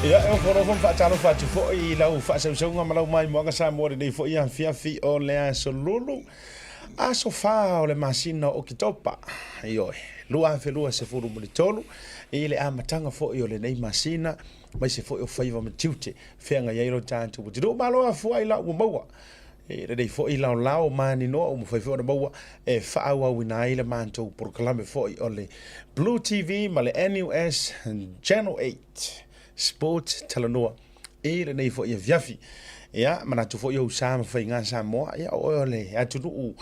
Ia, e ofo alofa ma faatalofa atu foi i lau faasausauga ma lau maimoaga Samoa i lenei foi afiafi o le aso Lulu, aso 4 o le masina o Oketopa, ioe, 2023, i le amataga foi o lenei masina, aemaise foi o faiva ma tiute feagai ai lo tatou atunuu. Malo afua ai la ua maua i lenei foi laolao maninoa ua mafai foi ona maua e faaauauina ai le matou polokalame foi o le Blue TV ma le NUS Channel 8 Sports Talanoa i lenei foi afiafi. Ia, manatu foi ou sa ma faiga Samoa, ia o oe o le atunuu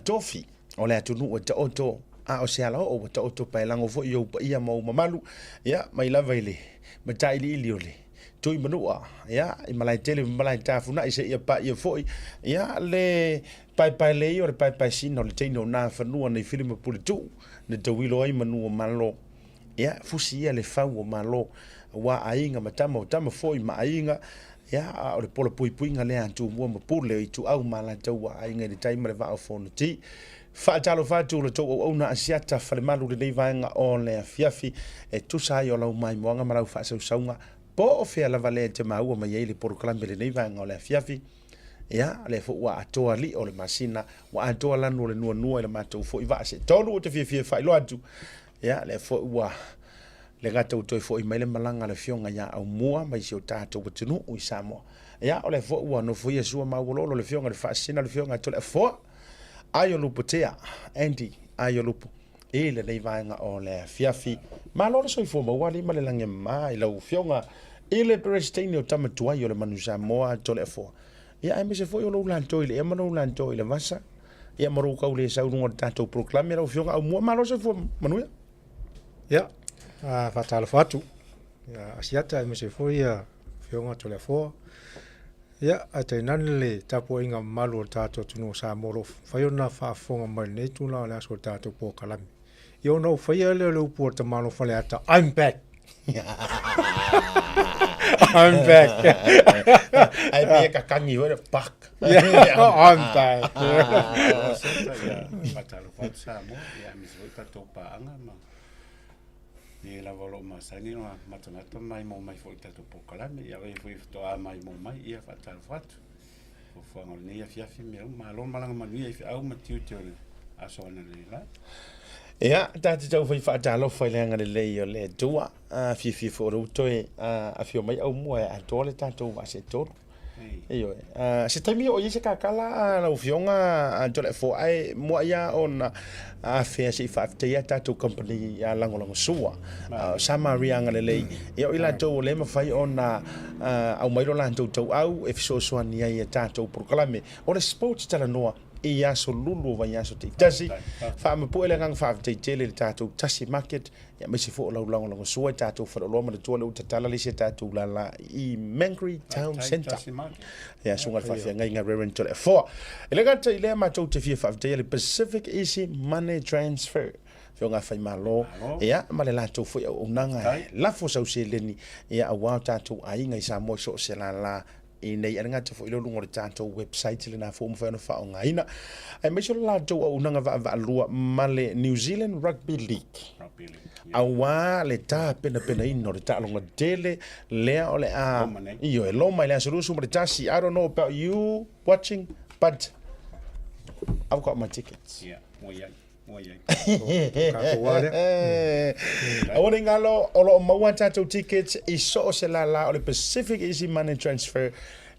tofi, o le atunuu e taoto a o se alaoo ua taoto paelago foi i ou paia ma ou mamalu, ia, mai lava i le matailiili o le Tuimanua, ia, i Malaetele ma Malaetafunai seia paia foi, ia, le paepaelei o le paepaesina o le teine o Nafanua nei Fili ma Puletuu, na tauilo ai manu o Malo. Ia, fusi ia le fau o Malo, aua aiga ma tama o tama foi ma aiga, ia, a o le pola puipuiga lea a Tumua ma Pule o Ituau ma Alataua, aiga i le tai ma le vaa o Fonoti. Faatalofa atu la outou auauna Asiata Falemalu i lenei vaega o le afiafi e tusa ai o lau maimoaga ma lau faasausauga po o fea lava lea e te maua mai ai le polokalame i lenei vaega o le afiafi. Ia, o lea foi ua atoa lio o le masina, ua atoa lanu o le nuanua i le matou foi vaa se tolu ou te fiafia e faailoa atu. Ia, lea foi ua le gata ua toe foi mai le malaga a le afioga ia Aumua mai si o tatou atunuu i Samoa. Ia, o lea foi ua nofoia sua maualolo le afioga i le Faasisina le afioga ia Toleafoa Aiolupotea, Andy Aiolupo, i lenei vaega o le afiafi. Malo le soifua maua alii ma le lagi e mama i lau afioga i le Peresitene o Tama Tuai o le Manu Samoa Toleafoa. Ia aemaise foi o lou latou i le ea ma lou latou i le vasa. Ia ma lou kau le sau luga o le tatou polokalame lau afioga Aumua. Malo le soifua manuia. Ia, faatalofa atu ia Asiata aemaise foi ia afioga Toleafoa. Ia, ae tainane le tapuaiga mamalu o le tatou atunuu o Samoa o lo o mafai ona faafofoga mai i lenei itula o le aso o le tatou polokalame. Ia ona ou faia lea o le upu a le tamaloa o Faleata, I'm back! I'm back! Ai pei e kakangi foi le back. I'm back! Ia, faatalofa atu Samoa, ia aemaise foi tatou paaga ma e lava o lo o masani ona matamata ma maimoa mai foi i tatou polokalame. Ia o e foi faatoa maimoa mai, ia faatalofa atu. Fuafuaga o lenei afiafi mea uma, malo malaga manuia i feau ma tiute o le aso analeila. Ia, tatou tau fai faatalofa i le agalelei o le Atua. Fiafia foi o lea ua toe afio mai Aumua e atoa le tatou vaa se tolu. Ioe. Se taimi o i ai se kakala lau Afioga Toleafoa, ae muai lava ona afea se i faafetaia a tatou kamupani lagolagosua, Samaria Agalelei. Ia o i latou o lea e mafai ona aumai lo latou tauau e fesoasoani ai i a tatou polokalame o le Sports Talanoa i aso lulu o vaiaso taitasi. Faamapue le agaga faafetai tele i le tatou Tasi Market, aemaise foi o lau lagolagosua i tatou faleoloa manatua lea ua tatala le isi a tatou lala i Mangere Town Centre. Ia, susuga i le faafeagaiga Reverend Toleafoa. E le gata i lea, matou te fia faafetaia le Pacific Easy Money Transfer, Afioga Faimalo, ia, ma le latou foi auaunaga e lafo sau seleni, ia, aua o tatou aiga i Samoa i so o se lala i nei a le gata foi lea o luga o le tatou website lena foi ua mafai ona faaaogaina, aemaise o le latou auaunaga vaavaalua ma le New Zealand Rugby League, aua le tapenapenaina o le taaloga tele lea o le a ioe loma i le aso 21. I don't know about you watching, but I've got my tickets. Yeah, ua i ai. Aua ne i galo, o lo o maua a tatou tickets i so o se lala o le Pacific Easy Money Transfer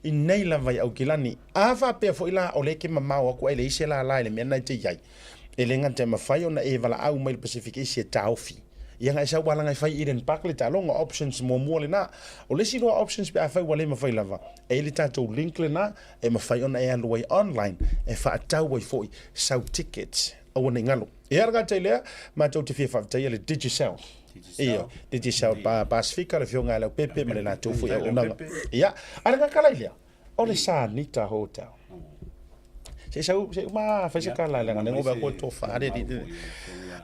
i nei lava i Aukilani. A faapea foi la o lea e te mamao atu ae leai se lala i le mea lena e te i ai, e le gata e mafai ona e valaau mai i le Pacific Easy e taofi. Ia na e sau alaga e fai i Eden Park le taaloga, options muamua lena. O le isi loa options pe afai ua le mafai lava, e i ai le tatou link lena e mafai ona e alu ai online e faatau ai foi sau tickets. Aua ne i galo. Ia le gata i lea, matou te fia faafetaia le Digicel. Ia, Digicel Pasifika, le afioga ia Leaupepe ma le latou foi auaunaga. Ia, a le gakala i lea, o le Sanita Hotel. Se i sau, se i uma fai se kala leaga ne ngove ko to fa re ri.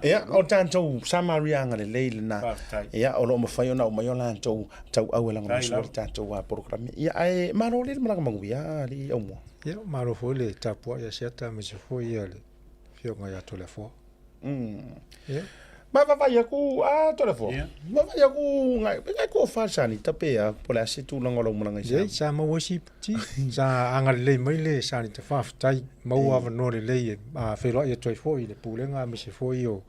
Ia, o tatou Samaria agalelei lena. Ia, o lo o mafai ona aumai o latou tauau e lagolagosia le tatou polokalame. Ia, ae malo le malaga manuia alii Aumua. Ia, malo foi le tapuai a Asiata aemaise foi le afioga ia Toleafoa. Ia. Ma vaavaai aku a Toleafoa. Vaavaai aku ngai ngai ko fa sanita pe a po le a se tulaga o lau malaga i Leai, sa maua ai si iputi, sa agalelei mai le sanita faafetai, maua avanoa lelei e feiloai atu ai foi i le Pulega aemaise foi o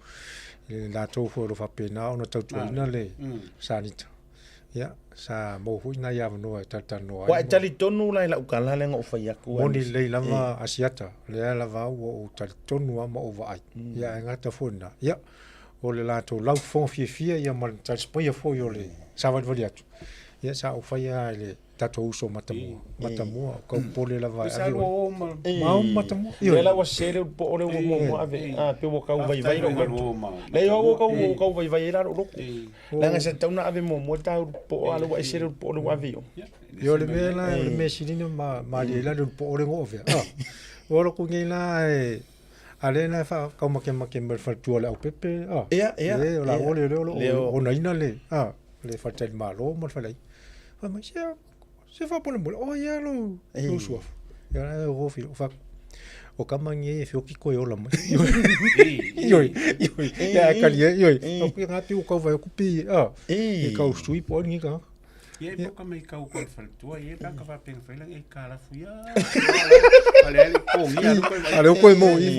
i latou foi o lo o faapena ona tautuaina le sanita. Ia, sa maua foi nai avanoa e talatalanoa ai. Ua e talitonu la i lau tala lea na ou fai atu. Moni lelei lava Asiata, o lea lava ua ou talitonu lava ma ou vaai. Ia ae gata foi i lena. Ia, o le latou laufofoga fiafia ia ma le talisapaia foi o le savalivali atu, ia sa ou faia lava i le tatou uso Matamua, Matamua, o Kaupole lava e ave oe. Ma o Matamua. Lea la ua sese le ulupo'o lea ua muamua ave, a pei ua tau vaivai lou loto. Leai o au ua tau ua tau vaivai ai la lou loto. Leaga sa tatau ona ave muamua ta ulupo'o a o lea ua ese le ulupo'o lea ua ave i o. Ia o le mea la, o le mea sili ona malie ai la le ulupo'o lea na ou avea. Ua alu atu nei la ae a lea la e faataumakemake mai le faletua o Leaupepe, a. Ia, ia. E, o laua lea o lo o onaina le, a, le faletalimalo ma le faleaiga. Fai mai, se, se faamolemole, o ai lava lou, lou suafa? Ia la e ofi, o fai atu, o tama nei e feoti toe ola mai. Ioe, ioe, ia e kali ai, ioe. Au ki ngā pī o kau vai o kupi, a, e kau sui po ai ni ka. Ia e poka mai kau ko le faletua ia ka ka faapea fai langa e kalafu ia. Ale ale ko ngia lu ko Ale o koe mo i.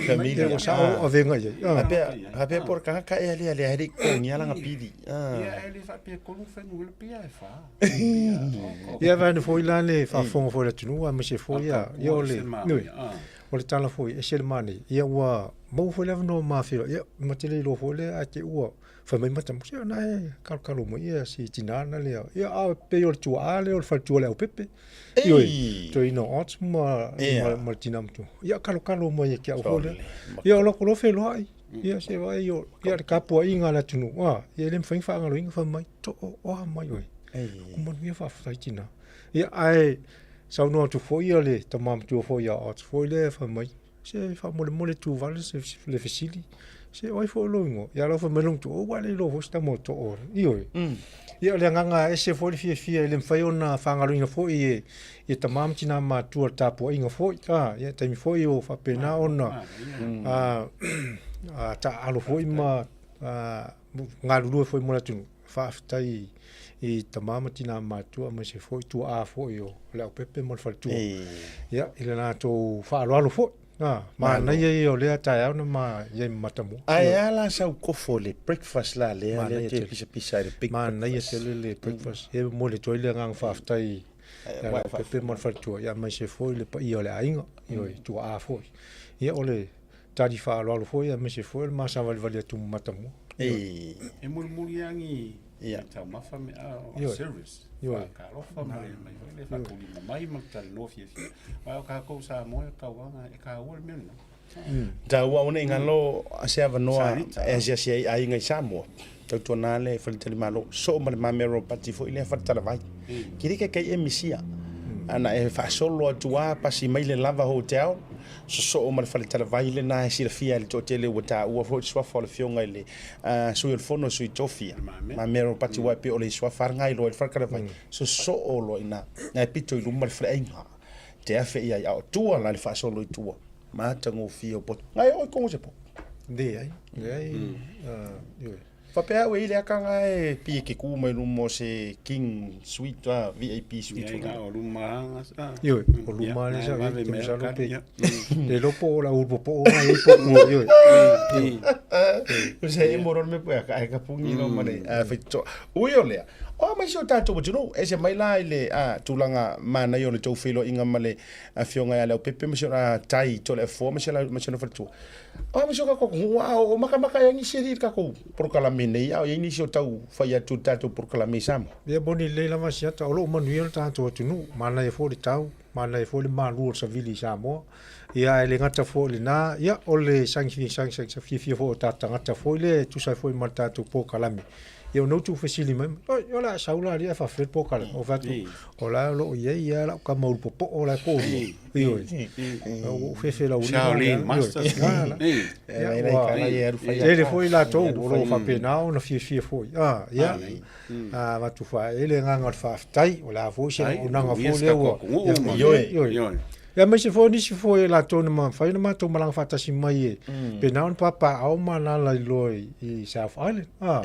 Familia. O sa o avenga ia. Apea apea por ka ka e ale ale ale ko ngia langa pili. Ia ele faapea kolu fai nu pia e fa. Ia vai no foi la le faafofoga foi le atunuu aemaise foi ia ia o le nui. O le tala foi e ese le manaia. Ia ua maua foi le avanoa ma feiloai. Ia ma te le iloa foi lea ae te i ua fai mai Matamosi, ia na e kalokalo mai ia si tinā na lea. Ia a pei o le tuaa lea o le faletua o Leaupepe. Ioe, toeaina o Ott ma, ma, ma le tinā matua. Ia kalokalo mai e ke au foi lea. Ia o loko loa feiloai. Ia se vaai o, ia le tapuaiga a le atunuu, a, ia e le mafai ona faagaloina fai mai, to o, o a mai oe. Ku manuia faafetai tinā. Ia ae saunoa atu foi ia le tama matua foi ia Ott foi lea fai mai, Se faamolemole tu vale se le fesili. Se o ai foi lou igoa? Ia lau fai mai lou matua, ua le iloa foi se tama o Too. Ioe. Ia o le agaga ese foi le fiafia e le mafai ona faagaloina foi e e tama ma tinā matua le tapuaiga foi. A, ia taimi foi o faapena ona a a taaalo foi ma a galulue foi mo le atunuu. Faafetai i tama ma tinā matua aemaise foi tuaa foi o Leaupepe ma le faletua. Ia, i le latou faaaloalo foi. A, manaia ia o lea taeao na ma i ai ma Matamua. Ae a la sau kofo le breakfast la lea lea te pisapisa i le big Manaia tele le breakfast. E momoli atu ai le agaga faafetai ia Leaupepe ma le faletua, ia aemaise foi le paia o le aiga, ioe, tuaa foi. Ia, o le tali faaaloalo foi aemaise foi o le ma savalivali atu ma Matamua. E mulimuli lava ni taumafa me a service. Faatalofa ma le mai foi le faatulima mai ma le talanoa fiafia. Aua o tatou Samoa e tauaga, e taua le mea lena. Taua ona i galo se avanoa e asiasi ai aiga i Samoa. Tautuana le faletalimalo soo ma le mamero pati foi lea faletalavai. Kili ke kai e misia. Ana e faasolo atu a pasi mai le lava hotel sosoo ma le faletalavai lena e silafia e le toatele ua taua foi le suafa o le Afioga i le Sui o le Fono Sui Tofia ma Mero Pati aua e pei o le suafa lena e iloa ai le faletalavai, sosoo loa i ina, na e pito i luma le faleaiga te afe i ai, a o tua la le faasolo i tua, matagofie o poto. Na e oo i Kongo se po? Leai, leai, ioe. Faapea au e i le aka e pi e ke ku mai luma o se King Suite, a VIP Suite. Ia, ina o luma anga. Ioe, o luma le sa te masalo pe. Le lopo o la ulu popo o ngai po ku ioe. O se e moro me po ka e ka pungi no mane a fai to. Ui o lea. O mai si o tātou atunuu, ese mai la i le a tulaga manaia o le tou feiloaiga ma le Afioga ia Leaupepe ma si ona tai Toleafoa ma si ona faletua. A ma si o tatou atunuu, a o makamaka ai nisi i le tatou polokalame nei, a o i ai nisi o tau fai atu i le tatou polokalame i Samoa. Ia moni lelei lava Asiata, o lo o manuia le tatou atunuu, manaia foi le tau, manaia foi le malu o le savili i Samoa. Ia ae le gata foi i lena, ia o le sagi sagi fiafia foi o tatou tagata foi lea e tusa ai foi ma le tatou polokalame. Ia ona ou tuufesili mai, oi, o le a sau la alii ae faafefea le polokalame. Ou fai atu, o la o lo o i ai lava lau tama ulu popoo la e toalua. Ioe. Ua ou fefe laulima. Shaolin Masters. Tele foi latou o lo o faapena ona fiafia foi. Ah, ia. Avatu faaele agaga o le faafetai, o le a foi se auaunaga foi lea ua. Ioe. Ia aemaise foi o nisi foi o latou na mafai ona matou malaga faatasi mai e pena ona papaaao ma alaala i loa i South Island. A,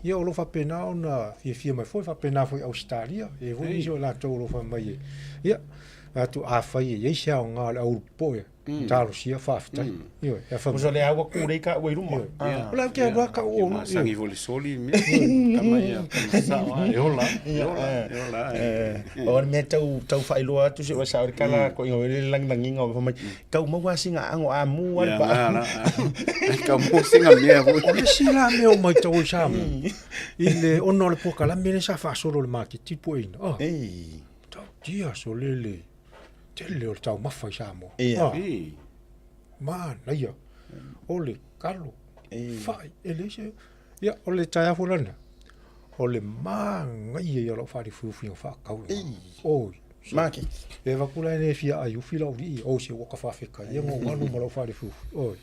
ia o lo o faapena ona fiafia mai foi, faapena foi i Ausetalia, e i ai foi nisi o latou o lo o fai mai e, ia, atu afai e i ai se aoga o le au ulu popoe, talosia, faafetai. Ioe, e afa Uso le aua ku rei ka ua i luma. O le au te alu a ka o. Masangi foi le soli mea. Tama ia, tama sao a, e ola, e ola, e ola. O le mea tau tau faailoa atu se ua sao le kala ko ingo le langilangiga o mai tau maua singa ango a mu a pa. Tau maua singa mea foi. O le isi la mea o matau i Samoa i le ona o le polokalame lea sa faasolo i le maketi pueina. Ah. Tau tia so lele tele o le taumafa i Samoa. Ia. Ah. Manaia. O le kalo. Fai e leai se Ia, o le taeao foi lena, o le manaia ia o lau faalifuifuiga faatau lena. Oi. Maketi. E avatu la e le fia ai ufi lau alii, oi se ua ka faafetai ia na ou alu ma lau faalifuifui. Oi.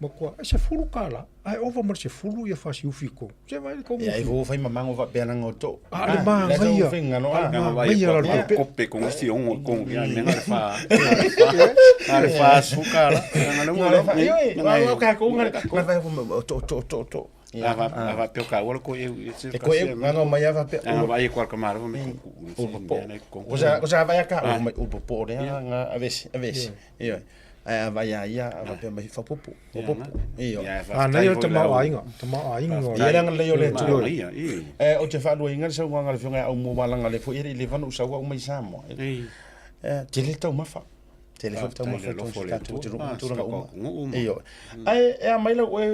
Matua, e $10, ae ova ma le 10 ia fasiufi i totonu. Se vaai le tau. Ia, e fai mamango faapea langa o to. A le manaia. A le manaia la le kope ko ngisi ongo ko ia me ngale fa. Ngale fa suka la. Ngale mo. Wa ka ko ngale ka fa to to to to. Ava ava pe ka wala ko e e ko e nganga mai ava pe. Anga vai ko ka maro me ko. Ko sa ko sa vai ka o mai o po le nga avesi avesi. Ioe. Ae a vai a ia a faapea mai faaopoopo, faaopoopo. Ioe. Manaia le tamaoaiga, tamaoaiga o le. Ia leaga lelei o le Atua. E, ou te faaluaina le saunoaga a le Afioga ia Aumua Malaga lea foi e le i leva ona ou sau au mai Samoa. E tele le taumafa. Tele foi le taumafa i totonu o si tatou atunuu ma tulaga uma. Ioe. Ae e a mai lau oe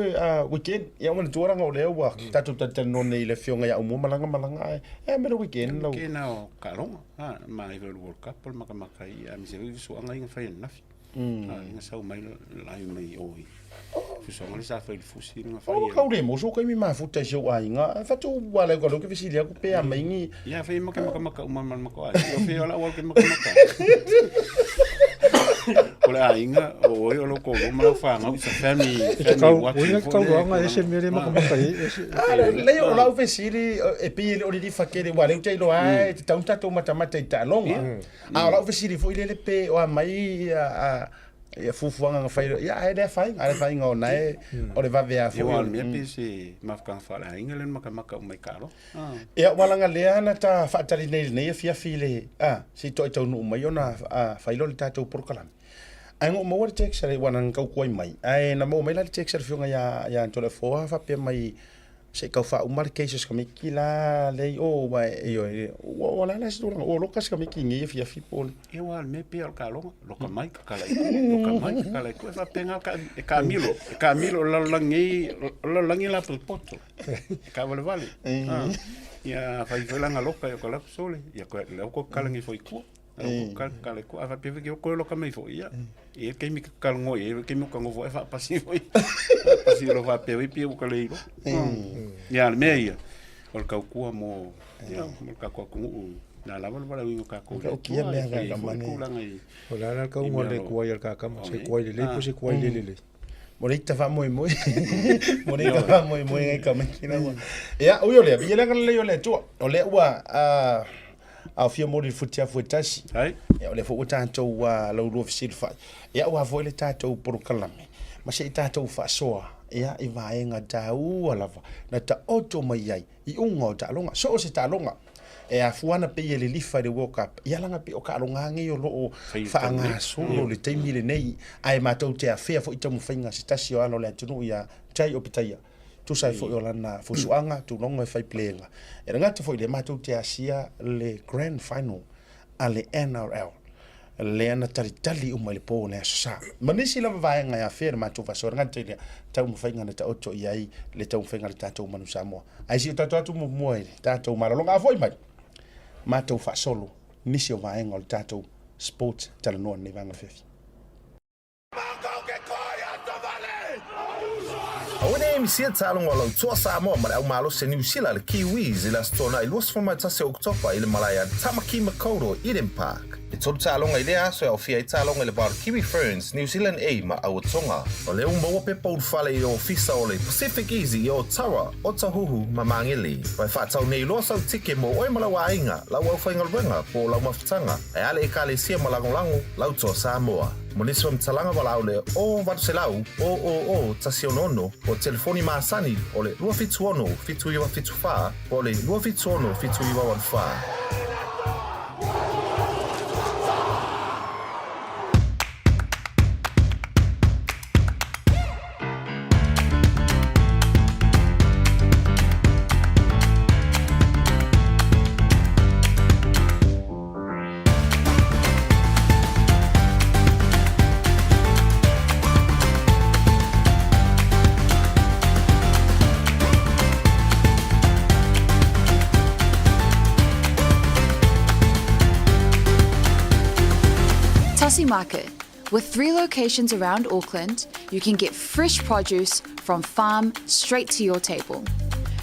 weekend, ia manatua leaga o lea ua tatou talatalanoa nei i le Afioga ia Aumua Malaga malaga ae e a mai le weekend lau. Weekend o Kaaloga. Ha, ma i le World Cup o le makamaka i a mise foi suaga inga fai ananafi. Mm. Inga sau mai lai mai o i. Fusoga le sa fai le fusi inga fai. O kau le moso kai mi mafuta i seu aiga. Fatu wa le ko ke fesili aku pe a mai ni. Ia fai maka maka maka uma ma maka ai. O fai ola wal ke maka maka. O le aiga o oi o lo ko lo ma fa ngau sa family family what. Oi kau roanga e se mere maka maka e. Lei o lau fesili e pei e le o lilifa tele aua o lea ou te iloa lava e tatau ona tatou matamata i taaloga. A o lau fesili foi lele pe o a mai ia fuafuaga na fai ia ae le afaina, a le afaina o na e o le vave a foi. Ia aua o le mea pei se mafutaga faaleaiga lea na matamata uma i taaloga. Ia ua laga lea na ta faatali nei i lenei afiafi i le se i toai taunuu mai ona fai lea o le tatou polokalame. Ae na ou maua le text a le aua na tau tuai mai, ae na maua mai la le text a le afioga ia Antoleafoa faapea mai, se i tau faauma le case o si tamaiti la lea i o aua ioe ua o le a la se tulaga ua loka si tamaiti i nei afiafi po o le Ia aua o le mea pei o le taaloga, loka mai kakala i tua, loka mai kakala i tua, e faapena e taamilo, e taamilo o le lalolagi nei, o le lalolagi e lapotopoto, e taavalevale. Ia afai foi la na loka ia o ka lapu sole, ia koe lea ua toe kakala nei foi i tua. Kala ko ava pe ke ko loka mai fo ia. E ke mi kala ngo e ke mi ka ngo fo e fa pasi fo. Pasi lo fa pe wi pe u kala ilo. Ia le mea ia. O le kaukua mo ia mo ka ko ku na lava le wala wingo ka ko. Ka ukia mea ka ka mane. O le ala ka unga le kuai al ka kama se kuai le le po se kuai le le le. Mo le ita faamoemoe. Mo le ita faamoemoe ngai ka mai kina ua. Ia ui o lea, viia le agalelei o le Atua. O lea ua aofia mo le futiafu e tasi. Ai. Ia o lea foi ua tatou laulua fesilafai. Ia ua foi le tatou polokalame ma se i tatou faasoa ia i vaega taua lava na taoto mai ai i uga o taaloga, so o se taaloga e afua ana pei e lilifa i le World Cup, ia laga pei o taaloga nei o lo o faagasolo i le taimi lenei, ae matou te afea foi taumafaiga a se tasi o alo o le atunuu ia Jai Opetaia, tusa ai foi o lana fusuaga, tulaga e fai plega. E le gata foi i lea, matou te asia le Grand Final a le NRL, lea na talitali uma i le po o le Aso Sa. Ma nisi lava vaega e afea i le matou faasoa, e le gata i lea, taumafaiga na taoto i ai le taumafaiga a le tatou Manu Samoa. Ae se i o tatou atu muamua i le tatou malologa. A foi mai, matou faasolo nisi o vaega o le tatou sport talanoa i lenei vaega afiafi. Aua ne i misia taaloga o lau toa Samoa ma le aumalosi a Niu Sila le Kiwis i le Aso Toonai 21 o Oketopa i le malae a Tamaki Makaurau Eden Park. E tolu taaloga i lea aso e aofia ai taaloga i le va o le Kiwi Ferns, New Zealand A ma Auatonga. O lea ua maua pepa ulufale i le ofisa o le Pacific Easy i Otawa, Otahuhu ma Magele. Ua e faatau nei loa sau tike mo oe ma lau aiga, lau aufaigaluega po o lau mafutaga, ae a le Ekalesia ma lagolago lau toa Samoa. Mo nisi faamatalaga valaau le 0800 000 166 po o telefoni masani o le 276 7974 po o le 276 7984. Tussie Market. With three locations around Auckland, you can get fresh produce from farm straight to your table.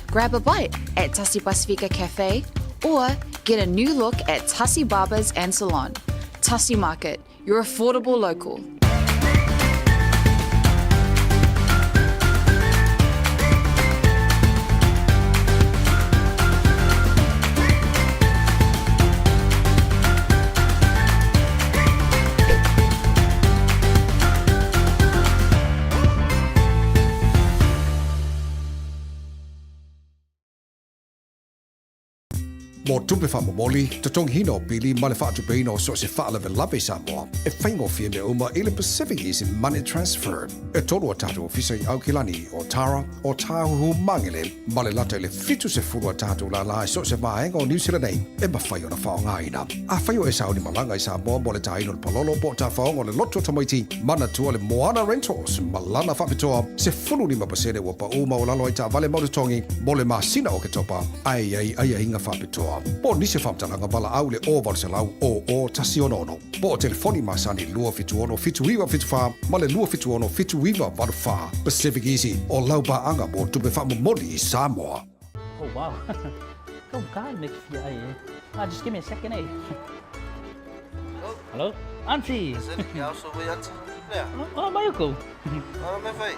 Grab a bite at Tussie Pasifika Cafe or get a new look at Tussie Barbers and Salon. Tussie Market, your affordable local. Mo tupe faamomoli, totogiina o pili ma le faatupeina o so o se faalavelave i Samoa, e faigofie mea uma i le Pacific Easy Money Transfer. E tolu a tatou ofisa i Aukilani, Otara, Otāhuhu Mangere ma le lata i le 70 a tatou lālā i so o se vaega o Niu Sila nei e mafai ona faaaogaina. Afai o e sauni malaga i Samoa mo le tāina o le palolo po o tafaoga o le loto tamaiti, manatua le Moana Rentals ma lana faapitoa 15% ua paʻū maualalo ai taavale mau totogi mo le masina o Oketopa ae i ai aiaiga faapitoa. Po o nisi o faamatalaga valaau i le 0800 00 166 po o telefoni masani 276 7974 ma le 276 7984. Pacific Easy o lau paaga mo tupe faamomoli i Samoa. Oh wow. Go God make fia ai eh. Ah, just give me a second eh. Hello? Auntie. Oh, mai ko. Ah, me fai.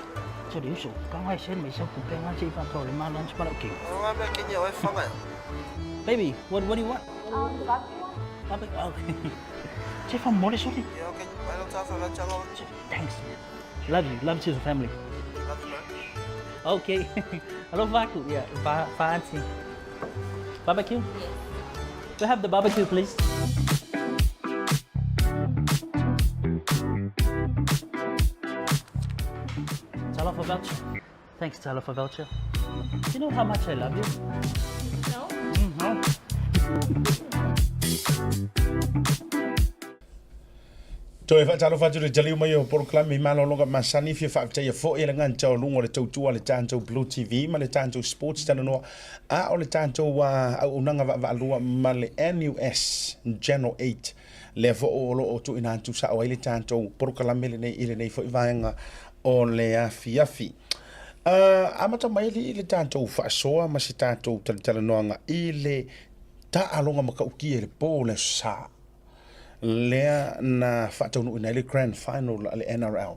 Serioso, ka ngai sen mai sa kupe ngai se fa tole ma lunch pa okay. Ah, me kenya oi fanga. Baby, what do you want? Barbecue. Barbecue. Okay. Se fa mole sorry. Yeah, okay. I don't have a channel. Thanks. Love you. Love to the family. Love you, man. Okay. Hello, Vaku. Yeah, va, va auntie. Barbecue? Yes. Do you have the barbecue, please? Talofa voucher. Thanks, Talofa voucher. You know how much I love you? No. No. Toe faatalofa atu i le taliu mai o polokalame i malologa masani fia faafetaia foi e le gagata o luga o le tautua a le tatou Blue TV ma le tatou Sports Talanoa a o le tatou auaunaga vaavaalua ma le NUS Channel 8 lea foi o lo o tuuina atu sao ai le tatou polokalame lenei i lenei foi vaega o le afiafi. Amata mai alii le tatou faasoa ma se tatou talatalanoaga i le taaloga matautia i le po o le Aso Sa lea na faataunuuina ai le Grand Final a le NRL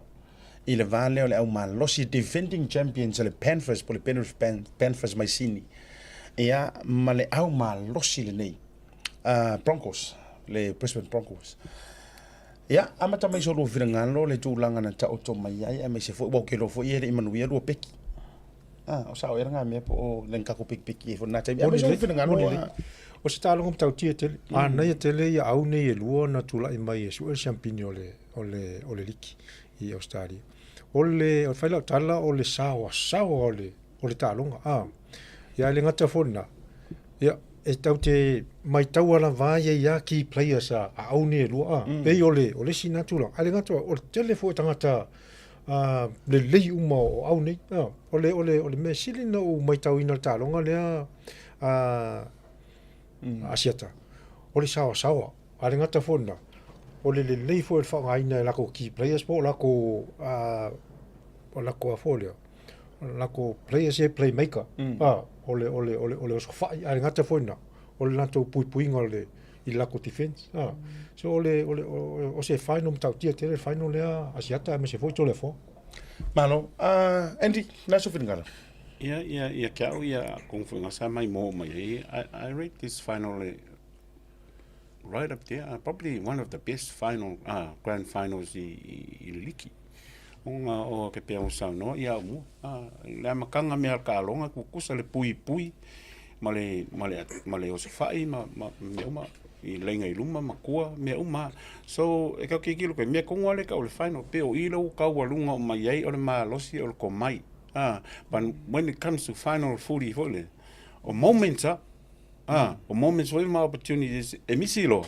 i le va lea o le au malosi defending champions a le Panthers po o le Penrith Panthers mai Sini ia ma le au malosi lenei Broncos le Brisbane Broncos. Ia, amata mai so lua finagalo le tulaga na taoto mai ai aemaise foi ua ou ke iloa foi e le i manuia lua peki. Ah, o sao ea nga mea po o le kako pekipeki ai foi lena taimi. Aemaise lou finagalo. Moni lelei. O se taaloga matautia tele. Manaia tele ia au nei e lua ona tulai mai e sue le siampini o le, o le, o le liki i Australia. O le, o le fai lau tala o le saoasaoa o le, o le taaloga. Ah, ia e le gata foi lena, ia, e tau te maitaua lava ia ia key players a, a au nei e lua. Ah, pei o le, o le isi na tulaga. Ae le gata, o le tele foi o tagata lelei uma o au nei. O le, o le, o le mea sili na ou maitauina le taaloga lea a Asiata, o le saoasaoa. A le gata foi lena, o le lelei foi o le faaaogaina e lakou key players po o lakou, o lakou a foi lea, o lakou players ia playmaker, o le, o le, o le, o le osofai. A le gata foi lena, o le latou puipuiga o le. i le latou defense a. So o le o le o se final matautia tele le final lea Asiata aemaise foi Toleafoa. Malo. Andy, o le a sou finagalo? Ia, ia, ia te au ia kong foi nga sa mai mo mai ai, I rate this final right up there, probably one of the best final, grand finals i, i, i le liki. Ona o ke pea o saunoa ia au mua. Le amataga mea taaloga tutusa le puipui ma le, ma le, ma le osofai ma, ma mea uma i laina i luma ma tua mea uma. So e tau tilotilo pea, mea tonu lava lea e tau o le final pei o i lea ua taualuga uma i ai o le malosi o le tomai. But when it comes to final footy foi lea, o moments lava, o moments foi ma opportunities e misi loa.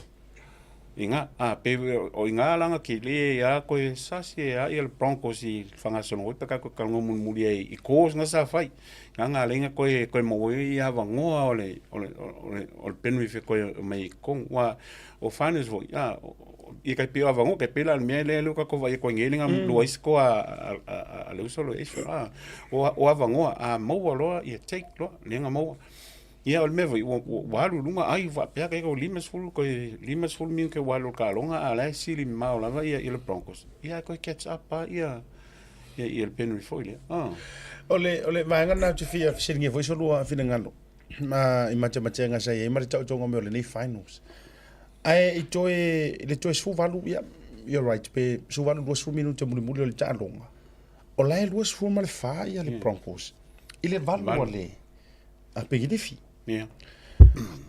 Inga, a, pe, o inga langa ki le a koe sasi e a ia le Broncos i whangasolo oi peka koe kalongo mulimuli ai i kōs nga sa whai. Nga nga lenga koe, koe mo i a vangoa o le, o le, o le, o le Penrith e koe mai kong. Wa, o finals voi, a, i kai pio a vangoa, kai pela le mea le luka ko vai koe ngele nga lua isi ko a, a, a, a le uso lo eisho. A, o, o a vangoa, a maua loa, ia take loa, lenga maua. Ia, o le mea foi, ua, ua, ua alu i luga ai faapea kai ko 50 koe 50 minute ua alu i le taaloga a o la e sili mamao lava ia ia le Broncos. Ia ae toe catch up lava ia ia ia le Penrith foi lea. Ah. O le, o le vaega lena ou te fia fesiligia foi so lua finagalo ma i matemateaga sa i ai ma le taotoga mai o lenei finals. Ae i toe, i le toe 18, ia, you're right, pe 18, 20 minute mulimuli o le taaloga, o la e 24 ia le Broncos i le valu a le, a Pegilifi. Yeah.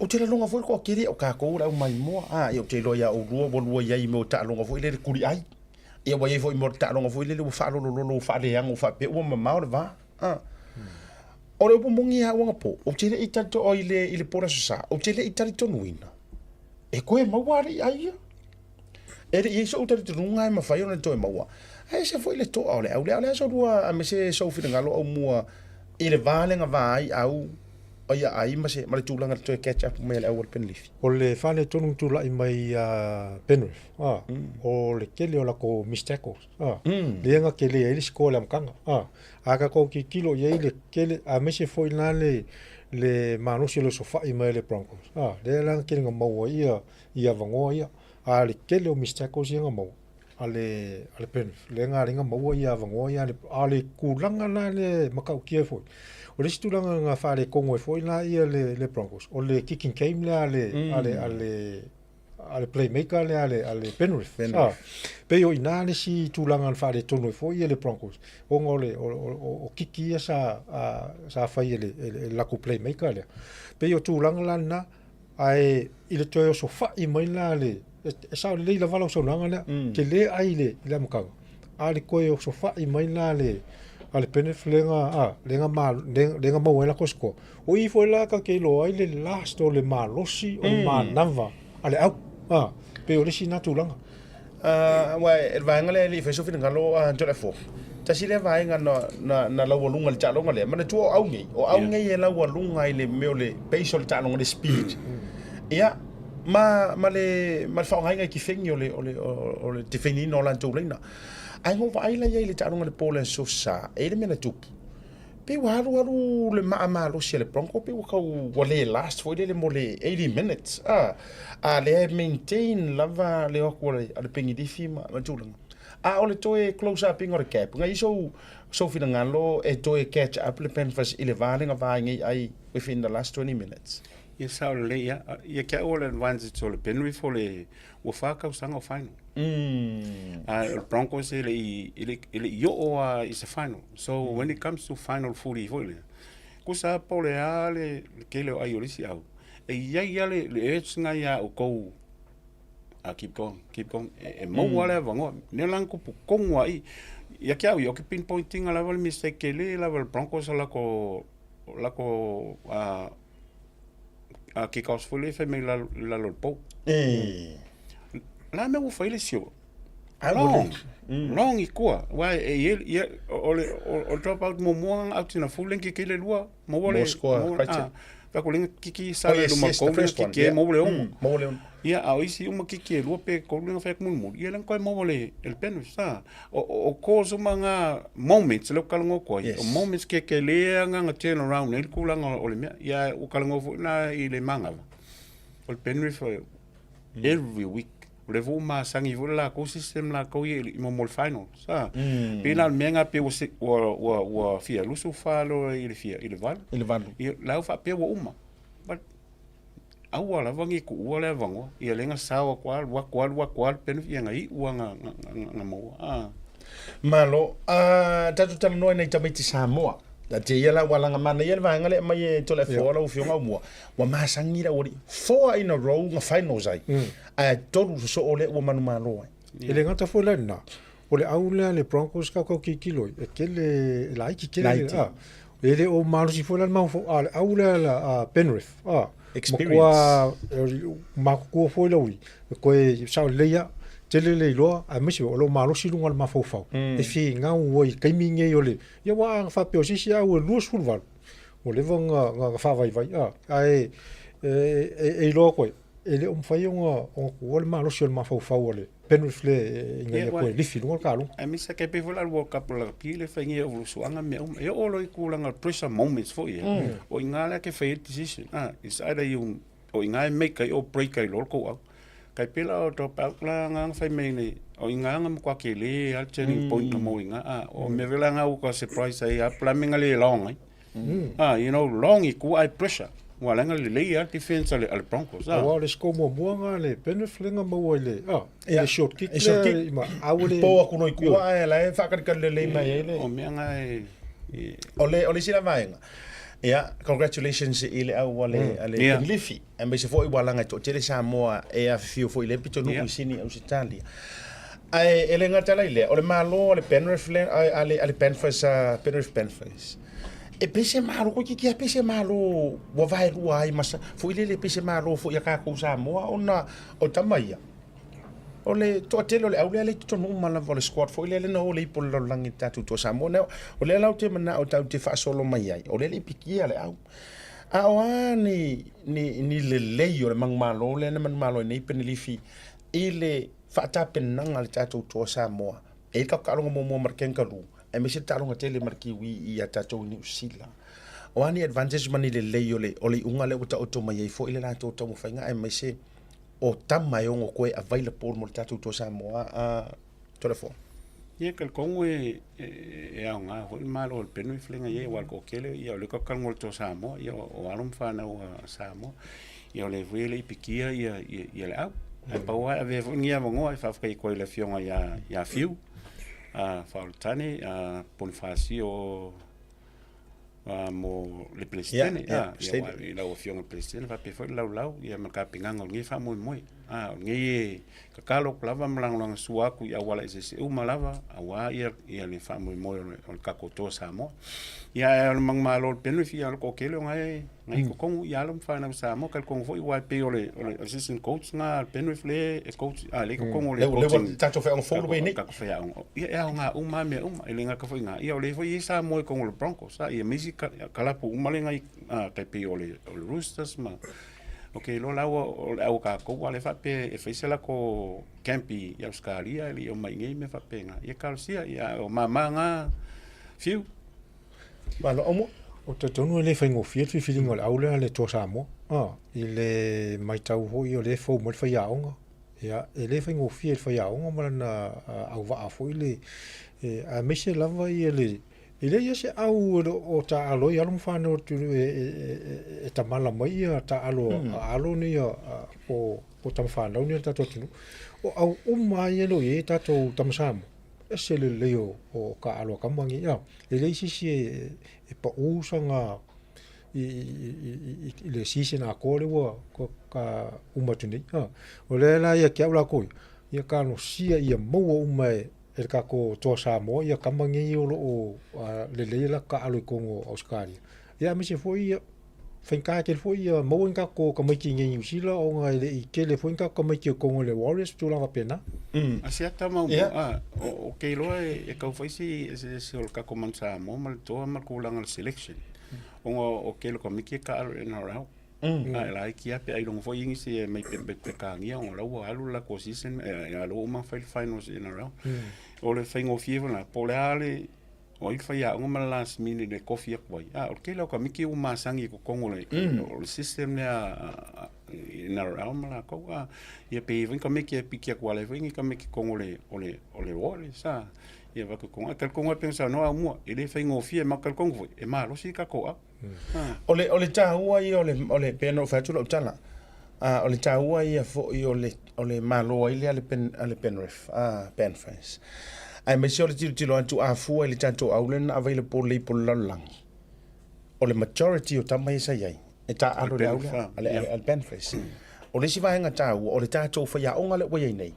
Ou te lalonga foi le toatele o tatou le au maimoa, a, ia ou te iloa ia oulua ua lua i ai i mea o taaloga foi lele tuli ai. Ia ua i ai foi i mea o taaloga foi lele ua faalolololo ua faaleaga ua faapea ua mamao le va. A. O le upu moni lava au anapo, ou te le i talito i le i le po o le Aso Sa, ou te le i talitonuina e toe maua alii ai ia. E le i ai so'u talitonuga e mafai ona toe maua. Ae ese foi le to'a o le au lea. O le a so lua aemaise sou finagalo aumua i le va lea na va ai au ia ai ma se ma le tulaga i le toe catch up mai a le au a le Penrith. O le faaletonu na tulai mai ia Penrith, a, o le tele o latou missed tackles, a, lea na tele ai le score i le amataga, a. A tatou tilotilo i ai le tele, aemaise foi la le le malosi o le osofai mai a le Broncos, a, lea la na tele na maua ai ia i avanoa ia. A le tele o missed tackles ia na maua a le a le Penrith, lea na ala ai ona maua ia avanoa ia a le a o le tulaga la lea e matautia foi, o le isi tulaga na faaletonu ai foi la ia le le Broncos, o le kicking game lea a le a le a le a le playmaker lea a le a le Penrith. Penrith. Pei o i ina le isi tulaga na faaletonu ai foi ia le Broncos, ona o le o o o kiki ia sa a sa fai e le e le latou playmaker lea. Pei o tulaga la lena, Ae i le toe osofai mai la le, e sao lelei lava lau saunoaga lea, tele ai i le, i le amataga, a o le toe osofai mai la le, a le Penrith lea na, a, lea na ma, lea na maua ai latou score. O i foi la ta te iloa ai le last o le malosi o le manava a le au, a, pei o le isi na tulaga. Aua e le vaega lea e le i fai sou finagalo a Toleafoa. Tasi lea vaega na, na, na laualuga i le taaloga lea, manatua o au nei, o au nei e laualuga i le mea o le pace o le taaloga, le speed. Ia, ma, ma le, ma le faaaogaina i tifeni o le, o le, o le tifeniina o latou laina. Ae na ou vaai la i ai i le taaloga i le po o le Aso Sa, e i ai le mea na tupu. Pei ua alualu le maa malosi a le Bronco, pei ua tau ua le last foi lele mo le 80 minutes. A, a lea e maintain lava le o atu a le, a le Pengilifi ma, ma tulaga. A o le toe close up ina o le gap, na i ai sou, sou finagalo e toe catch up le Panthers i le va lea na va ai nei ai within the last 20 minutes. Ia sao lelei ia. Ia te au o le advantage o le Penrith o le ua fa tausaga o final. A o le Broncos e le i e le e le i oo lava i se final. So when it comes to final footy foi lea, kusa lava po o le a le tele o ai o le isi au, e i ai lava le le urge lena ia outou, ah keep going, keep going, e maua lava le avanoa. Lea la na tupu tonu lava i i. Ia te au ia, ou te pinpoint ina lava le mistake tele lava a le Broncos o latou latou a kick offs foi lea e fai mai i lalo, i lalo o le pou. E. La mea ua fai le sio. Long. Long i tua. Wa e i e o le o le drop out muamua na out ina full length kiki le lua. Maua le. Mo score, maua, ah, Fa ko lenga kiki sa le luma kou le kiki e maua le ono. Maua le ono. Ia, a o isi uma kiki e lua pe kolu lenga fai mulimuli. Ia lenga koe maua le el penu sa. O o cause uma nga moments le kalongo koe. Yes. O moments ke ke le nga nga turn around nei le kulaga o le mea. Ia o kalongo foi na i le mangawa. O le Penrith Every week. O lea foi ua masani foi le latou system latou ia i mo le finals. Ah. Pei la o le mea lena pei ua ua ua ua fia 24 loa i le fia i le 8. I le 8. Ia la ua faapea ua uma. But aua lava ne i tuua le avanoa. Ia lea na sao atu lava alu atu alu atu lava le penalty ia na iu lava na na na maua. Ah. Malo. Ah, tatou talanoa i nai tamaiti Samoa. Ta te ia la ua laga manaia le vaega lea e aumai e Toleafoa lau Afioga Aumua. Ua masani le aualii. Four in a row na finals ai. Ae tolu sosoo lea ua manumalo ai. E le gata foi la i lena, o le au lea a le Broncos kaukau tilotilo ai, e tele, e laiti tele. Laiti. A, e le o malosi foi la le mafaufau, a o le au lea a Penrith, a, Experience. matua matutua foi le aualii, e toe sao lelei lava, tele le iloa, aemaise o lo o malosi i luga o le mafaufau, e finau ai i le taimi lenei o le, ia aua a faapea o se isi au e 28, ua leva ona faavaivai, a, ae e iloa atu ai, e le o mafai ona tuua le malosi o le mafaufau o le Penrith lea ina ia toe lifi i luga le taaloga. Aemaise e pei foi la le World Cup o le rugby lea e fai nei e Ulusuaga mea uma. E oo loa i tulaga o pressure moments foi ia, o i ina lea e te fai ai le decision. It's either you, o i ina e make ai or break ai loa le tou au. Tai pei la o drop out la na fai mai nei, o i ina na matua tele lava le turning point na maua i ina. O mea foi la na ua ka surprise ai lava, po o le a le mea na le long ai. Ah, you know, long i tua ai pressure. Ua ala ai na lelei lava le defense a le, a le Broncos. Ah. Aua o le score muamua na a le Penrith lea na maua i le, ah, i le short kick I short lea kick. i ma, a ua le... Po atu loa i tua ae la e faakalikali lelei mai ai le... O mea na e... e O le, o le isi la vaega, ia, congratulations i le au a le, a le Penilifi, aemaise foi ua laga e toatele Samoa e afifio foi i lea pitonuu i Sini Ausetalia. Ae e le gata la i lea, o le malo a le Penrith lea, a le, a le Panthers, a Penrith Panthers, e pei se malo, toeitiiti lava pei se malo ua vaelua ai ma sa, foi lele pei se malo foi a tatou Samoa ona o tama ia, o le toatele o le au lea lea i totonu uma lava o le squad foi lea lea na o le ipu o le lalolagi i le tatou toa Samoa. Now, o lea la ou te manao tatou te faasolo mai ai, o lea e le i pikia le au. A o a ni, ni, ni lelei o le manumalo lea na manumalo ai nei Penelifi i le faatapenaga a le tatou toa Samoa, e i ai le tatou taaloga muamua ma le Kangaroo, aemaise le taaloga tele ma le Kiwi ia tatou i Niu Sila. O a ni advantage ma ni lelei o le, o le iuga lea ua taoto mai ai foi le latou taumafaiga aemaise o tama e ono toe available mo le tatou toa Samoa a Toleafoa. Ia, talitonu e, e, e aoga foi le Malo o le Penrith lea na i ai, aua o le toatele, ia o lea tatou te talanoa i le toa Samoa, ia o alo ma fanau a Samoa. Ia o lea foi e le i pikia ia, ia, ia le au. Ae pau lava e avea foi lenei avanoa e faafetai atu ai i le Afioga ia, ia Fiu, a Faaolotane, a Ponifasio mo le Peresetene, a, ia aua i lau Afioga i le Peresetene faapea foi le laulau ia ma le tapenaga o lenei faamoemoe. A, o lenei e tatalo atu lava ma lagolagasua atu i auala eseese uma lava aua ia, ia le faamoemoe o le, o le tatou Toa Samoa. Ia ae o le manumalo o le Penrith ia o le toatele o na e na i totonu i alo ma fanau Samoa talitonu foi aua e pei o le, o le assistant coach na a le Penrith lea e coach a lea i totonu o le Lea ua coaching tatou faiaoga fou le nei. Tatou faiaoga. Ia e aoga uma lava mea uma. E le gata foi i ina, ia o lea foi e i ai Samoa i totonu o le Broncos, a ia ma isi kalapu uma lea na i tai pei o le, o le Roosters ma ou te iloa la ua o le au a tatou aua o lea e faapea e fai se latou camp i Ausetalia e le i omai i inei mea faapena. Ia talosia, ia o mama na Fiu. Malo Aumua. Ou te talitonu e le faigofie le filifiliga o le au lea a le Toa Samoa. I le matau foi o lea e fou mai le faiaoga, ia, e le faigofie i le faiaoga ma lana auvaa foi le, aemaise lava ia le, e leai lava se au e le o taaalo ai alo ma fanau e tamala mai ia taaalo a alo nei po o tama fanau nei a le tatou atunuu. O au uma lava ia o lo o i ai tatou tama Samoa, ese le lelei o taaalo a tama nei. E leai se isi e pau sana i le season atoa lea ua uma atu nei. O lea la ia te au latou ia, ia talosia ia maua uma e le tatou Toa Samoa ia tama nei o lo o lelei a latou taaalo i totonu o Ausetalia. Ia aemaise foi ia faigata tele foi ia maua ni tatou tamaiti i inei i Niu Sila ona e le i tele foi ni tatou tamaiti o totonu o le Warriors ma tulaga faapena. Asiata ma Aumua, ou te iloa e tau fai si eseese o le tatou Manu Samoa ma le Toa ma le tulaga o le selection. Ona o tele o tamaiti e taaalo i le NRL. A e laiti lava pe ailoga foi nisi e mai Peretania ona o la ua alu le latou season, e a la ua uma ona fai le finals i le NRL. O le faigofie foi lena, po o le a le o ai le faiaoga ma le last minute e kofi atu ai. A o le tele o tamaiti ua masani i totonu o le, o le system lea i NRL ma lakou a ia pe foi tamaiti e piki atu ala foi ni tamaiti tonu o le o le o le oa le sa ia va ko a talitonu pe sa no au mua e le faigofie ma talitonu foi e malosi tatou au. O le o le taua ia o le o le pei ona ou fai atu lau tala, o le taua ia foi o le o le malo ai lea a le pen a le Penrith, Panthers. Aemaise o le tilotilo atu a fua i le tatou au lea na available lelei po o le lalolagi, o le majority o tama ia sa i ai, e taaalo i le au lea a le a le Panthers. O le isi vaega taua, o le tatou faiaoga lea ua i ai nei,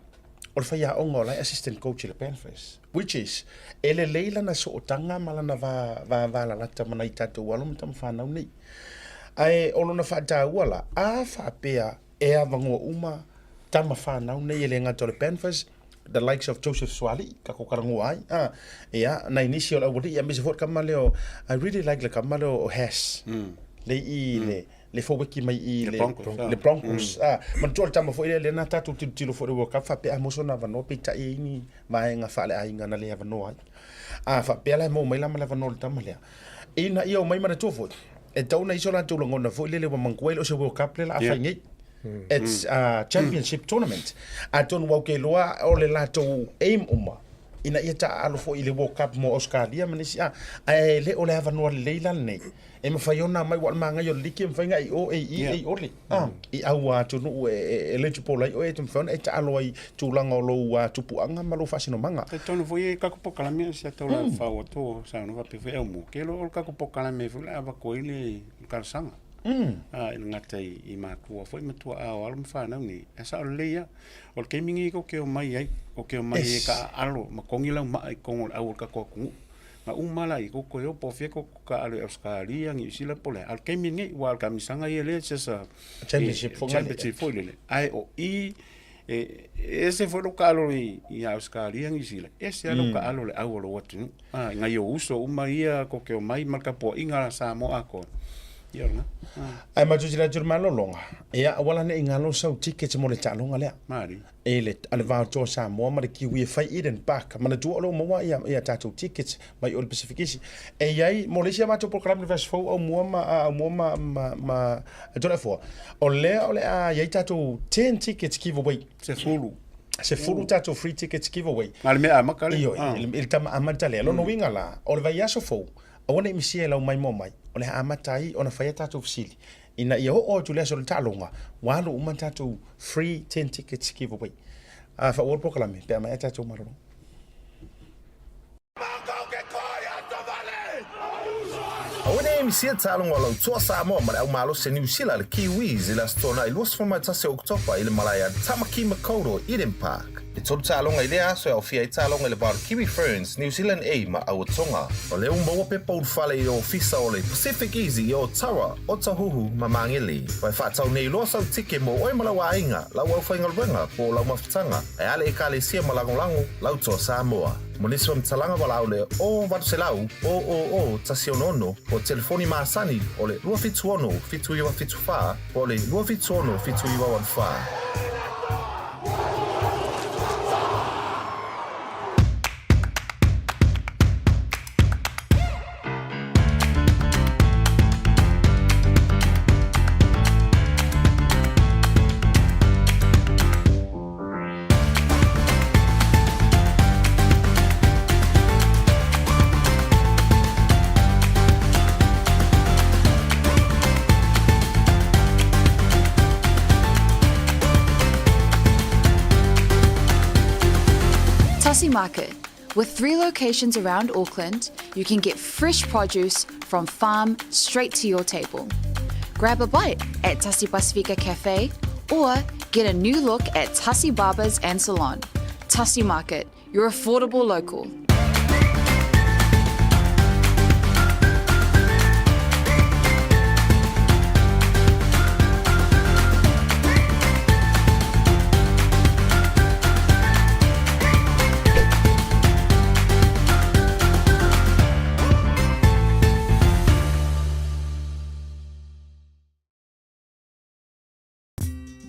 o le faiaoga o la e assistant coach i le Panthers, which is, e lelei lana sootaga ma lana va, va, valalata ma nai tatou alo ma tamafanau nei. Ae o lona faataua la, a faapea e avanoa uma tamafanau nei e le gata o le Panthers, the likes of Joseph Suaalii, tatou talanoa ai, a, ia, nai nisi o le aualii, aemaise foi le tama lea o, I really like le tama lea o Hass, le i le, le foweki mai i le le Broncos. Ah, manatua le tama foi lea, lea na tatou tilotilo foi i le World Cup faapea a maua sona avanoa peitai e i ai ni vaega faaleaiga na le avanoa ai. A faapea la e maua mai la ma le avanoa o le tama lea. Ina ia omai manatua foi, e tatau ona i ai so latou lagona foi lele ua manatua e le o se World Cup lea o le a fai nei. It's a championship tournament. Atonu au ke iloa o le latou aim uma, ina ia taaalo foi i le World Cup mo Ausetalia ma nisi, ae le o le avanoa lelei la lenei. E mafai ona aumai ua o le magaia o le liki e mafai ona e i o e i i e i ole i au atunuu e eligible ai oe e te mafai ona e taalo ai i tulaga o lou tupuaga ma lou faasinomaga. Talitonu foi e tatou polokalame si a tau la fau atu o saunoa faapea foi au mua, ke loa o le tatou polokalame foi le a avatu ai le talosaga. A e le gata i matua foi ma tuaa o alo ma fanau nei, ae sao lelei lava. O le taimi lenei tou te omai ai, tou te omai ai e taaalo ma togi lau maa i totonu o le au o le tatou atunuu. Na uma la i tou toe o po o fea tou taaalo i Ausetalia, Niu Sila po o le a, a o le taimi lenei, aua o le taamilosaga ia lea it's just a Championship foi championship foi lele. Ae o i e ese foi lou taaalo i Ausetalia, Niu Sila, ese lava lou taaalo i le au o lou atunuu. A, i nai ou uso uma ia tou te omai ma le tapuaiga a Samoa atoa. Ia o lena. Ae matou te atu i le malologa, ia aua la ne i galo sau tickets mo le taaloga lea. Malie. E le, a le va o Toa Samoa ma le Kiwi e fai Eden Park. Manatua o lo o maua ia, ia tatou tickets mai o le Pacific East. E i ai, mo le isi a matou polokalame le vaiaso fou aumua ma, aumua ma, ma, ma, Toleafoa, o lea o le a i ai tatou 10 tickets giveaway. 10. 10 tatou free tickets giveaway. Na o le mea amata lea. Ioe, i le tama amata lea. Lona uiga la, o le vaiaso fou, aua ne i misia e lau maimoa mai, o le a amata ai ona fai a tatou fesili. Ina ia oo atu i le aso o le taaloga, ua alu uma tatou free 10 tickets giveaway. Faaauau le polokalame pe a maea tatou malologa. Aua ne i misia taaloga o lau toa Samoa ma le au malosi a Niu Sila le Kiwis i le Aso Toonai 21 o Oketopa i le malae a Tamaki Makaurau Eden Park. E tolu taaloga i lea aso e aofia ai taaloga i le va o le Kiwi Ferns, New Zealand A ma Auatonga. O lea ua maua pepa ulufale i ofisa o le Pacific Easy i Otawa, Otahuhu ma Magele. Ua e faatau nei loa sau tike mo oe ma lau aiga, lau aufaigaluega po o lau mafutaga, ae a le Ekalesia ma lagolago lau toa Samoa. Mo nisi faamatalaga valaau le 0800 000 166 po o telefoni masani o le 276 7974 po o le 276 7984. Tasi Market. With 3 locations around Auckland, you can get fresh produce from farm straight to your table. Grab a bite at Tasi Pasifika Cafe or get a new look at Tasi Barbers and Salon. Tasi Market, your affordable local.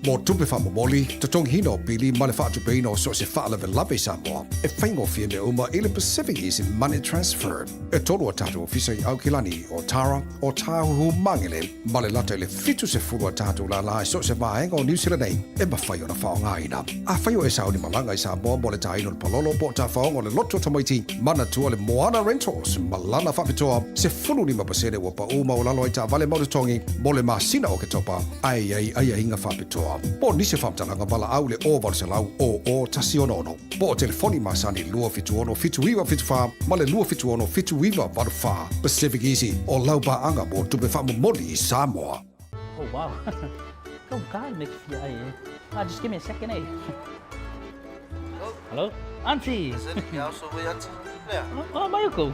Mo tupe faamomoli, totogiina o pili ma le faatupeina o so o se faalavelave i Samoa, e faigofie mea uma i le Pacific Easy Money Transfer. E tolu a tatou ofisa i Aukilani, Otara, Otāhuhu, Magele, ma le lata i le 70 a tatou lālā i so o se vaega o Niu Sila nei e mafai ona faaaogaina. Afai o e sauni malaga i Samoa mo le tāina o le palolo po o tafaoga o le loto tamaiti, manatua le Moana Rentals ma lana faapitoa 15% ua paʻū maualalo ai taavale ma totogi mo le masina o Oketopa, ae i ai aiaiga faapitoa. Po o nisi o faamatalaga valaau i le 0800 00 166 po o telefoni masani 276 7974 ma le 276 7984. Pacific Easy, o lau paaga mo tupe faamomoli i Samoa. Oh wow. Go God make fia ai eh. Ah, just give me a second eh. Hello? Auntie. Oh, mai ko.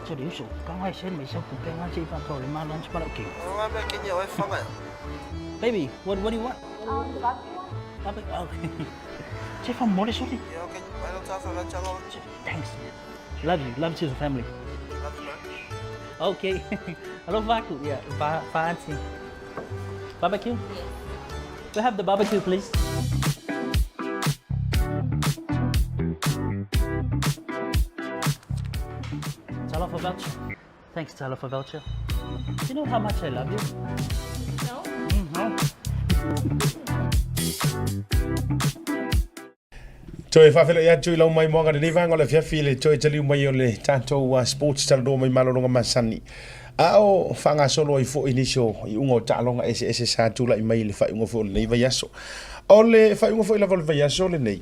这里手刚开始没收股票，我这方头里妈乱七八糟给。Baby, what do you want? Barbecue. Oh. 这方没得说的。Thanks. Love you. Love to the family. Okay. Hello, Vaku. Yeah, va, va auntie. Barbecue? We have the barbecue, please. Talofa voucher. Thanks, Talofa voucher. Do you know how much I love you? No. No. Toe faafeiloai atu i lau maimoaga lenei vaega o le afiafi i le toe taliu mai o le tatou sports talanoa mai malologa masani. A o faagasolo ai foi nisi o iuga o taaloga eseese sa tulai mai i le faaiuga foi o lenei vaiaso. O le faaiuga foi lava o le vaiaso lenei,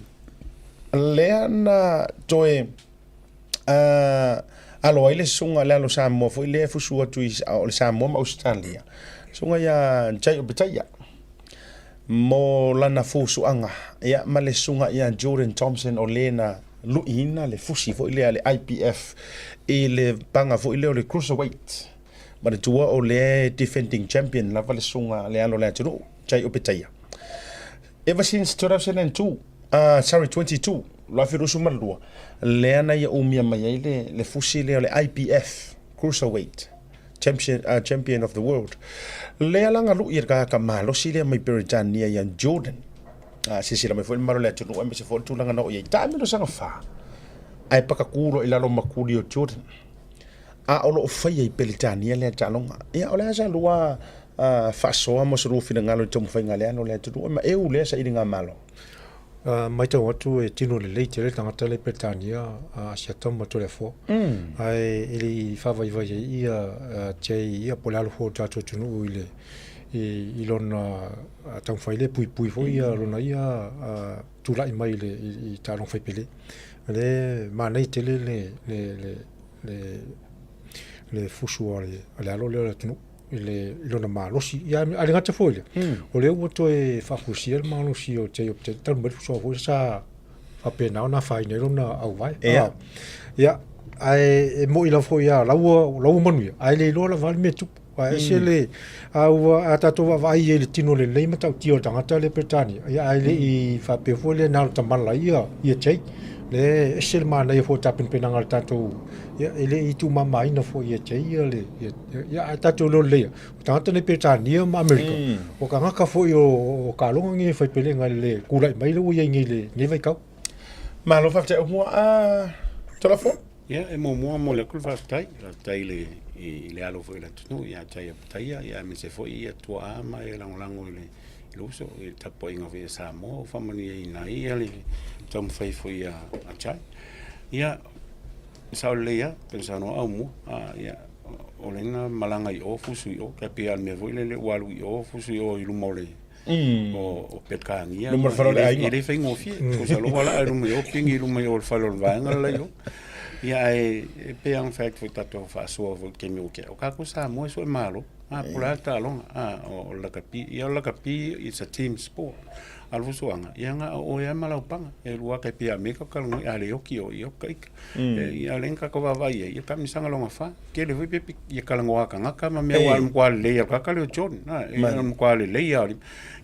lea na toe alo ai le susuga le alo Samoa foi lea e fusu atu i o le Samoa ma Ausetalia, susuga ia Jai Opetaia mo lana fusuaga ia ma le susuga ia Jordan Thompson o le na luiina le fusi foi lea le IBF i le paga foi lea o le cruiserweight. Manatua o lea e defending champion lava le susuga le alo o le atunuu Jai Opetaia. Ever since 2002, sorry 22, 2022, lea na ia umia mai ai le, le fusi lea o le IBF Cruiserweight Champion, Champion of the World. Lea la galu'i e le tagata malosi lea mai Peretania ia Jordan. Silasila mai foi le mamalu o le atunuu aemaise foi le tulaga na oo i ai. Taamilosaga fa, ae pakakū loa i lalo makuli o Jordan. A o lo o faia i Peretania lea taaloga. Ia, o le a sa lua faasoa mo se lua finagalo i taumafaiga a le alo o le atunuu ma eu lea sailiga malo. Matau atu e tino lelei tele le tagata lea i Peretania a Asiata ma Toleafoa. Ae e le i faavaivai ai ia Jay ia po o le alo foi o le tatou atunuu i le i lona taumafai lea e puipui foi ia lona ia tulai mai i le i taaloga fai pele. O lea e manaia tele le le le le le fusu a le a le alo lea o le atunuu i le i lona malosi. Ia ae le gata foi i lea, o lea ua toe faafusia le malosi o Jay Opetaia talu mai le fusoa foi sa faapena ona afaina ai lona auvae. Ia. Ia, ae e moni lava foi lava la ua la ua manuia, ae le iloa lava le mea e tupu. Ae ese le a ua a tatou vaavaai i ai i le tino lelei matautia o le tagata lea Peretania, ia ae le i faapea foi lea na o le tamala ia ia Jay. Le ese le manaia foi o tapenapenaga a le tatou ia e le i tuumamaina foi ia Jay ia le ia, ia ae tatou iloa lelei o tagata nei Peretania ma Amerika, o tagata foi o o taaloga nei e fai pelega i le tulai mai lea ua i ai nei i lenei vaitau. Malo faafetai Aumua. Tolafoa. Ia, e muamua momoli atu le faafetai, faafetai i le, i le alo foi o le atunuu ia Jay Opetaia, ia aemaise foi ia tuaa ma e lagolago i le, i le uso, i le tapuaiga foi a Samoa ua faamanuiaina ai ia le taumafai foi a, a Jay. Ia, e sao lelei lava, pei ona saunoa Aumua, a, ia, o lea na malaga i o, fusu i o, tai pei lava o le mea foi lele ua alu i o, fusu i o i luma o le, o Peretania, Luma o le fale o le aiga. E le faigofie, tusa loa ua laa i luma i o, pigi i luma i o le fale o le vaega le la i o. Ia ae e pei lava ona fai atu foi tatou faasoa foi i le taimi ua tea, o tatou Samoa e sue malo, a po o le a le taaloga, a o le lakapi, ia o le lakapi it's a team sport. A o le fusuaga, ia na o oe lava ma lau paga, e lua tai pei a Amerika o talanoa a le oti o ia o ka ika. Ia lea na tatou vaavaai i ai, ia taamilosaga lona fa, tele foi pepe ia talanoa a tagata ma mea ua matua lelei a le tagata lea o Jordan, a e matua lelei lava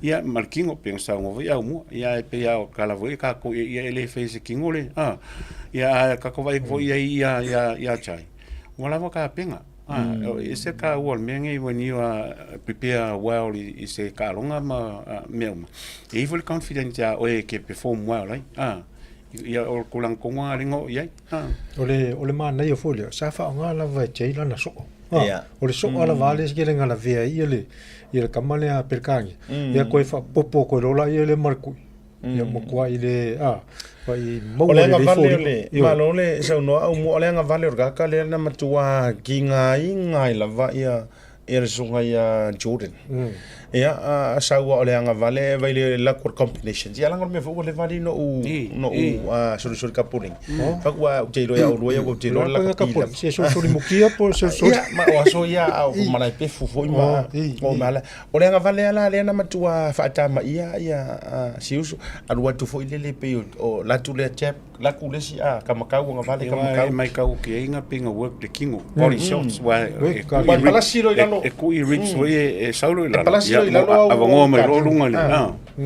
ia ma le tino pei ona saunoa foi Aumua, ia ae pei lava o tala foi a tatou ia e le faia e se tino le, a ia ae tatou vaai atu foi i ai ia ia Jai, ua lava tapena. E ese le taua o le mea lenei when you are prepare well i se taaloga ma mea uma, e i ai foi le confidence ia oe e te perform well ai. Ia o le tulaga tonu lava lea na oo i ai. O le, o le manaia foi lea, sa faaaoga lava e Jay lana soo. O le soo lava a le isi kele na lavea ai ia le, ia le tama lea a Peretania. Ia toe faapopo atu ai loa laia lea ma le kui. Ia matuai le, a, i maua lelei foliga. O le agavale o le, malo le saunoa Aumua, o le agavale o le tagata lea na matua tigaina ai lava ia ia le susuga ia Jordan. Ia, a sau lava o le agavale e vai le laku o le combinations. Ia leaga o le mea foi ua leva alii ona ou solisoli kapuleni. Fai atu ou te iloa ia oulua ia ou te iloa le lakapi lava. Se solisoli mukia po o se solisoli. Ia, ma o aso ia a o malae pefu foi ma o mea la. O le agavale lava la lea na matua faatamaia ia si uso. Alu atu foi lele pei o latou lea chap, laku le isi a kamakau agavale kamakau. E matau atu i ai na pei na work le tino, body shots, aua e kui i palasi loa i lalo. E kui i ribs foi e sau loa i lalo. E palasi loa i lalo au. Avanoa mai loa luga i le.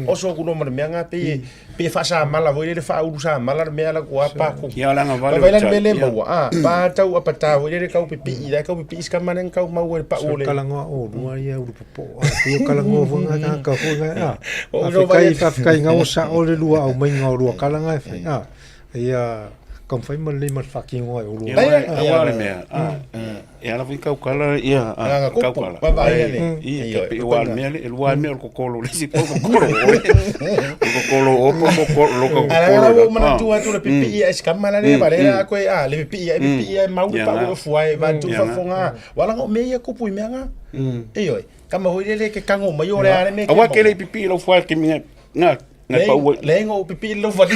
Oso atu loa ma le mea lena pei e faasamala foi lele faaulu samala le mea la ua pa ku. Ia o le agavale o le. Vaai la le mea lea e maua a, pa tau apata foi lele tau pipii la e tau pipii si tama lea na tau maua i le pau o le. Sa talanoa oulua ia ulu popo'o a pei o talanoa foi nga tagata foi nga a. Faafetai faafetai nga ua sa'o le lua aumaiga o lua tala nga e fai a. Ia taumafai ma lelei ma le faatinoga e oulua. Aua o le mea a e ala foi tautala ia tautala. Ia pei ua le mea lea e lua lava mea o le kokolo le isi po kokolo oe. O le kokolo o po kokolo lo kokolo. Ae la ua ou manatua atu le pipii a si tama lea va lea a koe a le pipii a pipii a mau le pau o fua e va tu faafofoga. Ua laga o mea ia kupu i mea nga. Ioe. Tama foi lele ke kago mai o le a le mea. Aua ke le pipii lau fua ke minga nga nga pau. Le ngo pipii lau fali.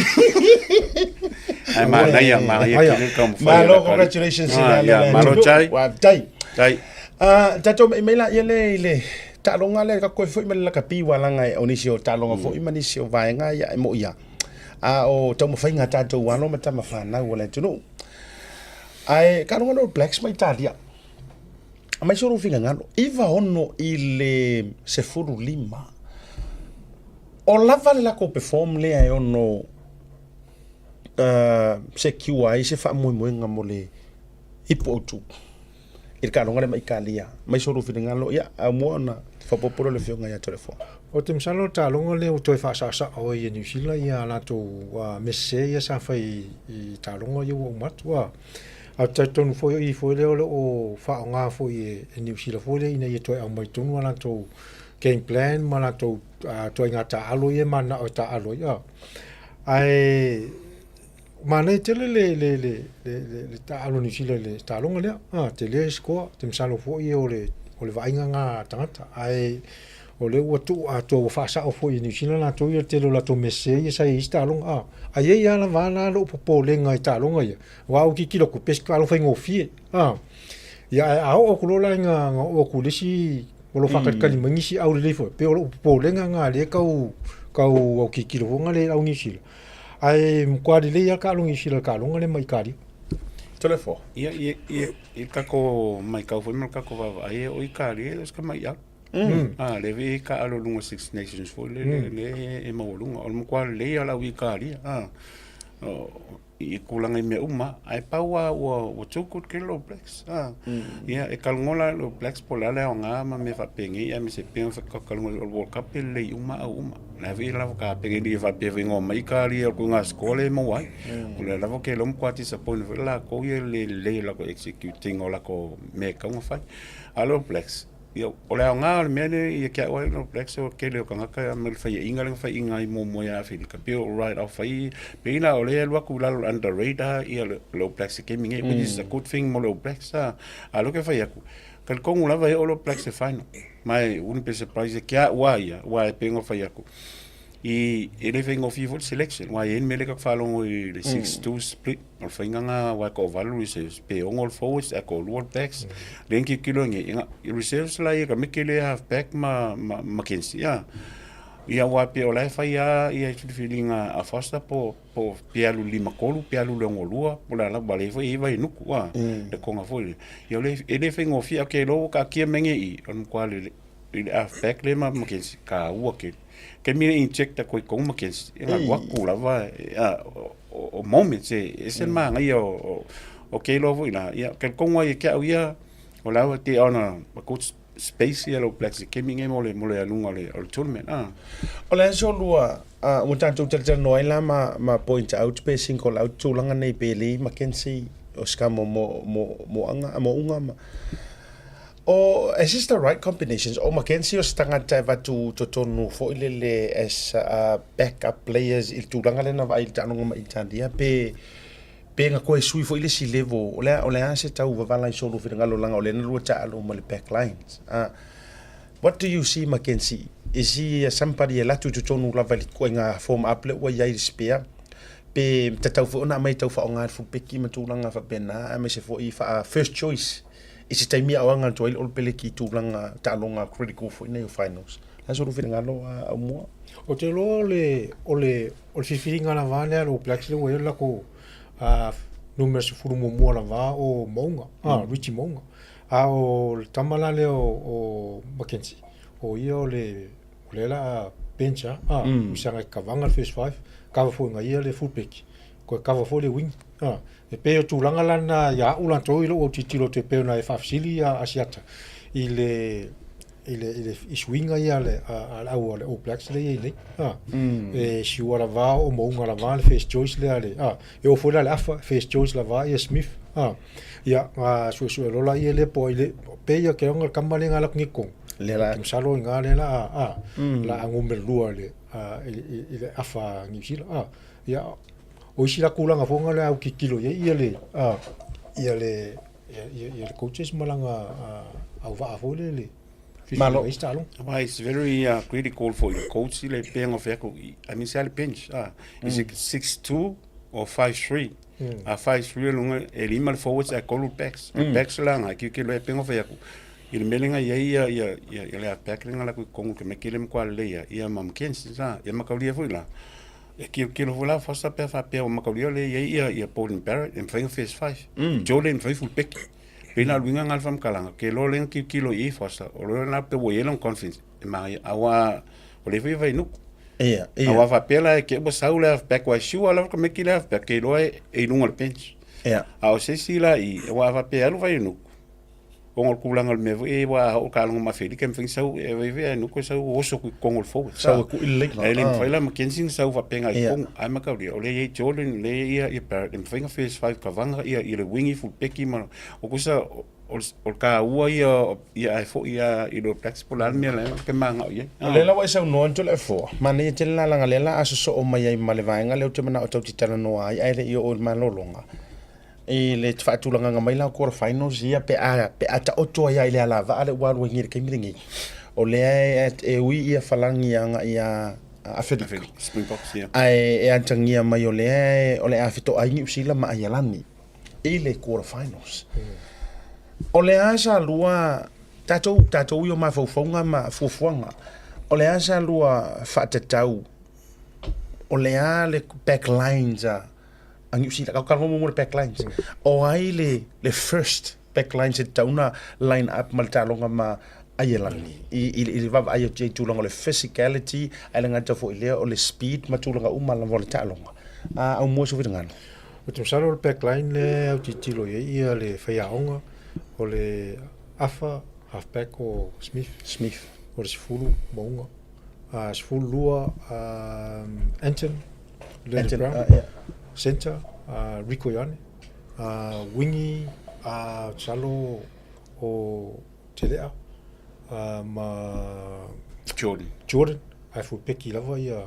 Ai manaia manaia ke le taumafai. Malo congratulations ila le. Malo chai. Wa tai. Tai. Ah tatou mai la ia le i le taaloga lea ka koe foi ma le lakapi ua laga o nisi o taaloga foi ma nisi o vaega ia e moʻi a. A o taumafaiga a tatou alo ma tama fanau o le atunuu. Ae taaloga lea o Blacks ma Italia. Aumai so lou finagalo, 96 i le 15. O lava le latou perform lea e ono secure ai se faamoemoega mo le ipu autu i le taaloga lea ma Italia. Aumai so lou finagalo, ia, aumua ona faaopoopo lea o le Afioga ia Toleafoa. Ou te masalo o le taaloga lea ua toe faasaosao ai e Niu Sila ia latou mea sese ia sa fai i taaloga ia ua uma atu. Ae ou te talitonu foi o i foi lea o lo o faaaoga foi e Niu Sila foi lea ina ia toe aumai tonu a latou game plan ma latou ituaiga taaalo ia e mananao e taaalo ai. Ae manaia tele le le le le le taaalo a Niu Sila i le taaloga lea. Tele le score, ou te masalo foi o le o le vaaiga lena a tagata. Ae o lea ua tuu atoa ua faasao foi e Niu Sila latou ia le tele o latou mea sese ia sa i ai i isi taaloga. Ae i ai lava lava la lou popolega i taaloga ia, aua a ou tilotilo atu, pei se taaloga faigofie. Ia ae a oo atu loa la ina oo atu i le isi o lo o faatalitali mai nisi aulelei foi, pei o lou popolega lena lea e tau tau autilotilo foi lea i le au Niu Sila. Ae matua lelei lava le taaloga Niu Sila i le taaloga lea ma Italia. Toleafoa. Ia, ia, ia, i le tatou matau foi ma le tatou vaavaai, e o Italia e le o se tamaiau. A, lea foi e taaalo i luga o Six Nations foi lele, lea e maualuga. O le matua lelei lava o le au Italia, a, o, i tulaga i mea uma, ae pau lava ua, ua too good ke le All Blacks. A, ia, e talanoa la le All Blacks po o le a le aoga ma mea faapenei, aemaise pei ona talanoa i le World Cup e lelei uma au uma. O la foi lava kapene e faapea foi ina omai Italia o le ituaiga score lea e maua ai. O lea lava ou te iloa matua disappoint foi latou ia i le lelei o le latou execute ina o latou mea e tatau ona fai. A o le All Blacks, ia o le aoga o le mea lea ia te au lava ia le All Blacks o le tele o tagata mai le faiaina lea na faiaina ai muamua ia Aferika pei o right off fai pei la o lea e alu atu i lalo o le under radar ia le All Blacks i le taimi nei which is a good thing mo le All Blacks a o lea ou te fai atu, talitonu lava e oo le All Blacks i le final. Ma e wouldn't be surprised e ke a'u a ia, aua e pei ona fai atu, i, e le faigofie foi le selection, aua e i ai le mea lea tatou te faalogo i le 6-2 split, o le faiga lena aua e toavalu reserves, pe 6 le forwards ae toalua le backs. Lea na tilotilo ai nei, i reserves la ia tamaiti lea half back ma, ma McKenzie, a. Ia aua pei o la e fai lava ia filifiliga a Foster po po pe alu i le 53 pe alu i le 62 po o le a lava, aua o lea foi e i ai Vaenuku, a, le kona foi lea. Ia o le, e le faigofie, ae ou te iloa ua taatia mai nei i i, o le matua lelei i le half back lea ma McKenzie, taua tele. Taimi lea e inject atu ai i totonu McKenzie, e alu atu lava, a, o moments e ese le manaia o, ou te iloa foi la, ia, talitonu lava ia te au ia, O la ua te ona a good space ia le All Blacks i kemi nei mo le mo le aluga o le o le tournament ah. O le aso lua, ua tatou talatalanoa ai la ma, ma point out pe single out tulaga nei pe lei McKenzie o se ka mo, mo, mo, moaga, moauga ma, o, is this the right combinations? O McKenzie o se tagata e avatu totonu foi lele as a back up players i le tulaga lea na vaai i le taaloga ma Italia pe, Pe na toe sui foi le isi level, o le a, o le a se tau vavala i solo finagalo leaga o lea na lua taalo ma le back lines. Ah, what do you see Mackenzie? Is he somebody e alu atu i totonu lava i le ituaiga form up lea ua i ai i le spare? Pe tatau foi ona aumai e tau faaaoga i le fulpeki ma tulaga faapena aemaise foi faa first choice i se taimi e aoga atu ai le All Peleki i tulaga taaloga critical foi nei o finals. O le a solo finagalo Aumua? Ou te iloa o le, o le, O le filifiliga lava lea a le All Blacks lea ua i ai le latou numera 11 lava o Mo'unga, Richie Mo'unga. A o le tama la lea o McKenzie, o ia o le o lea o le a bench lava, ua saga e kavaga le first five, kava foi e ia le full back, toe kava foi le wing. E pei o tulaga la na ia au latou i lou autitilo atu e pei ona e faafesili ia Asiata i le i le, i le i suiga ia a le, a, a le au a le All Blacks lea e i ai nei. A, E siua lava o Mo'unga lava le first choice lea a le, a, e oo foi la i le afa, first choice lava ia Smith. A, ia, a suesue loa laia lea po o ai le, pei ia ke ona le tama lea na alu atu nei i totonu. Lea la. Ou te masalo i ina lea la a, a, la a numera lua i le, a, i, i, i le afa a Niu Sila. A, ia, o isi la tulaga foi na lea a autitilo i ai ia le, a, ia le, Ia, ia, ia le coaches ma lana auvaa foi lele. Malo. Why it's very critical for your coach le pega o fea I mean se bench ah is it 6-2 or 5-3 a 5-3 lunga e lima le forwards a kolu backs backs la nga ki ki le pega o fea i le mele nga ia ia ia ia ia le back nga la ku kongu ke me kile mkwa le ia ia mam Kensi sa ia makaulia foi la E kilokilo foi la Foster pe a faapea ua mataulia lea e i ai ia, ia Beauden Barrett e mafai ona first five. Jordan e mafai full back. Pei la o le uiga lena o le faamatalaga, ke loa lea na kilokilo i ai Foster, o lea la pe ua i ai lona confidence e manaia, aua o lea foi e vainuku. Ia, ia. Aua faapea la e te i ua sau le half back, aua e sure lava le tamaiti le half back, ke iloa e i luga o le bench. Ia. A o se isi la i, aua a faapea e alu Vainuku, Ona o le tulaga o le mea foi e aua a oo taaloga ma Afelika e mafai ona sau e vai vai Nuku e sau oso atu i totonu o le forward. Sau e kui le laina. Ae le mafai la McKenzie ona sau faapena i totonu. Ae mataulia o lea e i ai Jordan, o lea e i ai ia Barrett e mafai ona first five kavaga ia le wing full back ma o kusa o le taua ia ia ae foi ia i le All Blacks po o le a le mea la e manao i ai. O lea la ua e saunoa Toleafoa, manaia tele la leaga o lea la a sosoo mai ai ma le vaega lea ou te manao tatou te talanoa ai ae le i oo i le malologa. I le faatulagaga mai la o quarter finals ia pe a, pe a taoto ai lava i le alavaa lea ua alu ai nei i le taimi lenei. O lea e, e ui ia falagi agai ia Aferika. Springboks, yeah. Ae e atagia mai o lea e, o le a fetoai Niu Sila ma Aialani i le quarter finals. O le a sa lua tatou, tatou i o mafaufauga ma fuafuaga, o le a sa lua faatatau, o le a le back lines a a Niu Sila, ka mo mo le back lines. O ai le, le first back lines e tatau ona line up ma le taaloga ma Aielani. I, i, i le vaavaai atu i tulaga o le physicality, ae le gata foi i lea o le speed ma tulaga uma lava o le taaloga. A Aumua sou finagalo. Ou te masalo o le back line lea e autilotilo i ai ia le faiaoga o le afa half back o Smith. Smith. O le 10 Mo'unga. 12 Anton. Leonard Brown, yeah. Center, Rieko Ioane, Wingi, masalo o Telea, ma Jordan. Jordan, ae fulpeki lava ia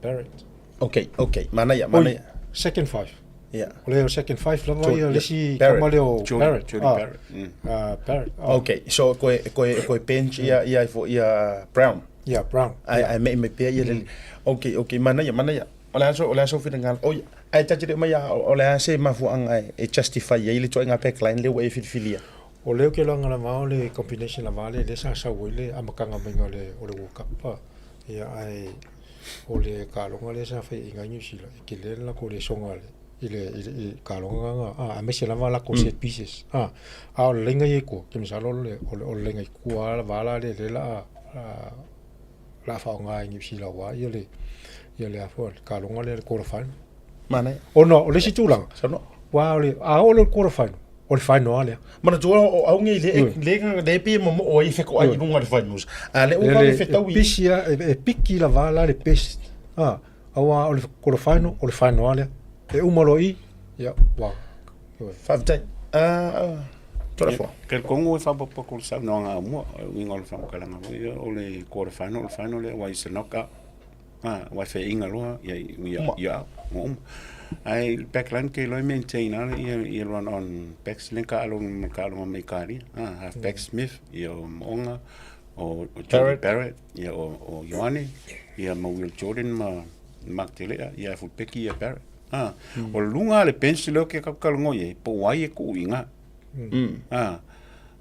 Barrett. Okay, okay. Manaia, manaia. Second five. Yeah. O le second five lava ia le isi tama lea o Barrett. Jordan Barrett. Barrett. Okay, so koe koe koe bench ia ia ia Brown. Ia, Brown. Ae, ae mei mai pea ia le... Ok, ok, manaia, manaia. O le a so, o le a sou finagalo. Oi, ae ta te le mai a, o le a se mafuaaga e justify ai le ituaiga backline lea ua e filifilia? O lea ou te iloaina lava o le combination lava lea lea sa sau ai le amataga maiga o le o le World Cup. Ia ae o le taaloga lea sa fai i ina i Niu Sila, e tele le latou lesona i le i le i le taaloga lena, aemaise lava latou set pieces. A o le laina ia i tua, ou te masalo o le o le laina i tua lava la lea o le a o le a faaaoga e Niu Sila aua ia le ia le a foi le taaloga lea le quarter final. Manaia. Ona o le isi tulaga, Saunoa. aua o le a oo loa i le quarter final. o le final lea. Manatua o au nei le le le pei e momoo ai fetoai i luga o le fuainumera. A o lea ua vave fetaui. E pisi a, e piki lava la le pesi. A, aua o le quarter final, o le final lava lea. E uma loa i i, ia, ua. Faafetai. Toleafoa. Talitonu e faaopoopo atu i le saunoaga amua, o le uiga o le faamatalaga foi ia, o le quarter final, o le final lea, aua it's a knock out. Aua e faiaina loa, ia, ia, ia, ua uma. Ae i le back line, ou te iloa e maintain lava ia run on backs lea na taaloga ma le taaloga ma Italia. Half back Smith, ia o Mo'oga, o Jordan Barrett, ia o Ioane, ia ma Will Jordan ma Mark Telea, ia full peki ia Barrett. O luga le bench lea ou te talanoa i ai, po o ai e tuu i ina.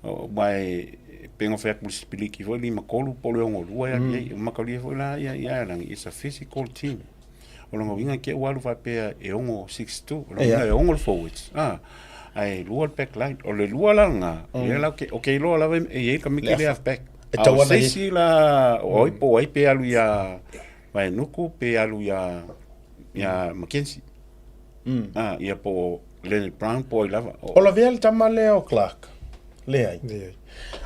Aua e pei ona fai atu i le sipiliki foi 53 po o le 62 e alu i ai. O mataulia foi la ia i Ireland, it's a physical team. O lona uiga te i ua alu faapea e 6 6-2, o lona uiga e 6 le forwards, ae 2 le back line. O le 2 la lena, lea la ou te iloa lava e i ai le tamaiti lea half back. A o se isi la, o ai po o ai pe alu ia Vaenuku pe alu ia Mackenzie. Ia po o Leonard Brown po o ai lava. O lavea le tama lea o Clark? Leai. Leai.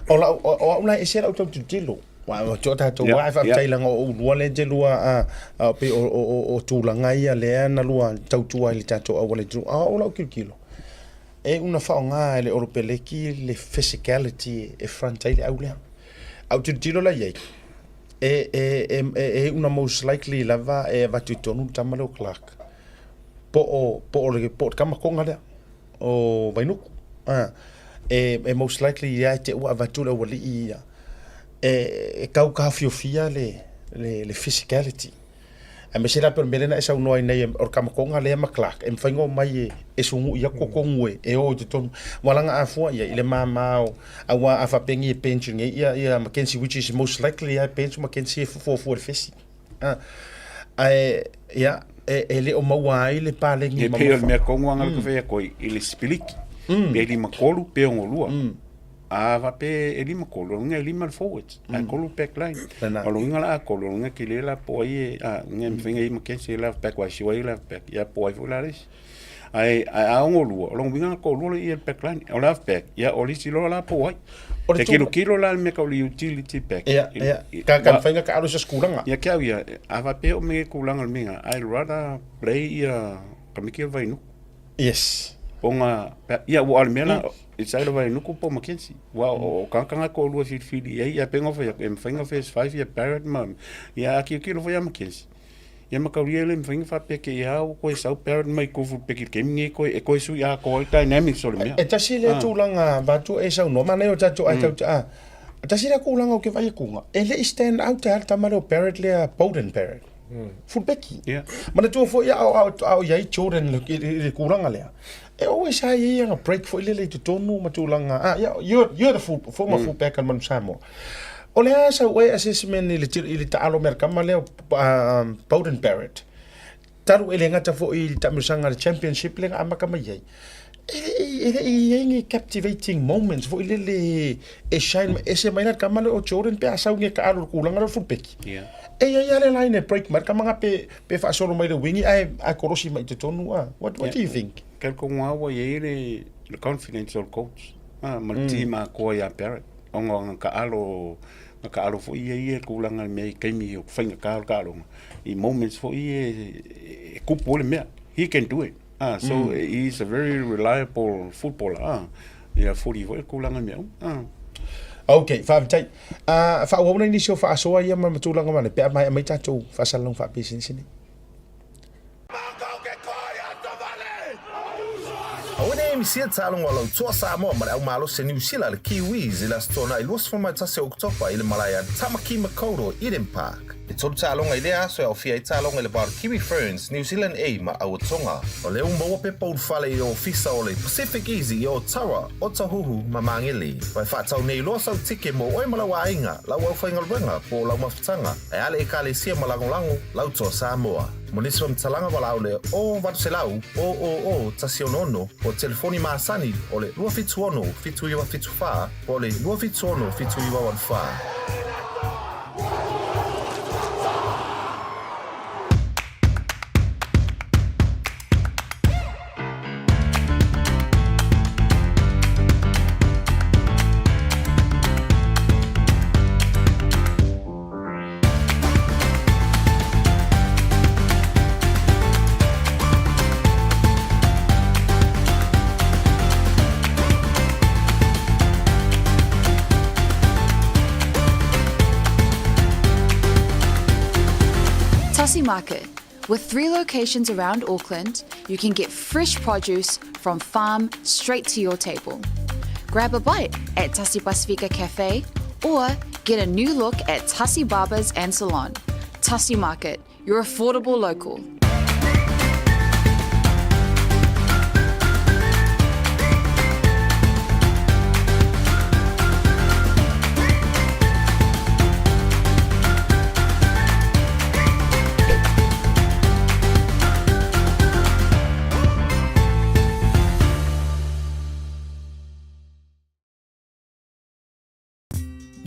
O lau, o au la e ese lau tau tilotilo. Ua o tio tatou yeah, e faafetai yeah. Laga o ulua lea te lua a, a pe o, o, o, o tulaga ia lea na lua tautua i le tatou auala i tulu. A o lau tilotilo. E una faaaoga e le Olopeleki le physicality e front ai le au lea. Au tilotilo la i ai. E, e, e, e, e una most likely lava e avatu i tonu le tama lea o Clark. Po o, po o le, po o le tama konga lea. O Vainuku. A, e, e most likely ia e te ua avatu le aualii ia. E, e tau taofiofia le, le, le physicality. Aemaise la pei o le mea lea na e saunoa ai nei o le tamakoga lea ma Clark, e mafai ona omai e, e sugui atu totonu e, e o i totonu. Ua laga afua ia i le mama o, aua a faapea nei e bench nei ia, ia Mackenzie which is most likely lava e bench Mackenzie e fuafua i le fesi. A, ae, ia, e, e le o maua ai le paleni E pei o le mea tonu lava na fai atu ai i le sipiliki, pe 53 pe 62. A faapea e 53, o lona uiga e 5 le forwards, ae 3 le back line. O lona uiga la a 3, o lona uiga tele la po o ai e, a, uiga e mafai ona i ai Mackenzie e left back, aua e sure ai left back, ia po o ai foi la le isi. Ae, ae a 62, o lona uiga na toalua lea i le back line. O le half back, ia o le isi loa la po o ai. E kilokilo la le mea tau le utility back. Ia, ia, ka, ka mafai ona taalo i se isi tulaga. Ia ke au ia, a faapea o mea tulaga o le mea, I'd rather play ia Kamiki o le Vainuku. Yes. Ona, ia ua o le mea la, it's either Vainuku po o Mackenzie. Ua o tagata na e toalua e filifili i ai, ia pei ona fai atu, e mafai ona first five ia Barrett ma, ia a tilotilo foi ia Mackenzie. Ia mataulia e le mafai ona faapea te i a ua toe sau Barrett mai tofu peki i le taimi lenei e toe sui atoa ai dynamics o le mea. E tasi lea tulaga vaeatu e saunoa, manaia o tatou ai tatou te, a, tasi lea tulaga ou te vaai atu, e le i stand out lava le tama lea o Barrett lea, Beauden Barrett. Full peki. Manatua foi a o i ai Jordan i le tulaga lea, e always lava i ai ana break foi lele i totonu ma tulaga, ah yeah, you're the full, former full back a le Manu Samoa. O le a sau ai assessment i le taalo mai a le tama lea o Beauden Barrett, talu e le gata foi i le taamilosaga i le championship lea na amata mai ai, e le i i ai ni captivating moments foi lele e shine mai, ese mai la le tama lea o Jordan pe a sau nei taalo i le tulaga lea o le full peki. E i ai lava le line e break mai le tama lena pe faasolo mai le wingi ae kolosi mai i totonu a. What do you think? Talitonu lava ua i ai le confidence o le coach ma le team atoa ia Barrett ona o ana taalo na taalo foi ia i ia tulaga i mea i taimi o faigata o le taaloga i moments foi ia e tupu ai le mea. He can do it. Ah, so he is a very reliable footballer. Ah, ia fuli foi le tulaga i mea uma. Ah. Ok, faafetai. Ah, faaauau nai nisi o faasoa ia ma tulaga ma le pe a maea mai tatou faasalalauga faapisinisi nei. Aua ne i misia taaloga o lau toa Samoa ma le au malosi a Niu Sila le Kiwis i le Aso Toonai 21 o Oketopa i le malae a Tamaki Makaurau Eden Park. E tolu taaloga i lea aso e aofia ai taaloga i le va o le Kiwi Ferns, New Zealand A ma Aua Tonga. O lea ua maua pepa ulufale i le ofisa o le Pacific Easy i Otawa, Otahuhu ma Māngere. Ua e faatau nei loa sau tike mo oe ma lau aiga, lau aufaigaluega po o lau mafutaga, ae a le Ekalesia ma lagolago lau toa Samoa. Mo nisi faamatalaga walaau le 0800 000 166 po o telefoni masani o le 276 7974 po o le 276 7914. Tasi Market. With three locations around Auckland, you can get fresh produce from farm straight to your table. Grab a bite at Tasi Pasifika Cafe or get a new look at Tasi Barbers and Salon. Tasi Market, your affordable local.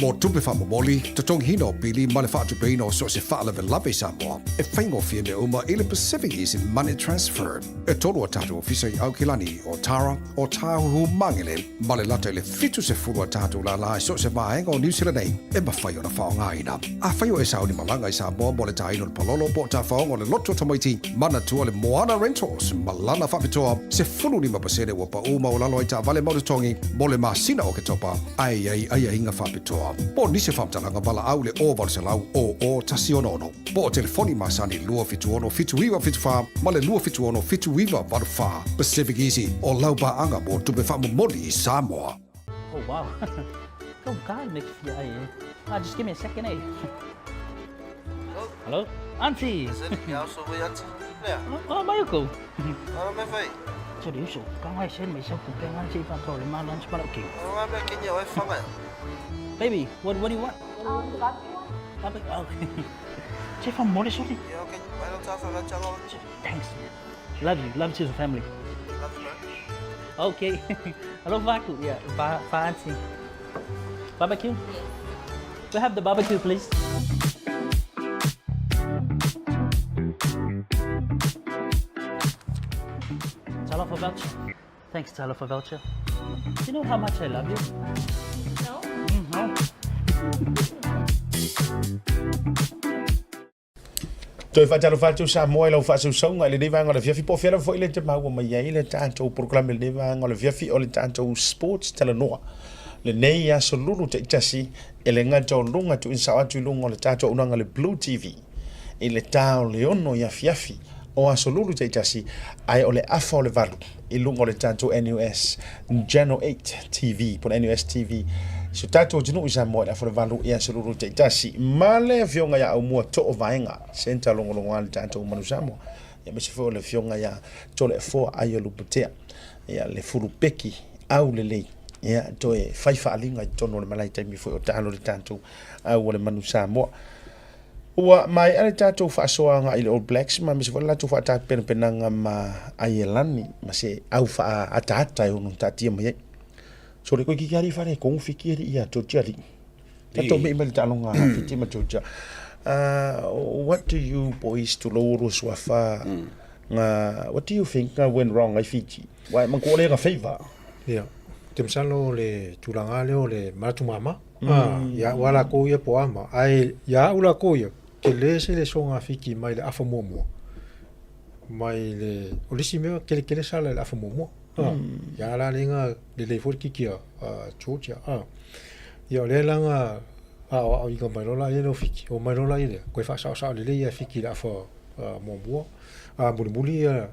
Mo tupe faamomoli, totogiina o pili ma le faatupeina o so o se faalavelave i Samoa, e faigofie mea uma i le Pacific Easy Money Transfer. E tolu a tatou ofisa i Aukilani, Otara, Otāhuhu, Magele, ma le lata i le 70 a tatou lālā i so o se vaega o Niu Sila nei e mafai ona faaaogaina. Afai o e sauni malaga i Samoa mo le tāina o le palolo po o tafaoga o le loto tamaiti, manatua le Moana Rentals ma lana faapitoa 15% ua paʻū maualalo ai taavale ma totogi mo le masina o Oketopa, ae i ai aiaiga faapitoa. Po o nisi o faamatalaga valaau i le 0800 00 166 po o telefoni masani 276 7974 ma le 276 7984. Pacific Easy, o lau paaga mo tupe faamomoli i Samoa. Oh wow. Go God make fia ai eh. Ah, just give me a second eh. Hello? Auntie. Oh, mai ko. Baby, what what do you want? Barbecue. Barbecue. Oh. Thanks. Love you. Love to the family. Love you, bro. Okay. Hello, Vaku. Yeah, va fancy. Barbecue? We have the barbecue, please. Talofa voucher. Thanks, Talofa voucher. Do you know how much I love you? No. No. Toe faatalofa atu Samoa i lau faasausauga i lenei vaega o le afiafi, po o fea lava foi le te maua mai ai le tatou polokalame i lenei vaega o le afiafi o le tatou Sports Talanoa. Lenei aso lulu taitasi e le gata o luga tuuina sao atu i luga o le tatou auaunaga le Blue TV i le ta o le 6 i afiafi o aso lulu taitasi ae o le afa o le 8 i luga o le tatou NUS Channel 8 TV po o le NUS TV si o tatou atunuu i Samoa i le afa o le 8 i aso lulu taitasi ma le afioga ia Aumua Too Vaega Centre logologoa le tatou Manu Samoa aemaise foi o le afioga ia Toleafoa Aio Luputea ia le fulupeki aulelei ia toe fai faaaliga i totonu o le malae taimi foi o taalo le tatou au o le Manu Samoa. Ua maea le tatou faasoa agai i le All Blacks ma aemaise foi le latou faatapenapenaga ma Aielani ma se au faaataata e ono taatia mai ai. So le koe kiki ali fale kongu fiki ali ia Georgia ali. Tatou mei mai le taaloga a Fiti ma Georgia. What do you boys to lo ro suafa nga what do you think nga went wrong ai Fiji? Wai man ko le nga favor. Ia, ou te masalo o le tulaga lea o le manatu mama. Ia aua lakou ia po ama. Ae ia au lakou ia, tele se lesoga Fiti mai le afa muamua. Mai le, o le isi mea, keletele sala i le afa muamua. Ia la le lelei foi le kiki a Georgia. Ia o lea la na aoaoina mai loa laia lea o Fiti, omai loa laia lea, toe faasaosao lelei ia Fiti i le afa muamua. A mulimuli ia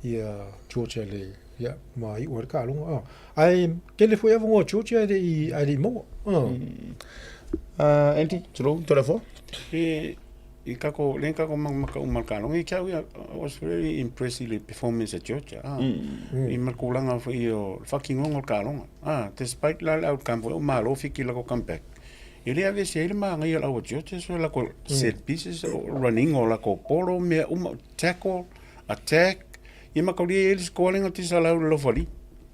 ia Georgia i le ia ma iu ai le taaloga. Ae tele foi avanoa o Georgia ae le i ae le i maua. Andy, tulou, Toleafoa. E i kako le kako maka uma le taaloga i te au ia I was very impressed i le performance a Georgia. Ah, I ma le tulaga foi o le faatinoga o le taaloga. Ah, despite la le outcome foi o malo Fiti lako comeback. E le aveese ai le manaia o le au a Georgia so lako set pieces o running o lako polo mea uma tackle attack ia mataulia e i ai le score lenga tisa lau le lofali.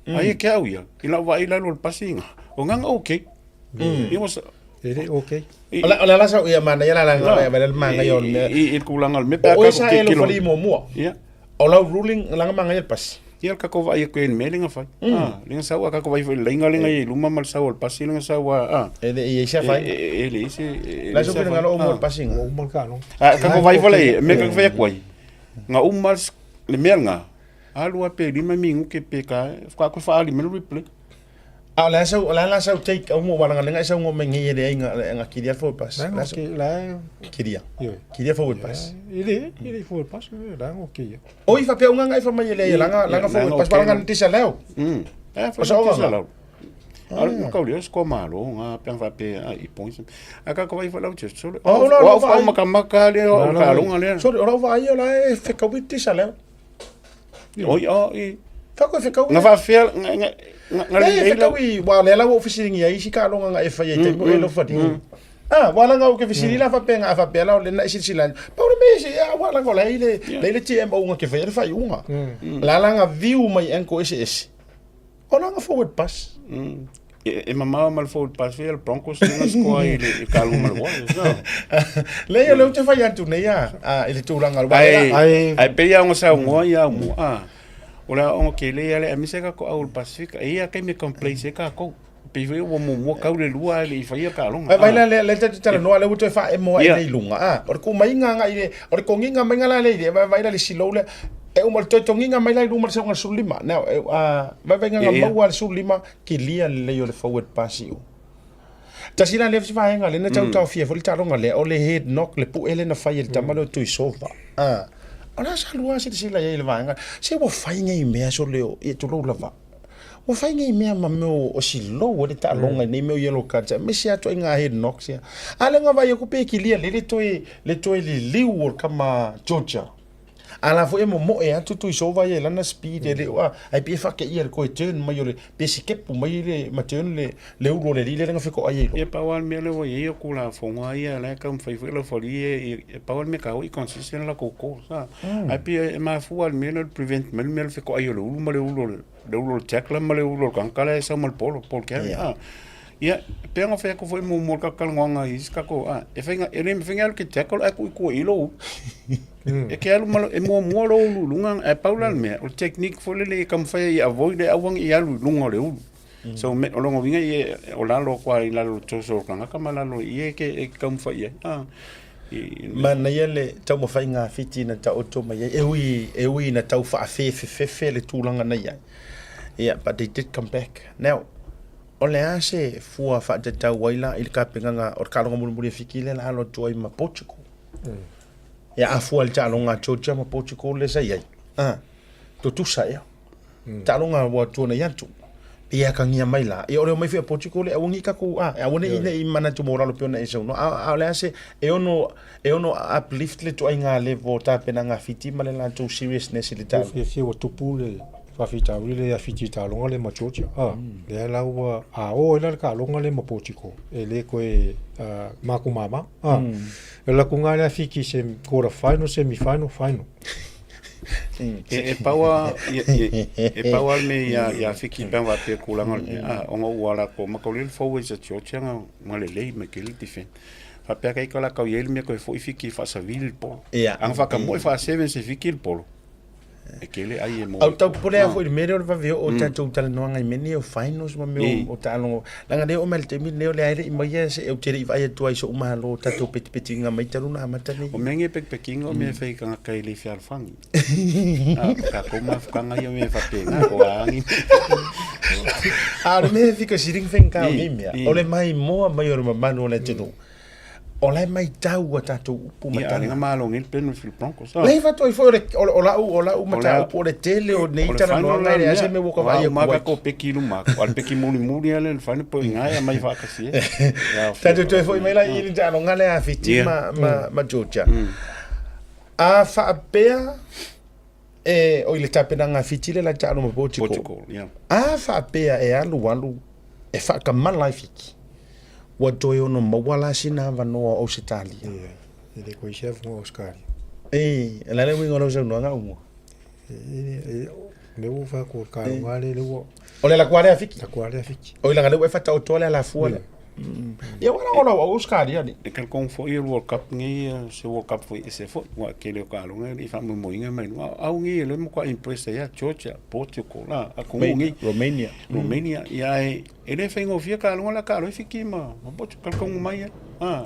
Ai e ke au ia i lau vaai lalo o le pasi o nganga okay. It was E le okay. O le ala sau ia manaia la la la le manaia o le mea. I le tulaga o le mea pe a O oe sa e lofali muamua. Ia. O lau ruling langa manaia le pasi. Ia le kako vaai atu i le mea lenga fai. Ah, lenga sau a kako vaai foi le laina lenga i luma ma le sau o le pasi lenga sau a ah. E le i ai se afaina. E le i se La sau finagalo o mua le pasi Ua uma le taaloga. Ah, kako vaai foi le mea kako fai atu ai. Nga uma le mea lenga, alu a pe lima minute pe ka, faatoa faali mai le replay. A o le a sau, o le a la sau take au mo wala nga sau ngo mai ngi le ainga le nga kilia forward pass. La ngo ke la kilia. Kilia forward pass. Ile ile forward pass la ngo ke ia. Oi fa pe unga ngai fa mai le la nga la nga forward pass wala nga disallow. O sa oga. A kau leo score malo nga pe fa pe i points. A ka ko vai fa lau che solo. O la o fa maka maka le o ka longa le. Sorry, o la va ai o la e fe kau i disallow. Oi o i Fa ko fe kau. Nga fa fe nga nga nga le fe kau i wa le la o ofisi ngi ai si ka longa nga e fa ye te mo e lo fa di. Ah, wala nga o ke fisili la fa pe nga fa pe la o le na isi sila. Pa o le me si ah wala nga la ile la ile TMO nga ke fa ye fa unga. La la nga view mai enko SS. O la nga forward pass. E mamao ma le forward pass foi le Broncos nga score i le ka longa ma le Warriors. No. Le yo le o te fa atu nei a i le tulaga le Ai ai pe ia ngo sa ngo ia mo a. O la o ke le ia le amise ka ko au le Pacific e ia ke me complain se ka ko. Pe foi o mo mo kau le lua le i faia ka longa. Ai vai la le le te tala noa le uto fa e mo ai nei lunga a. O le ku mai nga nga i le o le konginga mai nga la le i vai vai la le silo le e uma le toe togiga mai la i luma le sauga 15. Now e a vai vai nga maua le 15 kilia le o le forward pass i u. Tasi la le vaega le na tau taofia foi le taaloga lea o le head knock le pue le na fai e le tama lea o Tuisova. A o le a sa lua silasila i ai i le vaega se ua fai nei mea sole o ia tulou lava. Ua fai nei mea ma mea o silou ai le taaloga i nei mea o yellow cards aemaise atu ai ngā head knocks ia. A lea na vaai aku pe kilia le le toe le toe liliu o le tama Georgia. A la foi e momoe atu Tuisova ia i lana speed e le o a ai pe fakeia le koe turn mai o le pe sikepu mai le ma turn le le ulu o le alii lea na fetoai ai loa. Ia pau lava le mea lea ua i ai o Tulafono lava ia la e taumafai foi lau falia e pau lava le mea taua i consistent latou calls a. Ae pei e mafua lava i le mea lea o le prevent mai le mea o le fetoai o le ulu ma le ulu o le le ulu o le tackler ma le ulu o le tagata la e sau ma le polo, ball carrier a. Ia, e pei ona fai atu foi muamua le tatou talanoaga i isi tatou a, e faiga, e le mafai ona alu e te tackle ae tuu i tua i lou ulu. E te alu ma, e muamua lou ulu i luga, ae pau la le mea, o le technique foi lele ia taumafai ai ia avoid le aua ne i alu i luga o le ulu. So me, o lona uiga ia, o lalo atu lava i lalo o le torso o le tagata ma lalo i i e te taumafai i ai a. Manaia le taumafaiga a Fiti na taoto mai ai, e ui, e ui ina tau faafefefefe le tulaga na i ai. Yeah, but they did come back. Now, o le a se fua faatatau ai la i le kapenaga o le taaloga mulimuli a Fiti lea la alo atu ai ma Portugal. Ia a fua i le taaloga a Georgia ma Portugal lea sa i ai. Ah, tutusa ea. Taaloga ua tuanai atu. Pe atagia mai la. Ia o le omai foi a Portugal e aua nei tatou a, e aua nei nei manatu maualalo pei ona e saunoa. A, a o le a se e ono e ono uplift le ituaiga level o tapenaga a Fiti ma le latou seriousness i le taaloga. Fiafia ua tupu le faafitauli lea ia Fiti i taaloga lea ma Georgia. A, lea la ua a oo ai la le taaloga lea ma Portugal e le toe matou mama. A, o le lakuga lea a Fiti i se quarter final, semi final, final. E pau a e pau a le mea ia ia Fiki pe ana faapea tulaga o le mea a ona ua latou mataulia le forwards a Georgia na na lelei mai tele defend. Faapea kai ka lakau i ai le mea toe foi Fiki e faasavili le polo. Ana faatamoe faa-seven se Fiki le polo. E tele ai e mo. Au tau popole lava foi i le mea lea o le vave oo o tatou talanoaga i mea nei o finals ma mea o taaloga. Leaga lea e oo mai i le taimi lenei o lea e le i maia se ou te le i vaai atu ai i so'u malo tatou petipetiga mai talu ona amata nei. O mea nei petipetiga o mea e fai i tagata e le fealofani. A o tatou mafutaga ia o mea faapena, o a ni. A o le mea e fika siling faigata o nei mea, o le maimoa mai o le mamalu o le atunuu. O la e maitau a tatou upu ma tala. Ia, a malo nei le penu i Broncos. Lei faatoa foi o le o lau o lau mataupu o le tele o nei talanoaga e leai se mea ua ka vaai atu ai. Ko peki i luma atu, a le peki mulimuli lea le final po i ina e aumai faatasi ai. Tatou toe foi mai la i le taaloga lea a Fiti ma ma ma Georgia. A faapea e o i le tapenaga a Fiti le la taalo ma Portugal. Portugal, yeah. A faapea e alu alu e faatamala ai Fiti. Ua toe ono maua la sina avanoa o Ausetalia. Ia, e le koe isi avanoa o Ausetalia. E, o le a le uiga o lau saunoaga Aumua? E, lea ua fai atu o le taaloga lea, lea ua... O le lakoa lea a Fiti? Lakoa lea a Fiti. Oi leaga lea ua e faataotoa le alafua lea. Ia ua lago lau Ausetalia ni. E talitonu foi o le World Cup lenei, o se World Cup foi ese foi, aua e tele o taaloga e le i faamoemoeina mai luga. O au nei o lea e matua impress ai lava Georgia, Portugal, a atunuu nei. Romania. Romania, ia ae E le faigofie ka aloga la ka alo e Fiti ma ma Portugal kaunga mai ai. Ah,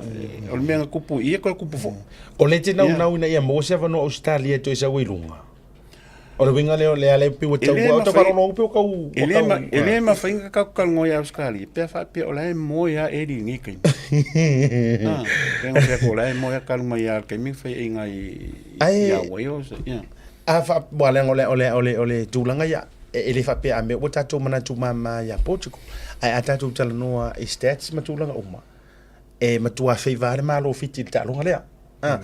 o le mea na tupu i ia toe tupu foi. O le te naunau ina ia maua se avanoa Ausetalia e toe sau ai luga. O le uiga lea o lea lea pei ua tau ua tau faalogologo pei ua tau E le ma e le mafai ona tatou talanoa i Ausetalia pe a faapea o la e moe lava Eddie i lenei taimi. Ah, pe na fai atu o la e moe lava talu mai lava i le taimi na faiaina ai ia Wales, ia. A fa ua leaga o le o le o le o le tulaga ia e le faapea a mea ua tatou manatu mama ia Portugal ae a tatou talanoa i stats ma tulaga uma e matua feiva le Malo Fiti i le taaloga lea. A,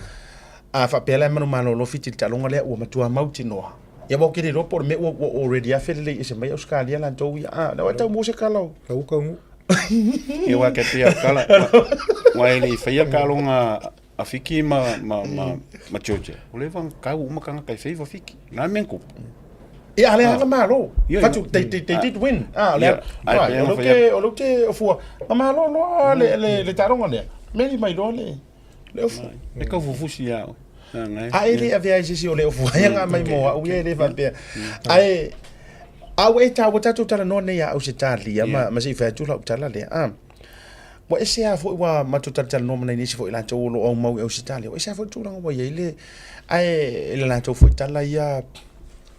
a faapea la e manumalo Fiti i le taaloga lea ua matua mautinoa. Ia ua ou te le iloa po o le mea ua, ua already afe lelei ese mai Ausetalia latou ia. A, lea ua tau maua se tala o. Lau ka nuu. Ia aua ke pei a tala, aua e le i faia taaloga a Fiti ma, ma, ma, ma Georgia. Ua leva ona tau uma tagata e favour Fiti. Na mea na tupu. Ia, a lea na malo. Fatu, they, they, they did win. Ah, lea, ai, o leu te, o leu te ofua. Na malo loa le, le, le taaloga lea. Meli mai loa le, le ofu. E kau fufusi ia oe. A e le avea ai se isi o le ofu ai nga mai mo au ia e le faapea. Ae, a ua e taua tatou talanoa nei ia Ausetalia ma, ma se i fai atu lau tala lea. Ah. Ua ese lava foi ua matou talatalanoa ma nai nisi foi latou o lo o aumau i Ausetalia, ua ese lava foi le tulaga ua i ai le, ae i le latou foi tala ia,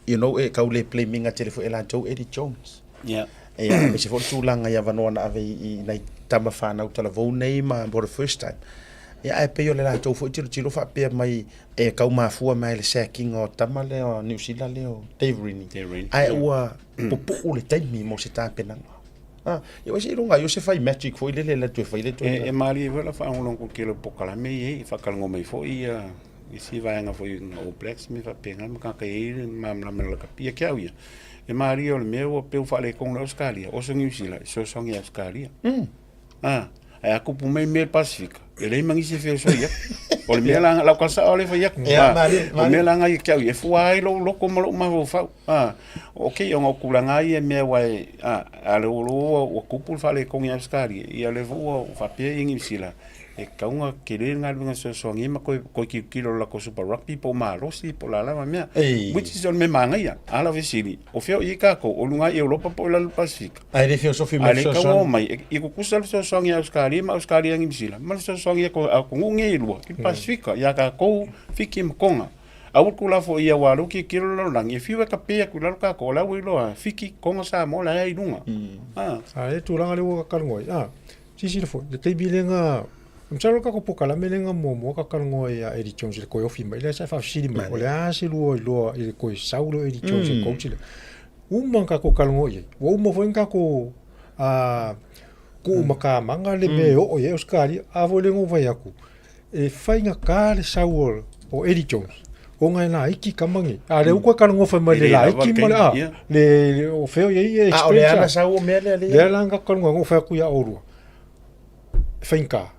you know, e tau le blame ina tele foi e latou Eddie Jones. Yeah. Ia, aemaise foi le tulaga i avanoa na ave i nai tama fanau talavou nei ma for the first time. Ia, ae pei o le latou foi tilotilo faapea mai e tau mafua mai le sacking o tama lea o Niu Sila lea o Dave Rennie. Dave Rennie. Ae ua pupuu le taimi mo se tapenaga. Ah, ia ua seiloga ai o se fai magic foi lele le atu e fai le toe. E malie foi la faalogologo atu i le polokalame ia e faatalanoa mai foi ia isi vaega foi o All Blacks ma mea faapena ma tagata e i ai le malamalama i le lakapi. Ia te au ia, e malie o le mea ua pei ua faaletonu le Ausetalia, oso Niu Sila e fesoasoani i Ausetalia. A, ae a tupu mai mea i le Pasefika, e leai ma nisi e fesoasoani atu. O le mea la, lau tala sao lea e fai atu. Ia, malie, O le mea la lena ia te au ia, e fua ai lou loto ma lou mafaufau. A, okei, ona o tulaga lava ia i mea aua e, a, a le ua ua tupu le faaletonu i Ausetalia, ia o lea foi ua faapea ia Niu Sila, e tatau ona tele le galuega fesoasoani ai ma toe, toe tilotilo i le latou Super Rugby po o malosi po o le a lava mea. Which is o le mea manaia. A o lau fesili, o fea o i ai tatou, o luga i Europa po o i lalo i le Pasefika? Ae le feosofi mai le fesoasoani. A o lea e tau o mai, e tutusa le fesoasoani a Ausetalia ma Ausetalia Niu Sila ma le fesoasoani a atunuu nei e lua i le Pasefika ia tatou Fiti ma Toga. Aua le tulafo ia aua o lea ua tilotilo le lalolagi, e fiu e kape atu i lalo tatou, o la ua iloa Fiti, Toga, Samoa la e i luga. A o le tulaga lea ua talanoa ai, a, silasila foi, le taimi lea na, masalo le tatou polokalame lea na muamua ka talanoa ia Eddie Jones i le toe ofi mai lea sa e faafesili mai, o le a se lua iloa i le toe sau lea o Eddie Jones e coach lea. Uma ona tatou talanoa i ai, ua uma foi ona tatou tuumatamaga le mea e oo i ai Ausetalia. A foi lea na ou fai atu, e faigata le sau o Eddie Jones ona e laiti tama nei. A o lea ua toe talanoa fai mai le laiti ma le a, le o fea o i ai A o lea na sau o mea lea lea. Lea la na tatou talanoa na ou fai atu ia oulua, e faigata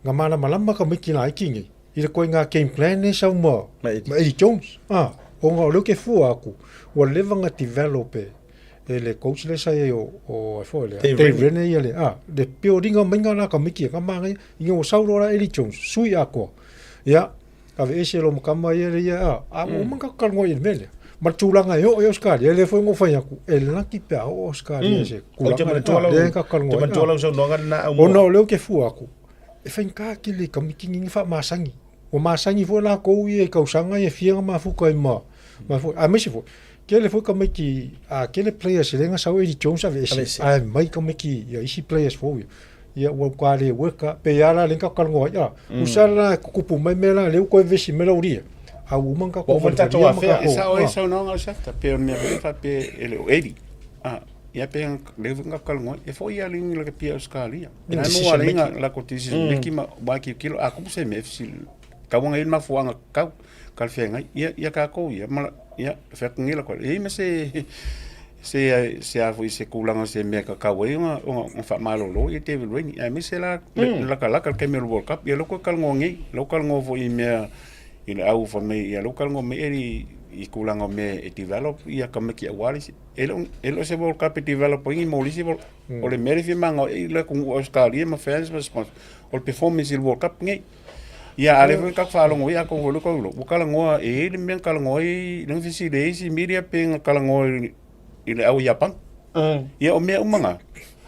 na malamalama tamaiti laiti nei i le ituaiga game plan lea e sau ma Eddie Jones. A, ona o lea ou te fua atu, ua leva ona develop e e le coach lea sa i ai o, o ai foi lea, Dave Rennie ia le, a, le building mai ngā ka miki, ngā māngai, ina ua sau loa la Eddie Jones, sui atoa. Ia, aveese lo makama ia le ia, a, a ua uma ka kalongoa i le mea lea. Ma le tulaga e oo i Australia, lea foi na ou fai atu, e laki pe a oo Australia i se Ou te tulaga manatua lea, lau, lea ka te kalongoa ai, manatua a. lau saunoaga lena au mua. Ona o lea ou te fua atu, e faigata tele i tamaiti nei ona faamasani. Ua masani foi latou ia i tausaga ia e fia ona mafuta ai ma, ma foi, aemaise foi, tele foi tamaiti, a tele players lea na sau Eddie Jones aveese, Aveese. ae mai tamaiti ia isi players fou ia. Ia ua matua le work lava. Pei lava la lea na tatou talanoa ai, a, tusa la e tutupu mai mea la lea ua toe vevesi mai le aulia, a ua uma ona Ua tatou uma ona tatou valivalia ma afea. E tatou, sao ai a. saunoaga a Shafter, pei o le mea foi lea faapea e le o Eddie, a, ia pei ona lea foi na tatou talanoa ai, e foi lava le uiga i le lakapi a Ausetalia. Le Na maua decision ai making. la latou decision making ma aua e tilotilo a tupu se mea e fesili, tau ona i ai le mafuaaga tatau talafeagai. Ia, ia tatou ia ma ia fai atu nei latou, e i ai ma se se se a foi se tulaga o se mea e tatau ai ona ona faamalolo ia David Rennie, aemaise la le latalata le taimi o le World Cup. Ia lea ua toe talanoa nei, lea ua talanoa foi i mea i le au fai mai, ia lea ua talanoa mai Eddie i tulaga o mea e develop ia tamaiti aua le isi. E le o e le o se World Cup e develop ai ni mo le isi World O le mea lea e fia manao ai le atunuu o Ausetalia ma fans ma sponsor, o le performance i le World Cup nei. Ia, a o lea foi na tatou faalogo ai, atonu foi o lea ua tau iloa, ua talanoa, e i ai le mea na talanoa ai, lea na fesili ai isi media pe na talanoa i le au Iapani. Ia, o mea uma na.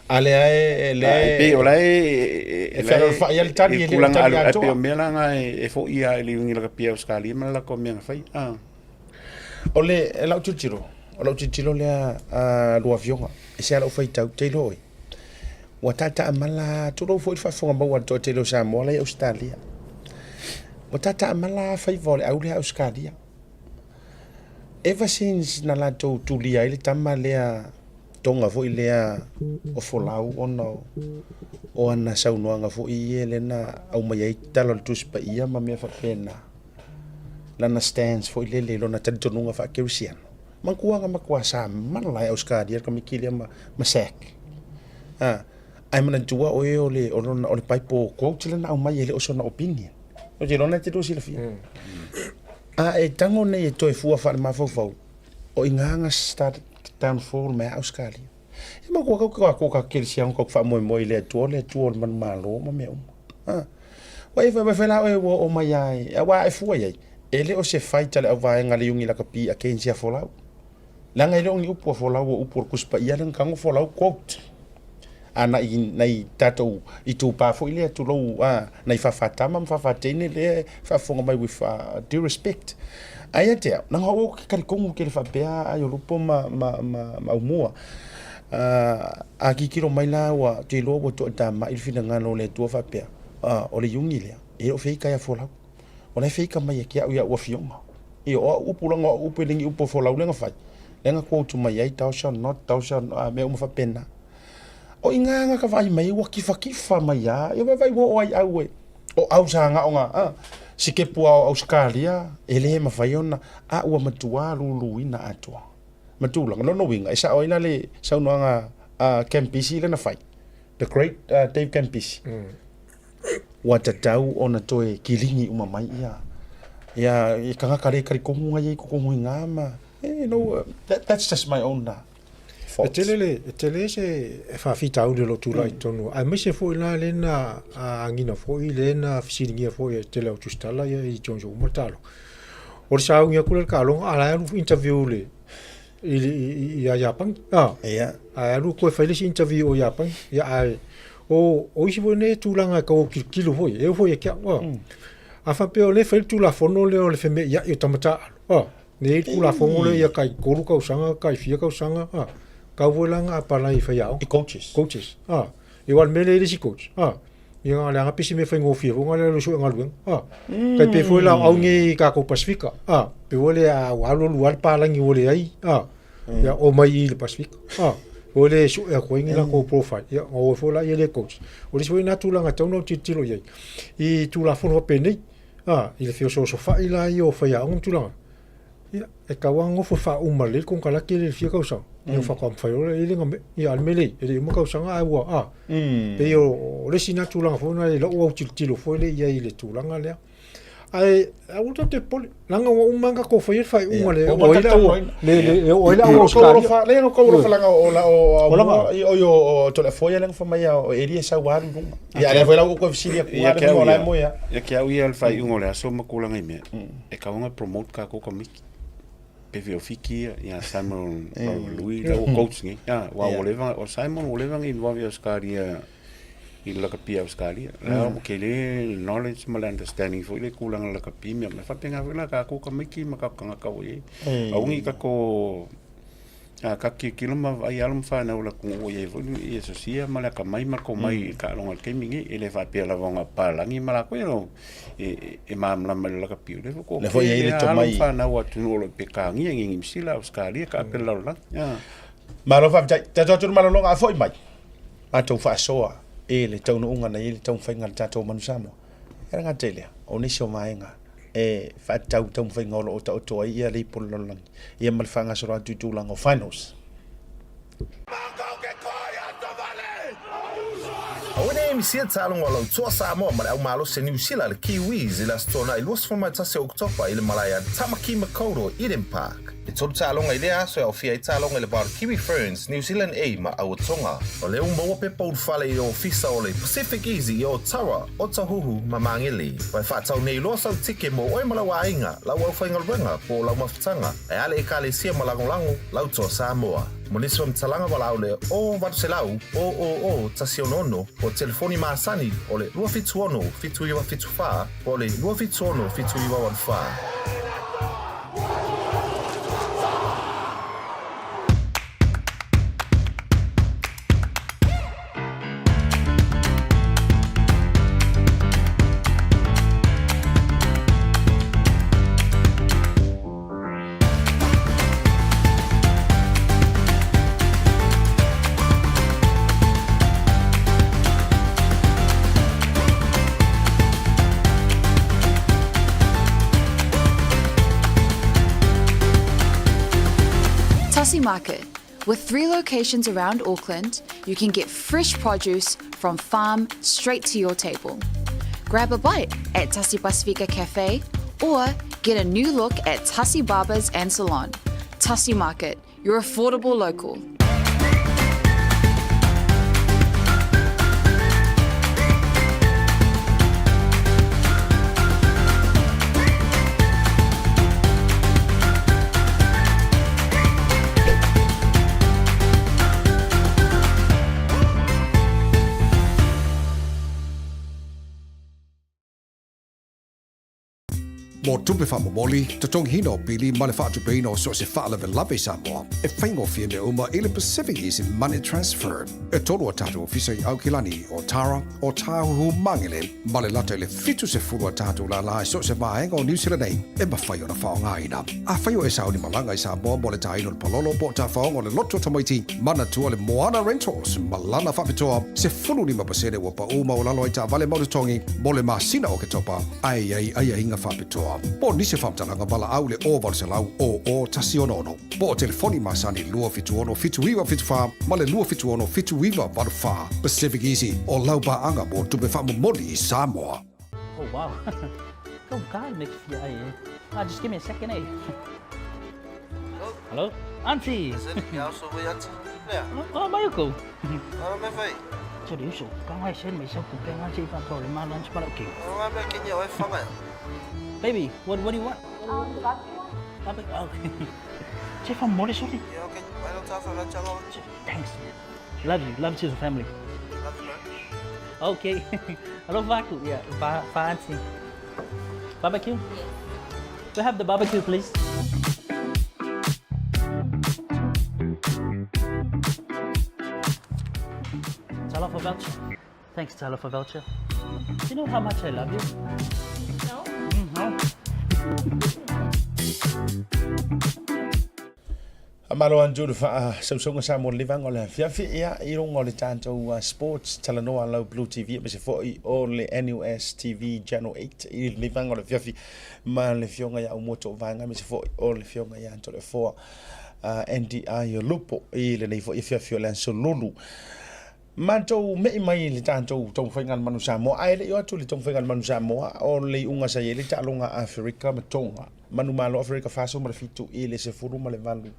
A lea e, lea e pei o la e e fealofai lava le tali, e le o le tali atoa. E pei o mea la na e foi lava i le uiga i le lakapi a Ausetalia ma le latou mea na fai. O le lau tilotilo, o lau tilotilo lea a lua afioga, e ese lava lau faitau, te iloa oi, ua taataamala, tulou foi le faafofoga maua a le toatele o Samoa la e i Ausetalia, ua taataamala lava faiva o le au lea Ausetalia. Ever since na latou tulia ai le tama lea Toga foi lea o Folau ona o ana saunoaga foi ia lea na aumai ai tala o le Tusi Paia ma mea faapena, lana stance foi lele i lona talitonuga faa-Kerisiano. Manatua na matua samala e Ausetalia le tamaiti lea ma sack. Ae manatua oe o le, o lona, o le Bible quote lea na aumai e le o sona opinion. Ou te iloa na e te lua silafia. A e tago nei e toe fua faale-mafaufau, o i ina na start downfall mai a Ausetalia. E manatua kau ke ko ka kerisiano kau faamoemoe i le Atua, o le Atua o le manumalo ma mea uma. Ua e fai la oe ua oo mai ai, aua e fua i ai, e le o se fight a le auvaega a le Iuni Lakapi against ia Folau. Leaga e le o ni upu a Folau o upu o le Tusi Paia lea na tago Folau quote. A na i, nai tatou itupa foi lea tulou a, nai faafatama ma faafateine lea e faafofoga mai with due respect. Ae ia te au, leaga o au ou te talitonu tele faapea a Iolupo ma, ma, ma, ma Aumua. A tilotilo mai la ua, ou te iloa ua toatamai le finagalo o le Atua faapea, o le Iuni lea, e le o feita ia Folau. O la e feita mai ia te au i au afioga. Ia, o au upu leaga o au upu e le ni upu a Folau lea na fai, lea na quote mai ai, thou shalt not, thou shalt not, mea uma faapena. O i ina na ka vaai mai ai ua kifakifā mai lava, ia vaivai ua oo ai au e, o au sa na o na, a, sikepu a o Ausetalia, e le mafai ona, a ua matua luluina atoa ma tulaga. Lona uiga, e sao ai la le saunoaga a Campisi lea na fai, the great Dave Campisi, ua tatau ona toe kilini uma mai ia, ia, i tagata le talitonu na i ai i totonu i ina ma, you know, that's just my own E tele le, e tele se faafitauli o lo o tulai i totonu, aemaise foi la lea na agiga foi, lea na fesiligia foi e le tele o tusitala ia i Jones uma le taaloga. O le sauni atu lea i le taaloga, a o la e alu interview i le, i le, ia Iapani, a, ae alu toe fai le isi interview o Iapani, ia ae o, o isi foi nei tulaga e tau tilotilo foi, e oo foi ia te au, a. A faapea o lea e fai le Tulafono lea o le feme'ia'i o tama taaalo, a. Nei le Tulafono lea ia tai 3 tausaga, tai fia tausaga, a, tau foi la na apalai i faiaoga. I coaches. Coaches, a. Ia aua o le mea lea e i ai le isi coach, a, ia na o le aga pei se mea faigofie foi na le alu e sue galuega, a. Tai pei foi la o au nei i tatou Pasefika, a, pei foi lea a ua alu alu lava le palagi ua leai, a, ia omai i i le Pasefika, a. Foi lea e sue atu ai ni latou profile, ia ona o ai foi lea le coach. O le isi foi lena tulaga e tatau ona ou tilotilo i ai, i Tulafono faapenei, A, i le feosoosofai la ia o faiaoga ma tulaga, ia, e tau lava nofo e faauma lelei le konekarate lea i le fia tausaga, ia faatoa mafai loa lea i le ia a le mea lea e le i uma tausaga ae ua, a, pei o le isi lena tulaga foi lena i lou autilotilo foi lea i ai i le tulaga lea. Ae aua tatou te popole, leaga ua uma ona tatou faia le faaiuga le oo ai le au, le oo ai le au Ausetalia. Leai na tou alofa leaga o la o o Toleafoa ia lea na fai mai o Elia e sau alu i luga. Ia lea foi la ua toe fesili atu Ia ke au ia, ia ke au ia le faaiuga o le aso ma tulaga i mea, e tatau ona promote tatou tamaiti. Pe fe o Fiki ia, ia Simon Lui la ua coach nei. Ia, aua ua leva, o Simon ua leva ona involve i Ausetalia i le lakapi a Ausetalia. La ua tele le knowledge ma le understanding foi le tulaga lakapi mea uma. E faapena foi la tatou tamaiti ma tatou tagata ua i ai. Aua ne i tatou A ka tilotilo ma vaai alo ma fanau o le atunuu ua i ai foi ia sosia ma le atamai ma le tomai i le taaloga i le taimi lenei. E le faapea lava ona palagi ma latou, ia e malamalama i le lakapi, o lea foi Lea foi e i ai le alo ma tomai. fanau a atunuu o lo o i Peretania, i Niu Sila, Ausetalia, taape le lalolagi. Malo faafetai. Tatou atu i le malologa a foi mai, matou faasoa i le taunuuga na i ai le taumafaiga a le tatou Manu Samoa. E le gata i lea, o nisi o vaega e faatatau i taumafaiga o lo o taoto ai ia leipo o le lalolagi ia ma le faagasolo atu i tulaga o finals. Aua ne i misia taaloga o lau toa Samoa ma le au malosi a Niu Sila le Kiwis i le Aso Toonai 21 o Oketopa i le malae a Tamaki Makaurau Eden Park. E tolu taaloga i lea aso e aofia ai taaloga i le va o le Kiwi Ferns, New Zealand A ma Auatonga. O lea ua maua pepa ulufale i ofisa o le Pacific Easy i Otawa, Otahuhu ma Magele. Ua e faatau nei loa sau tike mo oe ma lau aiga, lau aufaigaluega po o lau mafutaga, ae a le Ekalesia ma lagolago lau toa Samoa. Mo nisi faamatalaga valaau le 0800 000 166 po o telefoni masani o le 276 7974 po o le 276 7984. Tasi Market. With three locations around Auckland, you can get fresh produce from farm straight to your table. Grab a bite at Tasi Pasifika Cafe or get a new look at Tasi Barbers and Salon. Tasi Market, your affordable local. Mo tupe faamomoli, totogiina o pili ma le faatupeina o so o se faalavelave i Samoa, e faigofie mea uma i le Pacific Easy Money Transfer. E tolu a tatou ofisa i Aukilani, Otara, Otāhuhu, Mangere, ma le lata i le 70 a tatou lālā i so o se vaega o Niu Sila nei e mafai ona faaaogaina. Afai o e sauni malaga i Samoa mo le tāina o le palolo po o tafaoga o le loto tamaiti, manatua le Moana Rentals ma lana faapitoa 15% ua paʻū maualalo ai taavale ma totogi mo le masina o Oketopa ae i ai aiaiga faapitoa. Po o nisi o faamatalaga valaau i le 0800 00 166 po o telefoni masani 276 7974 ma le 276 7984. Pacific Easy, o lau paaga mo tupe faamomoli i Samoa. Oh wow. Go God make fia ai eh. Ah, just give me a second eh. Hello? Auntie. Oh, mai ko. 这里手刚开始没收股票，我这份做你妈乱七八糟给。Baby, what what do you want? The barbecue one? Barbecue. Oh. 这份没得说的。Thanks. Love you. Love to the family. Okay. Hello, Vaku. Yeah, va auntie. Barbecue? We have the barbecue, please. Talofa voucher. Thanks, Talofa voucher. Do you know how much I love you? No? No. Faamalo atu i le faasausauga Samoa i lenei vaega o le afiafi ia i luga o le tatou sports talanoa lau Blue TV aemaise foi o le NUS TV Channel 8 i lenei vaega o le afiafi ma le afioga ia Aumua Toovaega aemaise foi o le afioga ia Toleafoa Andy Lupo i lenei foi afiafi o le aso Lulu. Matou me'i mai i le tatou taumafaiga a le Manu Samoa, ae le i o atu i le taumafaiga a le Manu Samoa, o le iuga sa i ai le taaloga a Aferika ma Tonga, manumalo Aferika 47 i le 18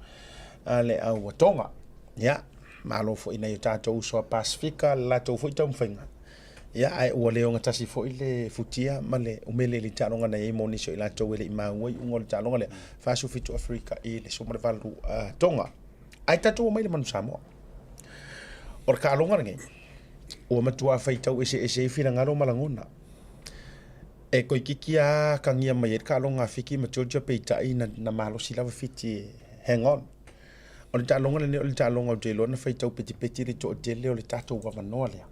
a le au a Tonga. Ia, malo foi i nai o tatou uso a Pasifika le latou foi taumafaiga. Ia, ae ua le ogatasi foi le futia ma le umele i le taaloga na i ai mo nisi o i latou e le i maua iuga o le taaloga lea, 47 Aferika i le 18 a Tonga. Ae tatou omai i le Manu Samoa. O le taaloga lenei, ua matua faitau eseese ai finagalo ma lagona. E toeitiiti lava atagia mai ai le taaloga a Fiti ma Georgia peitai na, na malosi lava Fiti e hang on. O le taaloga lenei o le taaloga ou te iloa na faitau petipeti le toatele o le tatou avanoa lea.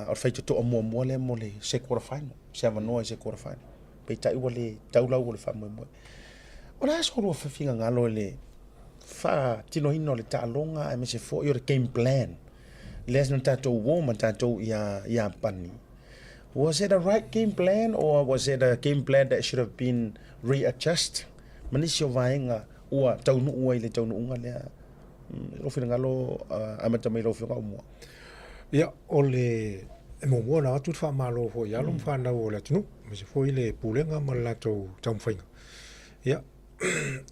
O le faitotoa muamua lea mo le se quarter final, se avanoa i se quarter final. Peitai ua le tau lau o le faamoemoe. O le a so lua finagalo i le faatinoina o le taaloga aemaise foi o le game plan lea na tatou uo ma tatou ia Iapani. Was it a right game plan or was it a game plan that should have been readjust? Ma nisi o vaega ua taunuu ai i le taunuuga lea. Lou finagalo amata mai i lau Afioga Aumua. Ia, o le e muamua ona avatu le faamalo foi i alo ma fanau o le atunuu, aemaise foi le Pulega ma le latou taumafaiga. Ia,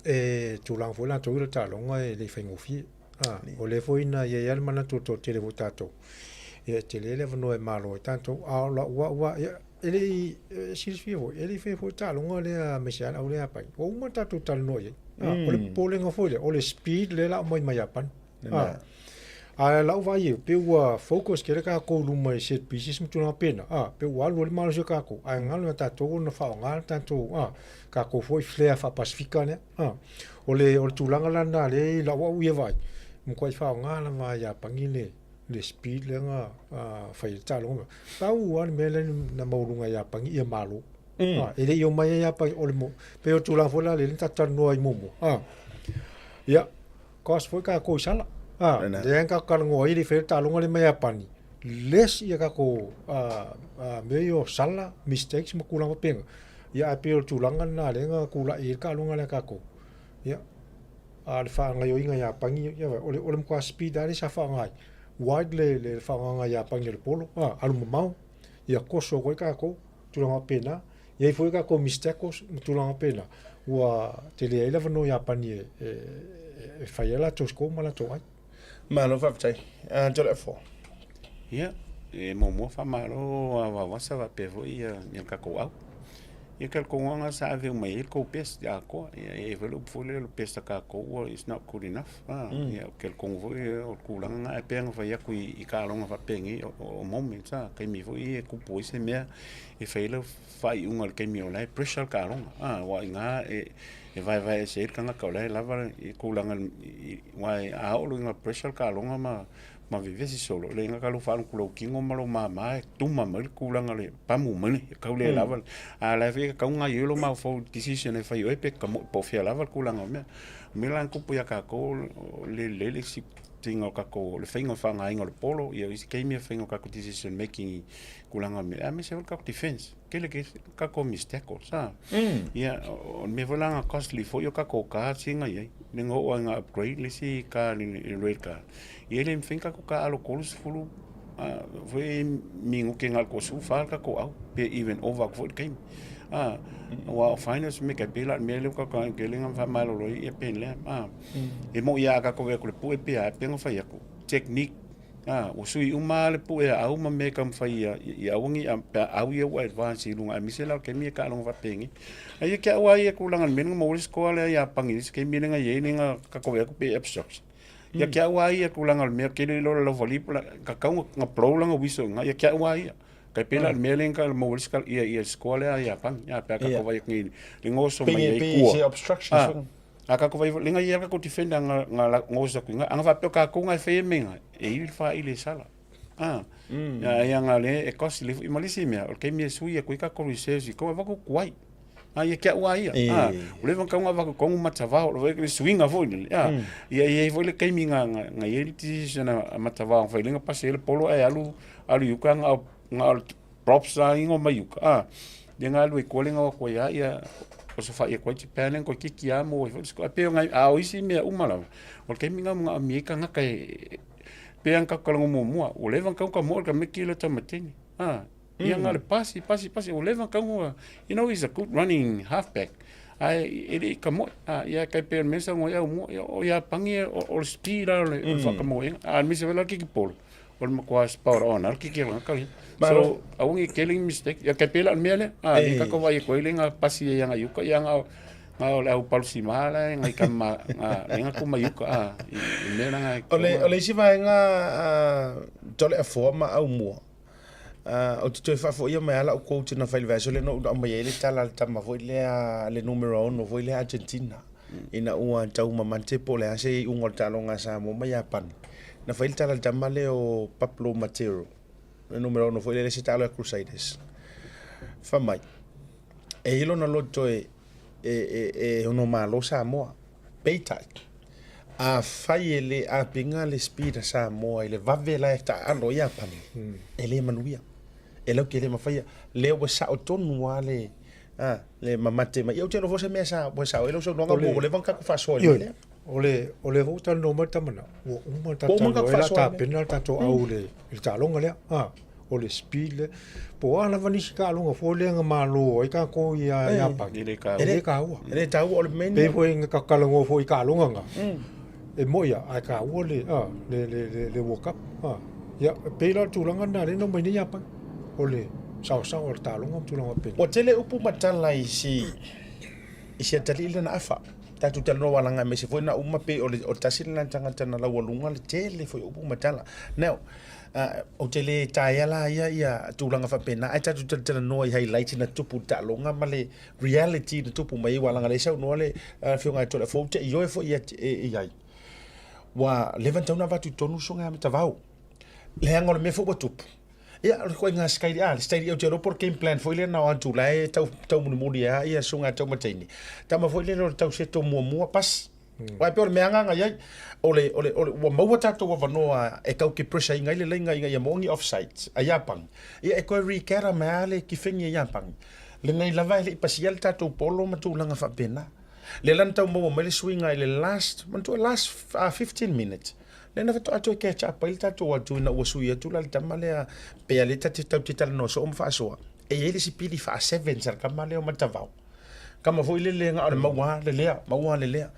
e tulaga foi latou i le taaloga e le i faigofie. A, o lea foi na i ai lava le manatu o le toatele foi o tatou, ia e tele le avanoa e malo ai tatou. A o lau au lava, ia, e le i, e silafia foi, e le i faia foi le taaloga lea aemaise lava le au lea Iapani. Ua uma ona tatou talanoa i ai. A, o le popolega foi lea, o le speed lea o le a aumai mai Iapani. A, a o lau vaai e pei ua focus tele tatou i luma i set pieces ma tulaga faapena, a, pei ua alu ai le malosi o tatou, ae galo ia tatou ona faaaoga le tatou, a, tatou foi flair faa-Pasifika lea. A, o le, o le tulaga la lena lea i lau au ia vaai, e matuai faaaoga lava e Iapani le, le speed lea na fai ai le taaloga. Pau lava le mea lea na maualuga e Iapani ia malo. A, e le i omai ai Iapani, o le mo, pei o le tulaga foi la lea na tatou talanoa ai muamua, a, ia, Cause foi tatou i sala. A, lea na tatou talanoa ai le i faia le taaloga lea ma Iapani, less ia tatou mea ia o sala, mistakes ma tulaga faapena. Ia ae pei o le tulaga lena lea na tulai ai le taaloga lea a tatou. Ia. A o le faagaoioiga o Iapani, ia vaai, o le, o le matua speed lava lea sa faaaoga ai, wide le, le faaaogaina e Iapani o le polo, a, alu mamao, ia toso atu ai tatou, tulaga faapena. E i ai foi tatou miss tackles ma tulaga faapena, ua tele ai le avanoa o Iapani e, e, e fai ai latou score ma latou ai. Malo faafetai. Uh, Toleafoa. Ia, e muamua faamalo a Vaovasa faapea foi ia, ia le tatou au. Ia ke talitonu sa ave uma i ai le tou best atoa. Ia e i ai foi le upu foi lea o le best a tatou ua is not good enough. Ah, mm. Ia ke talitonu foi o le tulaga na e pei ona fai atu i, i taaloga faapenei o, o moments ah, taimi foi e tupu ai se mea e fai ai lau faaiuga i le taimi o la e pressure le taaloga. Ah, aua i ina e e vaevae ese ai le tagata o la e lava i tulaga aua a oo loa ina pressure le taaloga ma ma vevesi solo, le ga lou faalogo lou tino ma lou mama e tuma mai le tulaga le pamu mai le tau le lava. A la e tau gaoioi lou mafaufau i le decision e fai oe pe ka po o fea lava le tulaga o mea. O mea la na tupu ia tatou o le lelei le isi tiga o tatou le faiga o le faaaogaina o le polo, ia o isi taimi o le faiga o tatou decision making i tulaga o mea, aemaise foi le tatou defense. Tele tatou miss tackles a. Ia o le mea foi la na costly foi o tatou cards ia na i ai. Le na oo lava ina upgrade le isi card i le red card. Ia e le mafai ona tatou taaalo 30 foi minute na o le 24 le tatou au pe even over atu foi le taimi. Aua o finals me ka pei la o le mea lea ua tatou tele na faamalolo ai ia pe lea. E moni lava a tatou o atu i le pue pe a, pei ona fai atu, technique ua sui uma lava le pue aau ma mea e taumafai ia aua ne i pe a au ia ua advance i luga aemaise la o le taimi e taaloga faapenei. A ia te au lava ia tulaga i le mea lea na maua ai le score lea ia Iapani i le isi taimi lea na i ai lea na tatou vaai atu pei e obstruction. Ia te au lava ia tulaga o le mea tele loa le laufali tatau ona blow lana whistle i ina, ia te au lava ia. Tai pei la o le mea lea na maua ai le ia score lea a Iapani pe a tatou vaai atu nei i le oso mai ai i tua. A tatou vaai foi, lenei lava tatou defender na oso atu i ina. Ana faapea o tatou na e faia mea i ina, e i le faili e sala. Ai ana le e costly foi ma le isi mea, o le taimi e sui atu ai tatou reserves i tou e avatu tuai. A ia te au lava ia. Ua leva ona tatau ona avatu i totonu Matavao, o le suiga foi lele. Ia e i ai foi le taimi na i ai le decision a Matavao na fai ai na pasi ai le polo ae alu alu i uka na o le props la ingo mai uka. Ia na alu ai tua le na o atu ai lava ia osofai atu ai Japan lea na toeitiiti lava maua ai foi le score. E pei o nai, a o isi mea uma lava, o le taimi lena ua manaomia ai tagata e pei lava ona tatou talanoa muamua, ua leva ona tatau ona tamoe le tamaiti lea o Taumateni. Ia na o le pasi, pasi, pasi, ua leva ona tatau ona, you know he's a good running half back, ae e le i tamoe. Ia tai pei o le mea na saunoa ai Aumua, ia o Iapani o le speed lava o le faatamoega, aemaise foi la le kiki polo, o le matua spot on lava le kiki a le tagata ia. So aua ne i tele ni mistake, ia tai pei la o le mea lea, lea tatou vaai atu ai lea na pasi ai agai i uka, ia na o le au palusima la e nai tama lea na tuu mai i uka, i mea la na. O le isi vaega Toleafoa ma Aumua, Ou te toe faafoia mai lava lau quote na fai i le vaiaso lea na ou aumai ai le tala a le tama foi lea, le numera 6 foi lea Argentina ina ua tau mamate po o le a se iuga o le taaloga a Samoa ma Iapani. Na fai le tala a le tama lea o Pablo Matero, le numera 6 foi lea le isi taalo ia Crusaders. Fai mai, e i ai lona loto e, e, e, e ono malo Samoa. Peitai, afai e le apiga le speed a Samoa i le vave la e taaalo ai Iapani, e le manuia. E latou te le mafaia. Lea ua sao tonu lava le, a, le mamate mai. Ia ou te iloa foi o se mea sa, ua sao ai lau saunoaga, ua leva ona tatou faasoa i le mea lea. O le, o lea foi ua talanoa mai le tama lena, ua uma ona tatou talanoa ai, o le a tapena le tatou au i le taaloga lea. A, o le speed lea. Po o a lava nisi taaloga foi lea na malo ai tatou ia Iapani, e le taua. E le taua. E le taua, o le mea Pei foi na tatou talanoa foi i taaloga na, e moni lava, ae taua le, a, le, le, le, le World Cup. A, ia, e pei la o le tulaga lena lea na omai nei Iapani, o le saosaoa o le taaloga ma tulaga faapena. Ua tele upu ma tala i si, i si atalii lea na afa. Tatou talanoa aua leaga aemaise foi na uma pei o le tasi lena tagata na laualuga le tele foi o upu ma tala. Now, ou te le taea la ia ia tulaga faapena ae tatou talatalanoa i highlights na tupu i le taaloga ma le reality na tupu mai aua leaga o lea e saunoa le Afioga ia Toleafoa ou te ioe foi i ai. Ua leva ona tatau ona avatu i totonu usoga ia Matavao. Leaga o le mea foi ua tupu, Ia, o le ituaiga style, ah, le style ou te iloa po o le game plan foi lea na o atu la e tau, taumulimuli ai ia susuga Taumataini. Tama foi lele o le tau seto muamua, pasi. Aua e pei o le mea agaga i ai, o le, o le, o le, ua maua tatou avanoa e tau ke pressure ina ai le laina ina ia maua ni offside a Iapani. Ia e toe regather mai lava le kifegi a Iapani. Lenei lava e le i pasia le tatou polo ma tulaga faapena. Lea la na tau maua mai le suiga i le last, manatua last 15 minutes, lea na faatoa toe catch up ai le tatou atu ina ua sui atu la le tama lea, pei lava lea ta te tatou te talanoa soo ma faasoa, e i ai le isi pili faa-sevens a le tama lea o Matavao. Tama foi lele na o le maua lava le lea, maua lava le lea.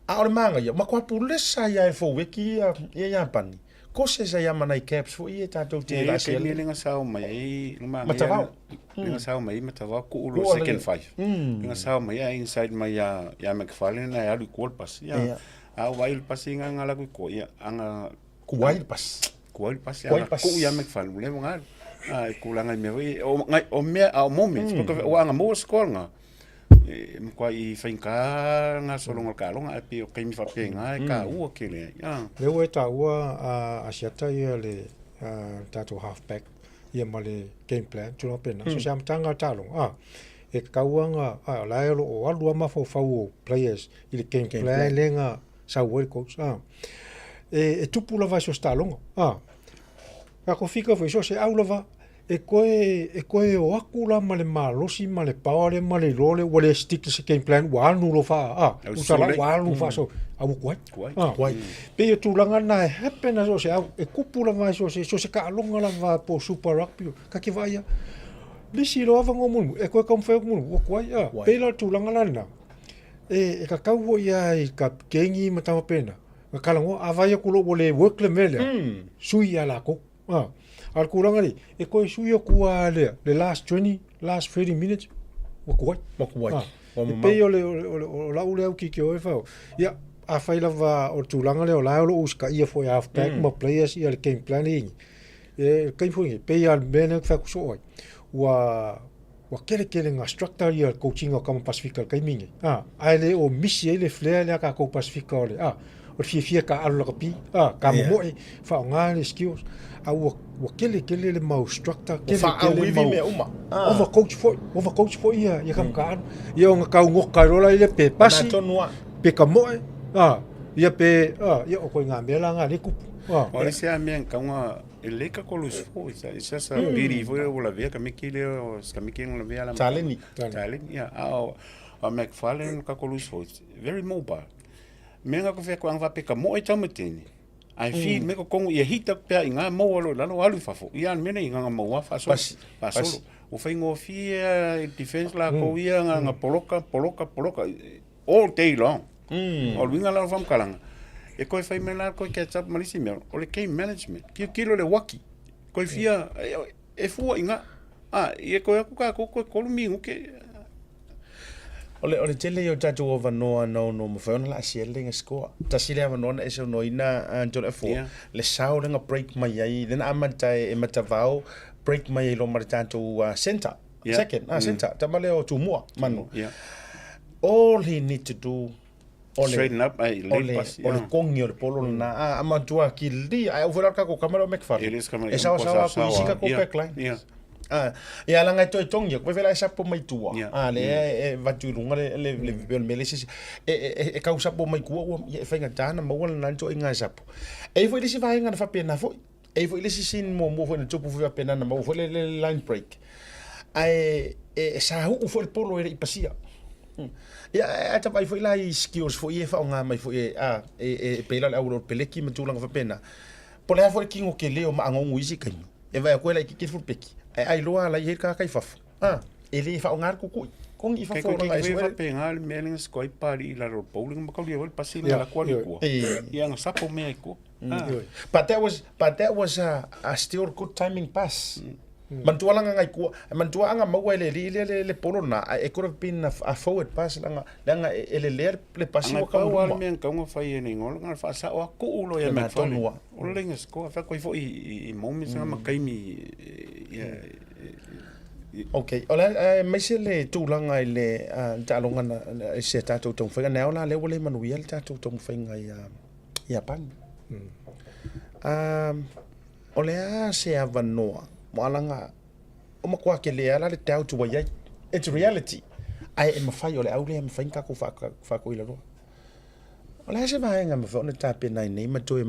A o le manaia, matua pulesa ai lava e foueki ia Iapani. Kose sa ia ma nai caps foi ia tatou te lasi. Ia le sao mai ai Matavao. Le sao mai Matavao ku lo second five. Le sao mai ia inside mai ia ia McFarlane na alu ko pas. Ia a vai le pasi nga nga la ku ia anga kuai le pasi. Kuai le pasi anga ku ia McFarlane le nga a ku la ngai me o ngai o mea a moments mm. o anga mo score nga e makuaʻi faigata gasologa o le taaloga ae pei o taimi faapena e taua tele ai. Lea ua e taua a Asiata ia le tatou half back ia ma le game plan tulaga faapena. So se amataga o le taaloga a e tatau lava ona a o la e o lo o alu lava mafaufau o players i le game plan lea na sau ai le coach a. E tupu lava i so o se taaloga a. Tatou fika foi so o se au lava e toe e toe o atu la ma le malosi ma le power lea ma le iloa lea ua le stick i se game plan ua alu loa faa a tusa la ua alu faaso a ua tuai. Tuai. Pei o tulaga na e happen a so o se au e kupu lava i so o se so o se taaloga lava po o super rugby ta te vaai lava misi loa avanoa mulimuli e toe taumafai atu mulimuli ua tuai a. Pei la o le tulaga la lena e tatau foi lava i kapikeni ma tama faapena na talanoa a vaai atu loa ua le work le mea lea sui ia latou. A o le tulaga lea, e toe sui atu lava lea, le last 20, last 30 minutes, ua tuai. Ua tuai. A, e pei o le, o le, o le, o lau lea autitio e fai, ia, afai lava o le tulaga lea o la e o lo o usitaia foi e half back ma players ia le game plan e i ai nei, e le taimi foi lenei, e pei lava o le mea lea ou te fai atu soo ai, ua, ua tele tele ina structure ia le coach ina o tama Pasefika i le taimi lenei, a, ae le o misi ai le flair lea a tatou Pasefika o le, a, o le fiafia taaalo lakapi, a, tamomoe, faaaoga le skills, a ua, ua tele tele le mau structure, tele tele mau mea uma. Over coach foi, over coach foi ia, ia tama taaalo. Ia ona tau goka ai loa la ia pe pasi, pe tamoe, a, ia pe, a, ia o ituaiga mea la na lea e tupu. A. O le isi lava mea e tatau ona E lelei ka ko lose fo it's, it's just a pity foi ua lavea ka miki lea o ska miki na lavea la Taleni. Taleni yeah a o a McFarlane ka ko lose fo it's very mobile me nga ko fe ko anga pe ka mo e taumatini ai fi me ko kongu ia hita pea i ngā maua lo lalo alu i fafo ia an mena i ngā maua faasolo faasolo o faigofie i defense la ko ia ngā ngā poloka poloka poloka all day long. Mm. O le uiga la o le faamatalaga, e koe fai mai la koe catch up ma le isi mea, o le game management. Tilotilo le uaki, koe fia, e, e fua i ngā, a, ia koe aku kākou koe kolu minute. O le, o le tele ia o tatou avanoa na ono mafai ona laasia le lenga score. Tasi le avanoa na e saunoaina John F4, yeah. le sao lenga break mai ai, lena amata e, e matavao, break mai ai loa ma le tatou uh, center. Yeah. Second, ah, center, tama lea o Tumua, Manu. Yeah. All he need to do, o le, Straighten up, ai, o le, pass, o le yeah. kongi o le polo lena. Ah, a matua ki li, ai au fela kako kamera o McFarlane. E le se kamera, E sawa sawa aku isi kako yeah, backline. yeah. Ah, ia langa e toe tongi, koe fela e sapo mai tua. Yeah. Ah, le e, e vatu i lunga le, le, le, le, le, le sisi. E, e, e, e kau sapo mai kua, ua, ia e whainga tāna, maua lana nito i ngā sapo. E i foi le si vaenga na whapena foi. E i ai foi le isi scene muamua foi na tupu foi faapena na maua foi le, le line break. Ae e, e sahuu foi le polo e le i pasia. Ia, ae ta vaai foi la i skills foi ia e faaaoga mai foi e, a, e, e, e pei la o le au o peleki ma tulaga faapena. Po o le a foi le kino kele o maagogo i isi taimi. E vaai atu ai laitiiti le fulupeki, ae ai loa la i ai le tagata i fafo. A, e le faaaoga le kukui. Kongi i Kei fafo koe o lana kei e koe sue. faapena le mea lea na sikoa ai Papalii i lalo o le bowling ma taulia foi le pasi na alu atu alu i tua. Ia na sapo mea i tua. But that was but that was a, a still good timing pass. Manatua langa ngai kua, manatua anga maua e le alii lea le, le polo na, it could have been a, a forward pass langa, leaga e, e lelea le pasi Anga ua kau pau lava le luma. mea na tatau ona fai e le igoa na faasao lava tuu loa ia Lena McFarlane. tonu lava. O le laina score, fai atu ai foi i, i moments na ma taimi ia Okay, o le a aemaise le tulaga i le taaloga na i se tatou taumafaiga, na ao la lea ua le manuia le tatou taumafaiga i Iapani. O le a se avanoa mo alaga o matua tele lava la le doubt ua i ai. It's reality. Ae e mafai, o le au lea e mafai ona tatou faatoilaloa. O le a se vaega e mafai ona tapena ai nei ma toe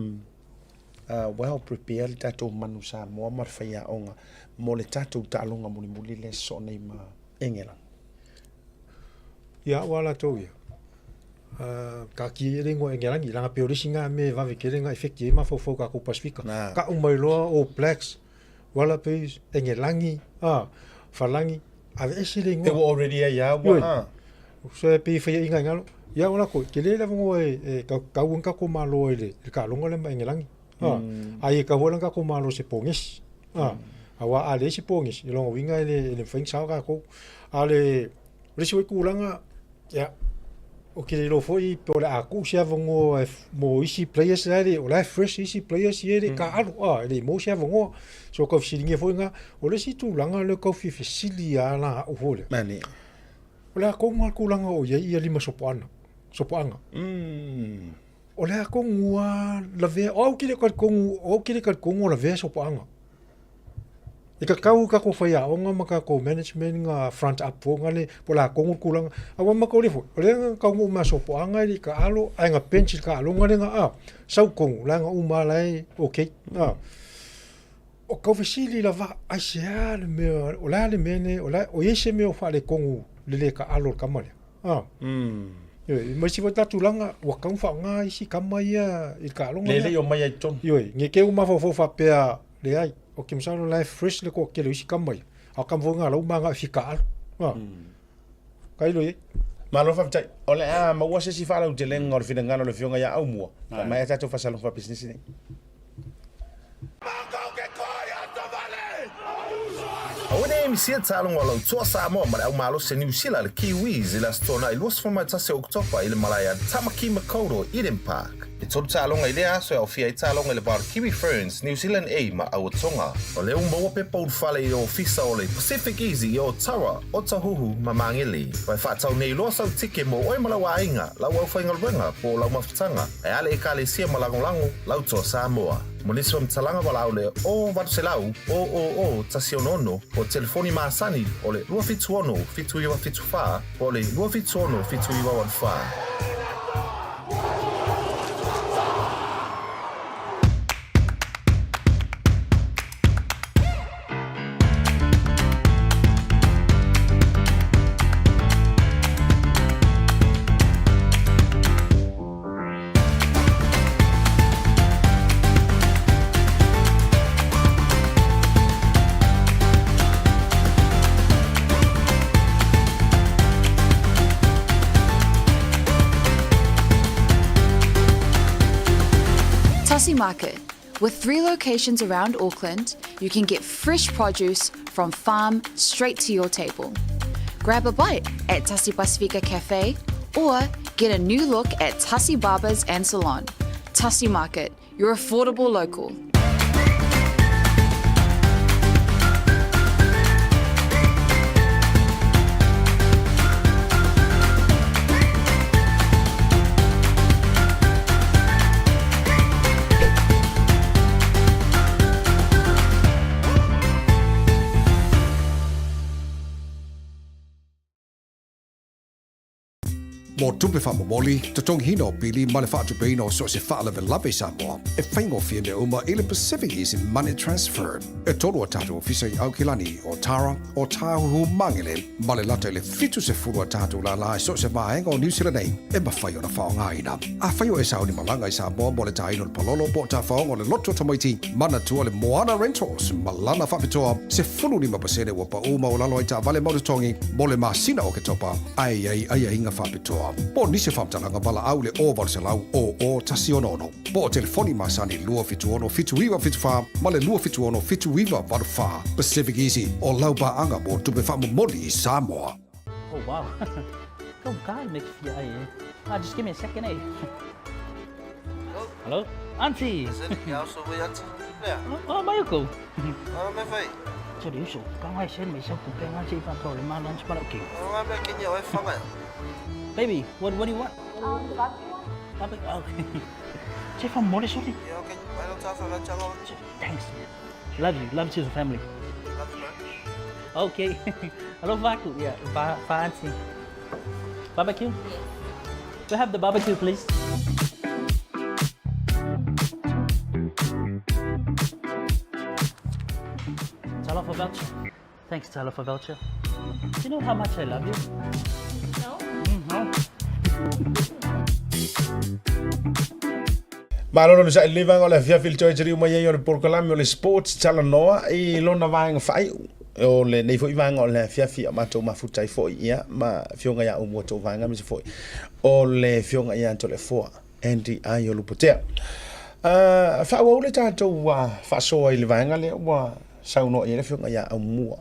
well prepare le tatou manu Samoa ma le faiaoga mo le tatou taaloga mulimuli lea e sosoo nei ma Engelana? Ia au lava latou ia. Taatia ia le igoa Engelani, leaga pei o le isi na mea e vave tele ona effect ai mafaufau o tatou Pasefika. Tau mai loa All Blacks, Wallabies, Engelani, Falani, aveese le igoa. E ua already i ai lava ua. So e pei e faiaina i lalo. Ia o latou, tele le avanoa e tau ai le tatou Malo i le taaloga lea ma Engelani. Ae e tatau foi la ona tatou malo i se pogesi. Aua a leai se pogesi, o lona uiga e le mafai ona sao tatou. A o le isi foi tulaga, ia, ou te le iloa foi po o le a tuu se avanoa mo isi players la e le, o la e fresh isi players ia e le i taaalo, e le i maua se avanoa. So tau fesiligia foi lena. O le isi tulaga lea e tau fia fesili lava la au foi lea. Manaia. O le a tonu lava le tulaga o i ai ia lima sopoaga, sopoaga. O le a tonu lava lavea, o au ou te le talitonu, o au ou te le talitonu o lavea sopoaga. E tatau i tatou faiaoga ma tatou management na front up foi na le po o le a tonu le tulaga. Aua matou le foi, o lea na taunuu mai a Sopoaga e le i taalo ae na bench i le taaloga lea na a, sau tonu leaga uma lava la e okay. A. O tau fesili lava, aisea le mea, o le a le mea lenei, o le a, o i ai se mea o faaletonu le le taalo o le tama lea? A. Ioe, ma isi foi ta tulaga, ua tatau ona faaaoga isi tama ia i le taaloga lea. Le le i omai ai i totonu. Ioe, ne i te i ua mafaufau faapea, Leai, ou te masalo la e fresh le toatele o isi tama ia, a o tama foi na la ua manao e fia taaalo. A, tailo i ai. Malo faafetai. O le a maua se isi faalautelega o le finagalo o le Afioga ia Aumua, faamaea tatou faasalaga faapisinisi nei. Aua ne i misia taaloga o lau toa Samoa ma le au malosi a Niu Sila, le Kiwis, i le Aso Toonai 21 o Oketopa i le malae a Tamaki Makaurau, Eden Park. E tolu taaloga i lea aso e aofia ai taaloga i le va o le Kiwi Ferns, New Zealand A ma Aua Tonga. O lea ua maua pepa ulufale i ofisa o le Pacific Easy i Otawa, Otahuhu ma Magele. Ua e faatau nei loa sau tike mo oe ma lau aiga, lau aufaigaluega po o lau mafutaga, ae a le Ekalesia ma lagolago lau toa Samoa. Mo nisi faamatalaga valaau le 0800 000 166 po o telefoni masani o le 276 7974 po o le 276 7984. Tasi Market. With three locations around Auckland, you can get fresh produce from farm straight to your table. Grab a bite at Tasi Pasifika Cafe or get a new look at Tasi Barbers and Salon. Tasi Market, your affordable local. Mo tupe faamomoli, totogiina o pili ma le faatupeina o so o se faalavelave i Samoa, e faigofie mea uma i le Pacific Easy Money Transfer. E tolu a tatou ofisa i Aukilani, Otara, Otāhuhu, Mangere, ma le lata i le 70 a tatou lālā i so o se vaega o Niu Sila nei e mafai ona faaaogaina. Afai o e sauni malaga i Samoa mo le tāina o le palolo po o tafaoga o le loto tamaiti, manatua le Moana Rentals ma lana faapitoa 15% ua paʻū maualalo ai taavale mau totogi mo le masina o Oketopa, ae i ai aiaiga faapitoa. Po o nisi o faamatalaga valaau i le 0800 00 166 po o telefoni masani 276 7974 ma le 276 7984. Pacific Easy, o lau paaga mo tupe faamomoli i Samoa. Oh wow. Go guy make fia ai eh. Ah, just give me a second eh. Hello? Auntie! Oh, mai ko. Baby, what, what do you want? The barbecue one? Barbecue, oh. Che fa mole soli. Thanks. Love you. Love to the family. Love you, bro. Okay. Hello, Vaku. Yeah, va, va auntie. Barbecue? Yes. We have the barbecue, please. Talofa voucher. Thanks, Talofa voucher. Do you know how much I love you? No? No. Malo le onosai i lenei vaega o le afiafi i le toe taliu mai ai o le polokalame o le Sports Talanoa i lona vaega faaiu o lenei foi vaega o le afiafi a matou mafuta ai foi ia ma afioga ia Aumua Tovaega aemaise foi o le afioga ia Toleafoa Andy Aiolupotea. Faaauau le tatou faasoa i le vaega lea ua saunoa i ai le afioga ia Aumua.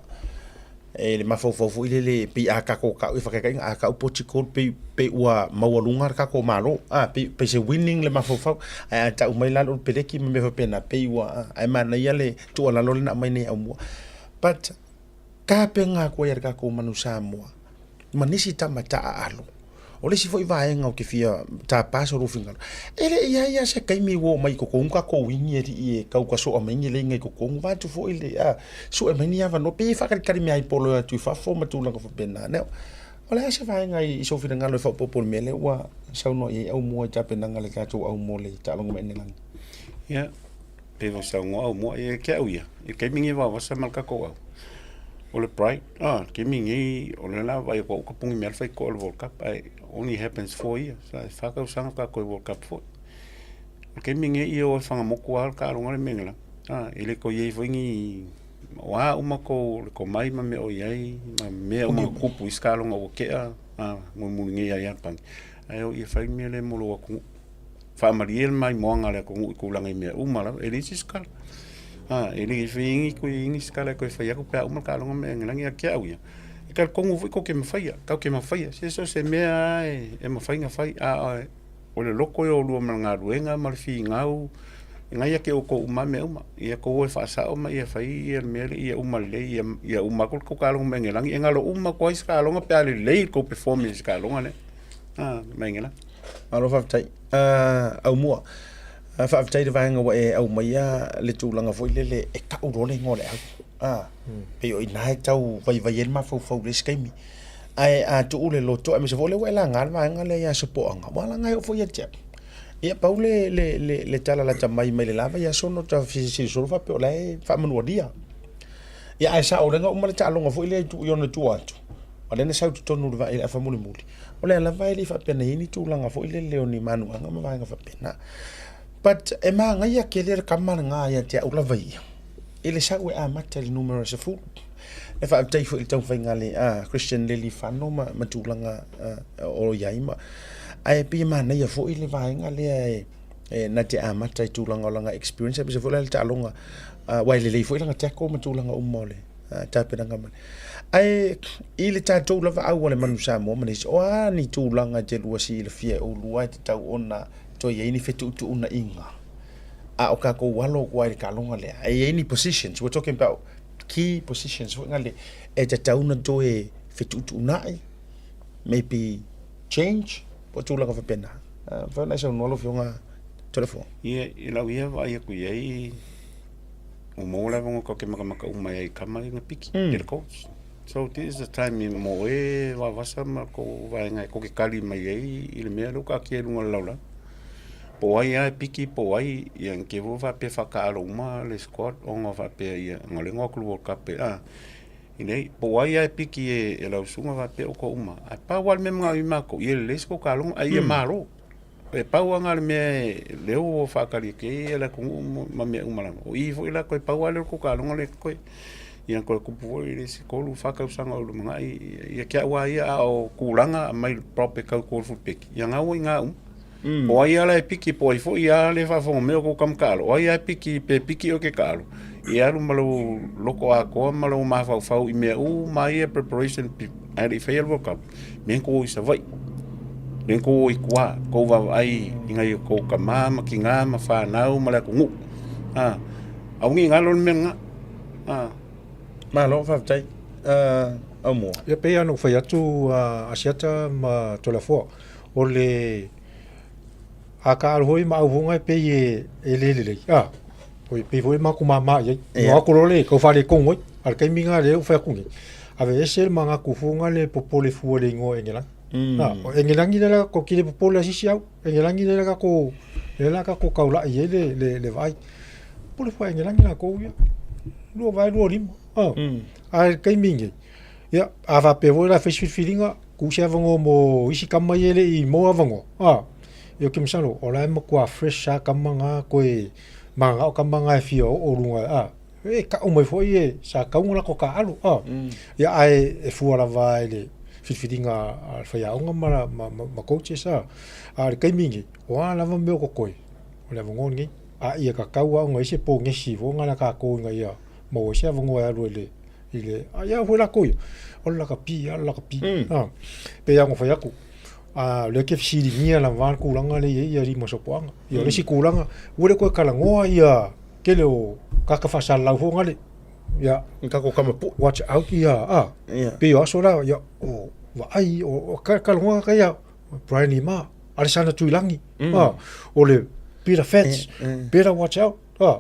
E le mafaufau foi lele pei a tatou tau i faataitaiga a tau Portugal pei pei ua maualuga le tatou Malo a pei pei se winning le mafaufau ae a tau mai la le Peleki ma mea faapena pei ua ae manaia le tuualalo lea na aumai nei Aumua. But tapena atu ai e le tatou Manu Samoa ma nisi tama taaalo. O le isi foi vaega ou te fia tapa so lou finagalo, e le i ai lava se taimi ua oo mai i totonu tatou ini alii e tau tasoa mai ni laina i totonu, vaeatu foi le a sue mai ni avanoa, pei e faatalitali mea ai polo e o atu i fafo ma tulaga faapena. O le a se vaega i sou finagalo e faaopoopo i le mea lea ua saunoa i ai Aumua i tapenaga a le tatou au mo le taaloga mai agelagi? Ia, pei ona saunoa Aumua, ia te au ia, i le taimi lenei e vavasa ma le tatou au, o le pride, ah, le taimi lenei, o lea la e vaai atu au ua tapuni mai lava le faitotoa o le World Cup, ae only happens 4 years, e fa tausaga faatoa toe World Cup foi. O le taimi lenei ia o e fagamotu lava le taaloga lea ma Engelana, ah, e le toe i ai foi ni o a uma tou le tomai ma mea o i ai ma mea uma na tutupu i isi taaloga ua tea, ah, mulimuli nei ia Iapani, ae o i e fai le mea lea mo lou atunuu. Faamalie le maimoaga a le atunuu i tulaga i mea uma lava, e leai se isi tala. A, e le fai ai ni isi tala e toe fai atu pe a uma le taaloga ma Engelani. Ia te au ia, e talitonu foi tou te mafaia, tatou te mafaia. Se so o se mea lava e mafai ona fai, a o le loto e o oulua ma le galuega ma le finau, o lena e ia te outou uma lava mea uma. Ia outou o e faasao ma ia fai le mea lea ia uma lelei, ia uma atu le tou taaloga ma Engelani. E galo uma atu ai se taaloga pe a lelei le tou performance i le taaloga lea ma Engelani. Malo faafetai. Aumua, faafetai i le vaega ua e aumaia le tulaga foi lele e tau loa le igoa o le au. Pei o i ina e tau vaivai ai le mafaufau i le isi taimi. Ae a tuu le loto, aemaise foi o lea ua e laga le vaega lea ia Sopoaga, ua laga e oo foi ia te au. Ia pau le tala lata mai mai le la vaiaso na ota fesilisili solo faapea o la e faamanualia. Ia ae sao o lea na uma le taaloga foi lea i ona tua atu, a o lea na sau i totonu i le afa mulimuli. O lea lava e le i faapea na i ai ni tulaga foi lele o ni manuaga ma vaega faapena. But e manaia tele le tama lena ia te au lava ia, i le sau e amata i le numera 10. E faafetai foi i le taumafaiga a le Christian Lealiifano ma, ma tulaga o i ai ma, ae pei e manaia foi le vaega lea e, e na te amata i tulaga o lana experience, aemaise foi la le taaloga, aua e lelei foi lana tackle ma tulaga uma o le tapenaga mai. Ae i le tatou lava au a le Manu Samoa ma nisi, o a ni tulaga e te lua silafia e oulua e tatau ona toe i ai ni fetuutuunaiga a o tatou alo atu ai i le taaloga lea. E i ai ni positions, we're talking about key positions foi nale e tatau ona toe fetuutuunai, maybe change, po o tulaga faapena. Mafai ona e saunoa lau Afioga Toleafoa? Ia, i lau ia vaai atu i ai, ua maua le avanoa tatou te matamata uma ai i tama ia na piki i le coach. So this is the time mo oe Vavasa ma kou vaega e kou te kali mai ai i le mea lea ua taatia i luga o le lalolagi. Po o ai lava e piki po o ai, ia ne i te i foi ua faapea e faataalo uma le squad ona faapea ia na o lea na o atu i le World Cup e a. E leai, po o ai lava e piki e lau susuga faapea outou uma, ae pau lava le mea e manao i ai matou, ia lelei se tou taaloga ae ia malo. E pau lava lena o le mea lea ua faatali atu ai le atunuu ma mea uma lava. O i foi la toe pau lava lea o le tou taaloga lea e totoe. Ia toe tupu foi le isi 3, 4 tausaga o lumanai ia te au lava ia, a o tulaga aumai le prop e tau i le fulpeki, ia lena ua i ina uma. Po o ai lava la e piki, po o ai foi lava lea e faafofoga mai o kou tama taalo, o ai lava e piki, pe piki oe ke taalo, ia alu ma lou loto atoa ma lou mafaufau i mea uma ia preparation ae le i faia le World Cup, me kou o i Savaii, me kou o i tua, kou vaavaai i nai o kou tama ma tina ma fanau ma le atunuu. A, aua ne i galo le mea lena. A. Malo faafetai. Aumua. Ia pei lava ona ou fai atu a Asiata ma Toleafoa, o le a taaalo foi ma aufoga e pei e le lelei, a, oi pei foi e matou mama i ai. Ia. Ua atu loa le tau faaletonu ai, a o le taimi lena lea ua fai atu nei, aveese le manatu fua lena le popole fua i le igoa o Engelani. A, o Engelani lea la tou te le popole lava se isi au, Engelani lea la tatou, lea la tatou taulai i ai le vaai. Popole fua Engelani latou ia, 2 vae 2 lima, a. A o le taimi lenei, ia, a faapea foi la e fai se filifiliga, tuu se avanoa mo isi tama ia e le i maua avanoa, a. Ia ou te masalo, o la e matua fresh lava tama na toe mananao tama na e fia oo luga a, e tau mai foi e sa tatau ona latou taaalo a. Ia ae e fua lava i le filifiliga a le faiaoga ma ma coaches a. A o le taimi lenei, o a lava mea o totoe, o le avanoa lenei. A ia tatau lava ona i ai se ponesi foi lea a tatou ina ia maua ai se avanoa e alu ai i le i le a ia foi latou ia, o le lakapi lava o le lakapi. A, pei lava ona fai atu, a o lea e te fesiligia lava le tulaga lea e i ai alii ma sopoaga. Ia o le isi tulaga, ua le toe talanoa ia tele o tagata faasalalau foi nale, ia Ni tatou tama pue. Watch out ia, a, pei o aso la, ia, o vaai, o talanoa tagata ia, Brian Lima, Alesana Tuilagi, a, o le Peter Fats, better watch out, a.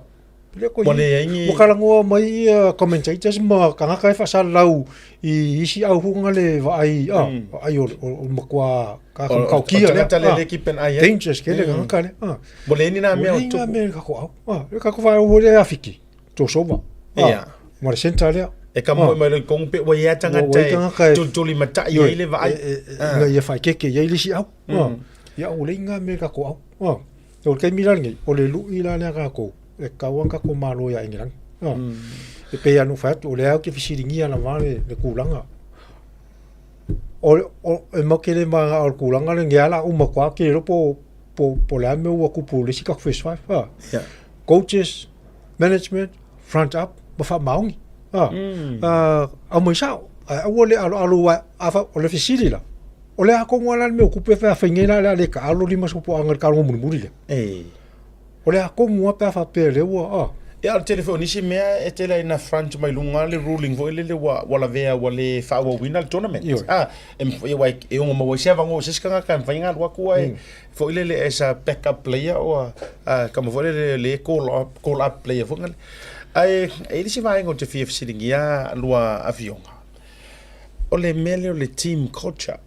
Lea ko Ua leai ni- Ua talanoa mai ia commentators ma tagata e faasalalau i isi auhunga le vaai, a, vaai o, o, o matua tagata matautia O tagata lea le keep an eye ai. Dangerous tele tagata lea. A. Ua leai ni nā mea o tupu. Ua leai nā mea i le tatou au. A, le tatou faaiu foi lea ia Fiti, Josova. A, Ia. Ma le centre lea. E ka moe mai loa i Kongu pe ua i ai tagata e tulitulimatai ai le vaai. Ina ia faaeteete i ai le isi au. A, ia ua leai ni nā mea i le tatou au. A. O le taimi la lenei, o le lui la lea a tatou, e tatau lava ona tatou malo ia Engelani. E pei lava ona ou fai atu, o lea ou te fesiligia lava le tulaga. O, o, e matou te le mananao i le tulaga lenei lava o le a uma atu lava, ou te le iloa po, po, po o le a le mea ua tupu i le isi tatou first five. A. Yeah. Coaches, management, front up ma faamaoni. A. Aumai sao, ae aua le aloalo aua a fa, o le fesili la, O le a tonu lava la le mea o tupu pe a fai nei la o le a le taalo 50 poaga i le taaloga mulimuli lea? Ee. O le a tonu lava pe a faapea lea ua a. Ia, o le tele foi o nisi mea e tele ai ina front mai luga le ruling foi lele ua ua lavea ua le faaauauina le tournament. Ioe. A, e mafai aua e ono maua ai se avanoa o se isi tagata e mafai ona alu atu ae foi lele as a backup player or a kama foi lele le call up, call up player foi lele. Ae e i ai le isi vaega ou te fia fesiligia lua afioga. O le mea lea o le team culture,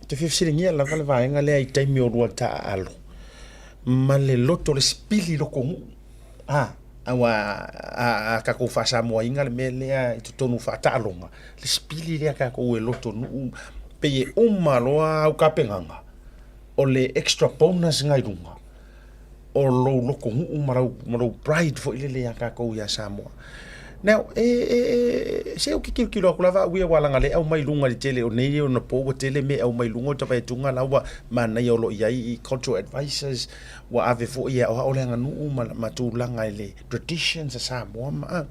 ou te fia fesiligia lava le vaega lea i taimi o lua taaalo ma le loto, le sipili lotonuu. A, aua a, a tatou faa-Samoaina le mea lea i totonu faataaloga, le sipili lea tatou e lotonuu, pei e uma loa au tapenaga, o le extra bonus lena i luga o lou lotonuu ma lau, ma lou pride foi lele ia tatou ia Samoa. Now, e, e, e, se ou te tilotilo atu lava au ia aua leaga o lea e aumai i luga i le tele o nei ona po ua tele mea e aumai i luga o tavaetuga la ua manaia o lo o i ai i cultural advisors, ua ave foi e aoao le aganuu ma, ma tulaga i le traditions a Samoa ma a.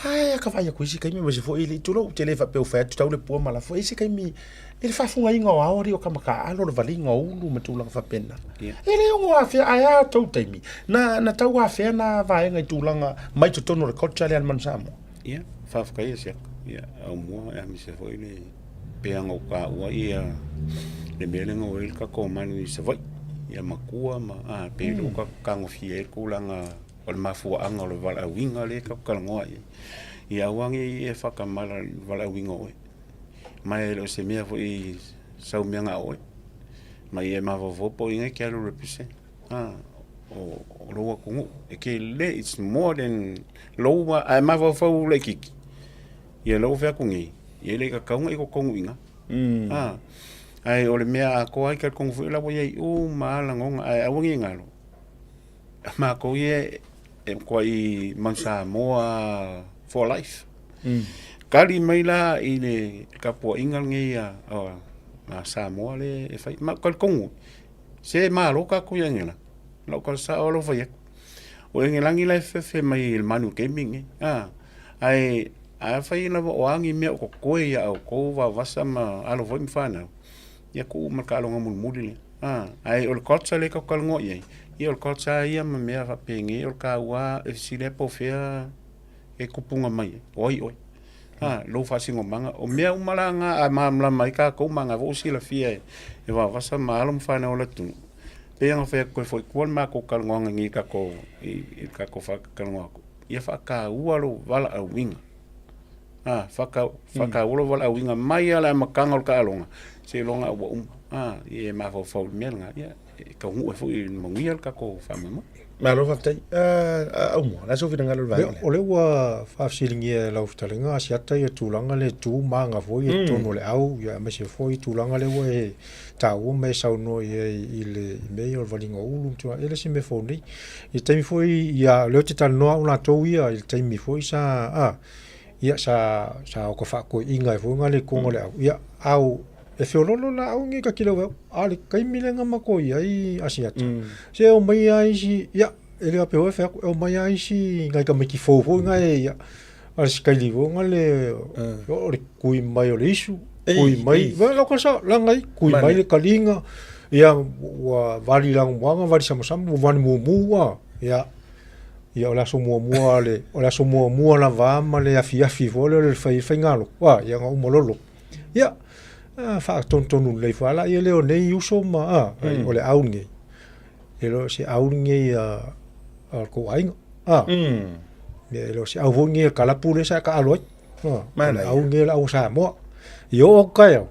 Ae a ka vaai atu i isi taimi aemaise foi i le tulou, ou te le faapea ua fai atu tau le pua ma lafo. E i ai se taimi i le faafugaina o ao alii o tama taaalo, le valiga o ulu ma tulaga faapena. E le ono afea, ae a tou taimi, na, na tau afea na vaega i tulaga mai totonu o le culture lea a le Manu Samoa? Ia, faafetai e Siaka. Ia, aumua e aemaise foi le peaga o taua ia le mea lea na o ai le tatou manu i Savaii. Ia matua ma, a, pei o lea ua tagofia ai le tulaga o le mafuaaga o le valaauina lea tatou te talanoa i ai. Ia aua ne i e faatamala i le valaauina o oe. Ma e le o se mea foi i sau mea na o oe. Ma ia e mafaufau po o ina e te alu represent. A, o, o lou atunuu. E ke le, it's more than lou, ae mafaufau laitiiti. Ia lou fai atu nei, ia e le tatau ona e totonu i ina. A, ae o le mea atoa ai talitonu foi o la ua i ai uma lava lagona, ae aua ne i galo, matou ia e matuai Manu Samoa for life. Tali mai la i le tapuaiga lenei a Samoa lea e fai. Ma ou talitonu, se malo tatou ia Engelani. Lau tala sao lava fai atu. O Engelani la e fefe mai i le manu i le taimi lenei. Ae afai lava o a ni mea o totoe ia outou vaovasa ma alo foi ma fanau, ia tuu ma le taaloga mulimuli lea. Ae o le culture lea tatou te talanoa i ai, ia o le culture lava ia ma mea faapenei, o le taua e fesili lava po o fea e tupuga mai ai, o ai oe. Lou faasinomaga, o mea uma la na a malamalama ai tatou ma na foi ua silafia e vaovasa ma alo ma fanau o le atunuu, pei ona fai atu toe foi i tua le matou talanoaga nei i le tatou faatalatalanoa atu, ia faataua lou valaauina. Faataua lou valaauina mai lava i le amataga o le taaloga seiloga ua uma. A, ia e mafaufau i le mea lena, ia, e taunuu ai foi i le manuia le tatou faamoemoe. Malo faafetai. Aumua, o le a sou finagalo i le vaega lea? O lea ua faafesiligia e lau fetalaiga Asiata ia tulaga lea e tu ma aga foi i totonu o le au, ia aemaise foi tulaga lea ua e taua ma e saunoa i ai i le mea ia o le valiga o ulu ma tulaga, e le o se mea fou nei. I le taimi foi ia o lea ou te talanoa au latou ia i le taimi foi sa a, ia sa sa ota faatoeaina ai foi le totonu o le au, ia a o e feololo la au nei ta te lau a o le taimi lea na matou i ai Asiata, se omai lava isi, ia e le faapea foi e fai atu, e omai lava isi nai tamaiti fou foi na e ia, a le sikaili foi na le, o le tui mai o le isu, tui mai, lau tala sao, leaga ai, tui mai le taliga, ia ua vali lanumoana, vali samasama, ua vali mumu a, ia, ia o le aso muamua le, o le aso muamua lava ma le afiafi foi lea o le fai faigalotu, a, ia na uma loa le lotu. Ia, faatonutonu lelei foi lava laia lea o nei uso ma, a, o le au lenei, e le o se au lenei a a le tou aiga, a. Ia, e le o se au foi lenei a le kalapu lea sa e taalo ai, a. O le au lenei o le au a Samoa. Ia oo atu taeao,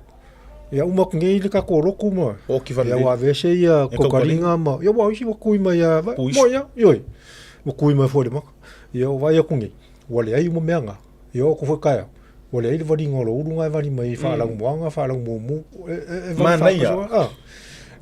ia uma atu nei le tatou lotu ma, ia ua aveese ia taukaliga ma, ia aua o isi ua tui mai lava, moe lava, ioe, ua tui mai foi i le maka. Ia ua vaai atu nei, ua leai uma mea na. Ia oo atu foi taeao, ua leai le valiga o lou ulu na e vali mai ai faalaumoaga, faalaumomu, e vali faapitoa. Ah.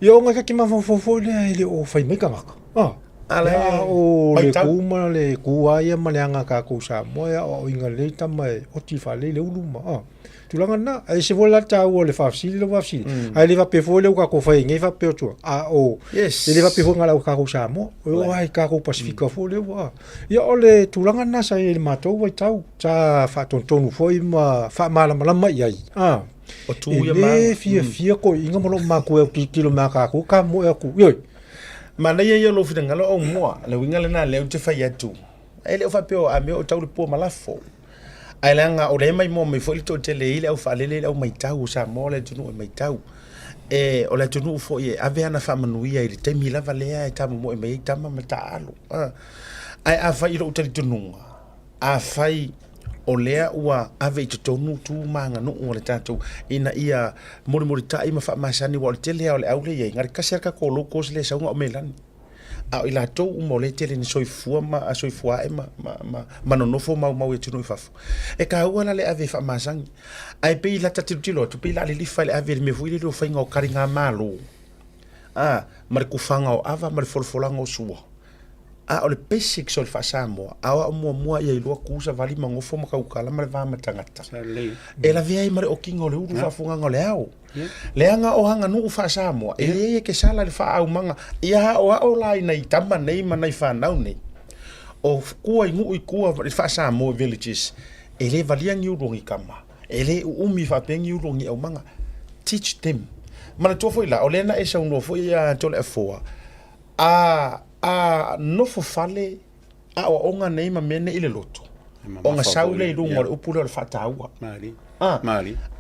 Ia ona ta te mafaufau foi lea e le o fai mai tagata. Ah. Ia o le ku ma le ku lava ia ma le aga a tatou Samoa e aoaoina lelei tama e oti faalelei le ulu ma ah. Tulaga lena, e ese foi la le taua o le faafesili lau faafesili. Ae le faapea foi lea ua tatou fai ai nei faapea atu, a o e le faapea foi na o le au tatou Samoa, e oo lava i tatou Pasefika foi lea ua. Ia o le tulaga lena sa i ai i le matou vaitau, sa faatonutonu foi ma faamalamalama i ai, a, O tu e ia ma le fiafia toeaiina ma loomatua e autilotilo mai a tatou tamoe atu, ioe. Manaia ia o lou finagalo Aumua, le uiga lena lea ou te fai atu, e le o faapea o a mea o tau le pua ma lafo. Ae leaga o lea e maimoa mai foi le toatele i le au faalele i le au matau o Samoa o le atunuu e matau. E, o le atunuu foi e ave ana faamanuia i le taimi lava lea e tamomoe mai ai tama ma taaalo. Ae afai i lou talitonuga, afai o lea ua ave i totonu tu ma aganuu a le tatou ina ia mulimulitai ma faamasani aua o le tele lava o le au lea e i ai, na o le tasi lava le tatou locals lea e sau na o Melani. A o i latou uma o lea e tele ina soifua ma soifua ae ma, ma, ma, ma nonofo maumau i atunuu i fafo. E taua la le ave e faamasani. Ae pei la ta tilotilo atu, pei la lilifa i le ave i le mea foi lele o faiga o taligamalo, a, ma le tufaga o ava ma le folafolaga o sua. A o le basics o le faa-Samoa, aoao muamua ia iloa tu, savali ma nofo ma tautala ma le va ma tagata. E lavea ai ma le okiga o le ulu faafogaga o le ao. Leaga o aganuu faa-Samoa, e leai e te sala i le faaaumaga, ia aoao la i nai tama nei ma nai fanau nei, o tua i nuu i tua i faa-Samoa villages, e le valia ni ulu o ni tama, e le uumi faapea ni ulu o ni aumaga. Teach them. Manatua foi la, o lea na e saunoa foi ia Toleafoa, a, a nofo fale aoaoga nei ma mea nei i le lotu, ona sau lea i luga o le upu lea o le faataua. A,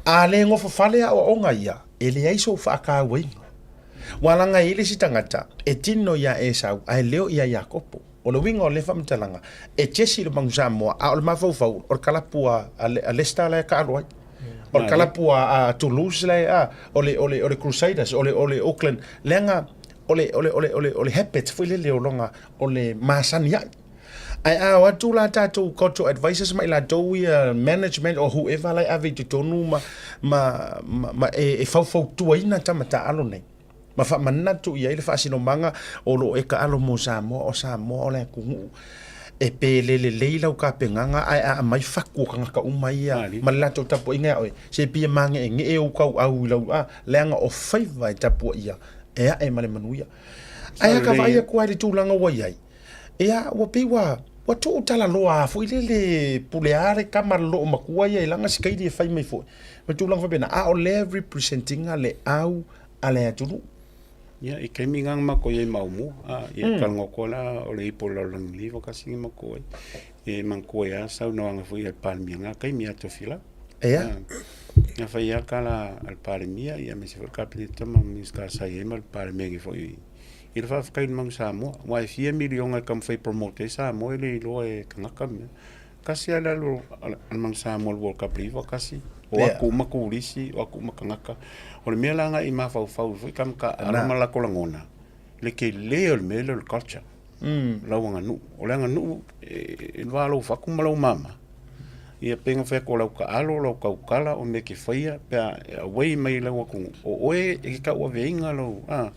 a le nofo fale aoaoga ia, e leai sou faatauaina. Ua laga i ai le isi tagata e tino iā Esau ae leo iā Iakopo. O le uiga o lea faamatalaga, e Jesse le Manu Samoa, a o le mafaufau, o le kalapu a, a, a Leicester la e taalo ai. O le kalapu a, a Toulouse la e, a, o le, o le, o le Crusaders, o le, o le Auckland. Leaga, o le, o le, o le, o le, o le habit foi lele o lona, o le masani ai. Ae a o atu la tatou cultural advisors ma i latou ia management or whoever la e ave i totonu ma, ma, ma, ma e, e faufautuaina tama taalo nei ma faamanatu i ai le faasinomaga o lo o e taalo mo Samoa, o Samoa o le atunuu e pele lelei lau tapenaga ae a aumai fatu o tagata uma ia ma le latou tapuaiga ia oe, se pei e mage'ege'e ou tauau i lau, a, leaga o faiva e tapuaia e a'e ma le manuia. Ae a ka vaai atu lava i le tulaga ua i ai, ia ua pei ua ua tuu talaloa lava foi lele pule a le tama loo matua ia i lana sikaili e fai mai foi ma tulaga faapena, a o lea e represent ina le au a le atunuu. Ia, i taimi na na matou i ai ma Aumua, a, ia talanoa atu la o le ipu o le lalolagi nei 91 na matou ai. E manatua ai lava saunoaga foi a le Palemia i lena taimi ia Tofilau. Ia. Na fai lava le tala a le Palemia aemaise foi le Kapeneta ma Minisita sa i ai ma le Palemene foi i le faafetai i le Manu Samoa. Aua e fia miliona e taumafai e promote ai Samoa e le iloa e tagata mea. Tasi lava le alu a le Manu Samoa i le World Cup i le 91. O atu uma turisi, o atu uma tagata. O le mea la lena i mafaufau ai foi tama taaalo ma latou lagona, le tele o le mea lea o le culture, lau aganuu. O le aganuu e va lou fatu ma lou mama, ia pei ona fai atu o lau taalo, o lau tautala, o mea e te faia pe a away mai lau atunuu, o oe e te tauaveina lou, a.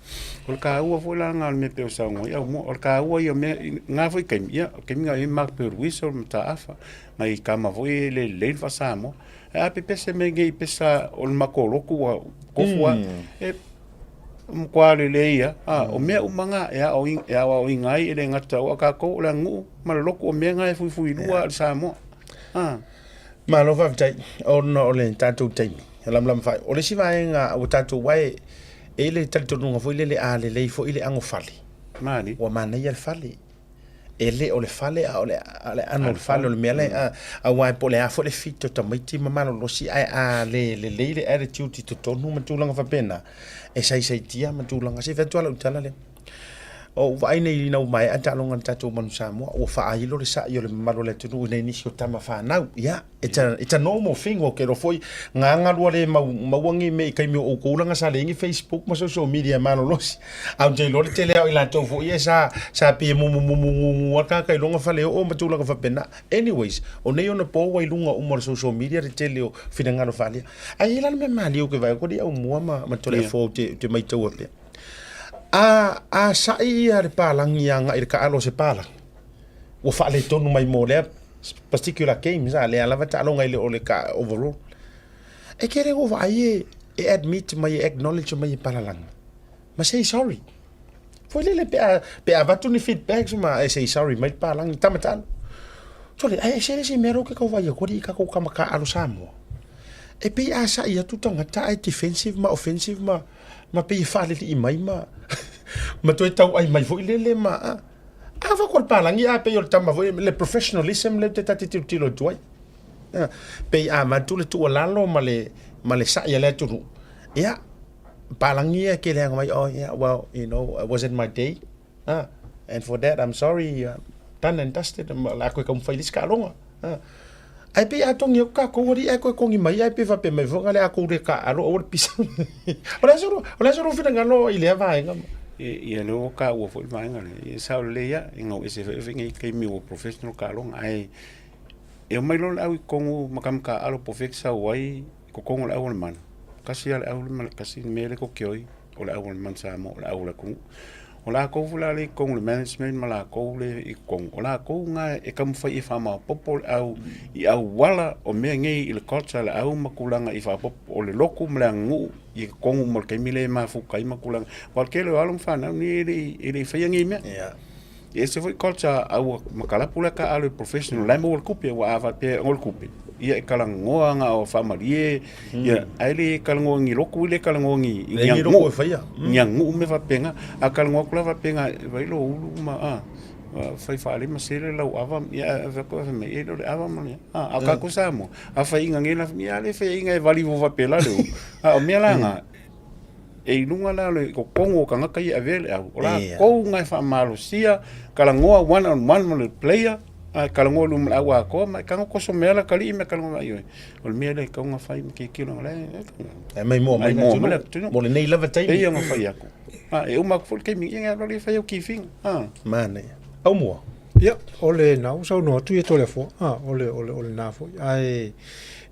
O le taua foi la lena o le mea e pei ona saunoa ai Aumua, o le taua ia o mea, i na foi taimi, ia o le taimi na i ai Mark Birdwhistell o Mataafa, nai tama foi ia e le lelei le faa-Samoa. Ae a pepese mai nei pesa o le matou lotu ua tofu lava, e matua lelei lava. A, o mea uma na e aoaoina ai, e le gata o tatou o le aganuu ma le lotu, o mea na e fuifuilua a le Samoa. A. Malo faafetai ona o le tatou taimi e lamalama faaiu. O le isi vaega ua tatou aua e i ai le talitonuga foi lele a lelei foi le anofale, ua manaia le fale. E le o le fale a o le aano o le fale o le mea lea, aua po o le a foi le fit o tamaiti ma malolosi ae a le lelei le attitude i totonu ma tulaga faapena, e saisaitia ma tulaga. Se i fai atu lava lau tala lea. Ua ou vaai nei ina ua maea taaloga a le tatou Manu Samoa, ua faailo le sa'i o le mamalu o le atunuu i nai nisi o tama fanau. Ia, it's a, it's a normal thing, ua kelo foi gaga lua le mau, maua ni mea i taimi o outou leaga sa leai ni Facebook ma social media malolosi. Ae ou te iloa le tele lava o i latou foi ia sa, sa pei e mumumumu lava tagata i luga faleoo ma tulaga faapena. Anyways, o nei ona po ua i luga uma o le social media le tele o finagalo faaalia. Ae i ai la le mea malie ou te vaai atu alii Aumua ma, ma Toleafoa ou te, ou te maitaua pea. A, a sa'i ia le palagi agai i le taaalo a se palagi, ua faaletonu mai mo lea particular games a, lea lava taaloga e le o le ka overall. E kele ua vaai e, e admit mai, e acknowledge mai e palalagi, ma say sorry. Foi lele pe a, pe a avatu ni feedbacks ma e say sorry mai le palagi, tama taalo. Sole, ae ese le isi mea lea ou te tau vaai atu alii i tatou tama taaalo Samoa. E pei a sa'i atu tagata ae defensive ma offensive ma, ma pei e faalelii mai ma ma toe tauai mai foi lele ma a a fa ko le palagi a pei o le tama foi le professionalism le te tate tilotilo atu ai pei a avatu le tuualalo ma le ma le sa'i a le atunuu ia palagi ia ke leaga mai oh yeah well you know it wasn't my day ah and for that I'm sorry done and dusted o le a koe taumafai i le isi taaloga ah Ae pei a togi atu tatou alii ae toe togi mai ae pei faapea mai foi le a tou le taaalo aua le pisa. O le a se o le a se lou finagalo i lea vaega? Ia lea ua taua foi le vaega lea. Ia sao lelei lava, e gau ese foi nei taimi ua professional taaloga ae e omai loa le au i totonu ma tama taaalo po o fea e te sau ai i totonu o le au o le mana. Tasi lava le au ma le tasi le mea lea tou te o ai, o le au o le mana Samoa, o le au o le atunuu. O latou foi la lea i totonu o le management ma latou lea i totonu, o latou lena e taumafai e faamaopoopo le au i auala o mea nei i le culture a le au ma tulaga i faaopoopo o le lotu ma le aganuu i totonu ma le taimi lea e mafuta ai ma tulaga. Aua o le tele o alo ma fanau nei e le i, e le i faia nei mea. E ese foi culture a ua matalapu la taaalo i professional la e maua le tupe aua a faapea e maua le tupe ia e talanoa na o faamalie ia ae le talanoa i ni lotu e le talanoa i ni aganuu e faia ni aganuu mea faapena a talanoa atu la faapena vaai lou ulu ma a fai faalima sele lau ava ia fai atu fai mai e le o le ava ma le a o tatou Samoa a faiaina nei la ia le faiaina e vali faapela le ulu a o mea la na E i luga la o le totonu o tagata ia e avea le au, o latou na e faamalosia, talanoa one on one ma le player, ae talanoa i luma o le au atoa ma e tago toso mai lava le atalii ma e talanoa mai oe. O le mea lea e tatau ona fai ma tilotilo o la e E maimoa mai le atunuu mo lenei lava taimi. Pei ona fai atu. A, e uma atu foi le taimi, ia alu e fai au kifiga. A. Manaia. Aumua. Ia, o lena ua saunoa atu ia Toleafoa, a, o le, o le, o lena foi. Ae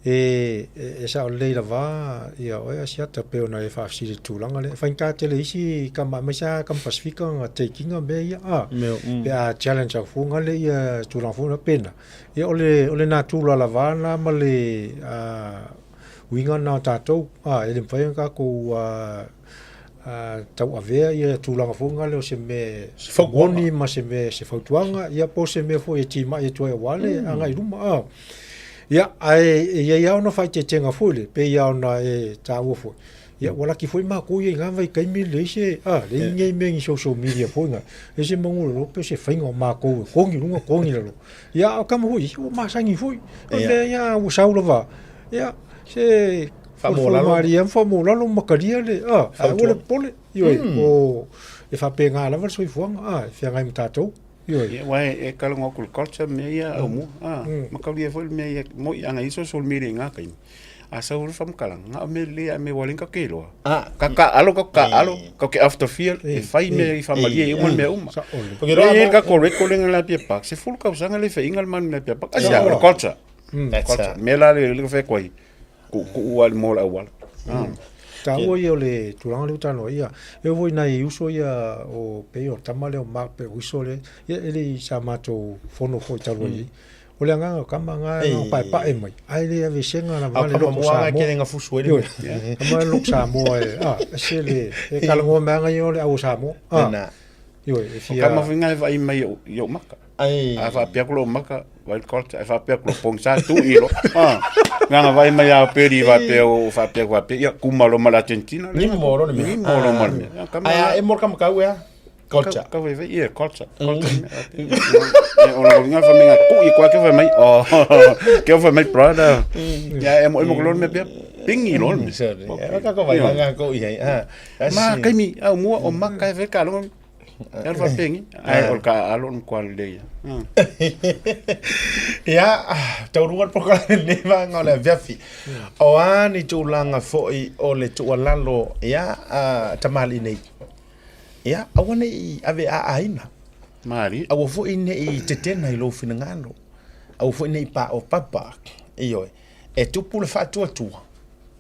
e, e sao lelei lava ia oe Asiata pei ona e faafesili i le tulaga lea. E faigata tele i isi tama aemaise lava tama Pasifika ona take ina mea ia, a, pe a challenge atu foi nale ia tulaga foi na pena. Ia o le, o le natura lava lena ma le a, uiga lena o tatou, a, e le mafai ona tatou a, tauavea ia tulaga foi nale o se mea moni ma se mea se fautuaga ia po o se mea foi e timai atu ai aua le agai i luma a. Ia ae e i ai lava ona faaeteetega foi le pei lava ona e taua foi ia ua laki foi matou ia i na vaitaimi leai se a leai ni nei mea ni social media foi na leai se manu lolo pe o se faiga o matou e togi i luga togi i lalo ia a o tama foi ia ua masani foi o le mea ia ua sau lava ia se Faamaualalo. Malie ma faamaualalo ma talia le, a, ae aua le popole, ioe, o, e faapena lava le soifuaga, a, e feagai ma tatou, ioe. Ia, aua e talanoa atu i le culture ma mea ia Aumua, a, mataulia foi le mea ia, moi ana i ai social media i na taimi. A sau le faamatalaga, na o mea lelei a mea ua leai ni tatou iloa. Ka taaalo tatou taaalo, tatou te off the field, e fai mea i faamalie ai uma mea uma. E i ai le tatou record lea na i le Apia Park, 10 tausaga le faiga le manu i le Apia Park. Aisea? O le culture. Culture. O le mea la lea e fai atu ai, tuutuu lava i le moa o le auala. Taua ia o le tulaga lea ua talanoa ai, ia, e oo foi i nai uso ia o pei o le tama lea o Mark Pewiso lea, ia e le i sa matou fono foi talu ai nei. O le agaga o tama na e paepae mai, ae le aveesega lava le loto Samoa. Ioe, tama le loto Samoa e, a, ese le, e talanoa mai aga ia o le au o Samoa. A, ioe, e fia... O tama foi na e vaai mai i ou maka. A faapea atu lou maka, vaai le culture, ae faapea atu lou pogisa, tuu i loa. A, na vaai mai a Peri faapea o faapea faapea, ia kuma loa ma le Argentina. Nimo loa le mea. Nimo loa ma le mea. Ae a e mo le kamakau ea? Culture. Ka vai vai, yeah, culture. Culture. O la nga fa menga ku i kwa ke fa mai. Oh, ke fa mai brother. Ya e mo e mo lo me pia. Pingi lo me. E ka ko vai nga ko i ai. Ah. Ma kaimi au mua o maka e ve ka lo. E fa pingi. Ai o ka alo no kwa le ya. Ia, tauruga le polokalame lenei vaega o le afiafi. O a ni tulaga foi o le tuualalo ia tamalii nei. Ia, aua ne i aveaaina. Malie. Aua foi ne i tetena i lou finagalo. Aua foi ne i paopapa. Ioe. E tupu le faatuatua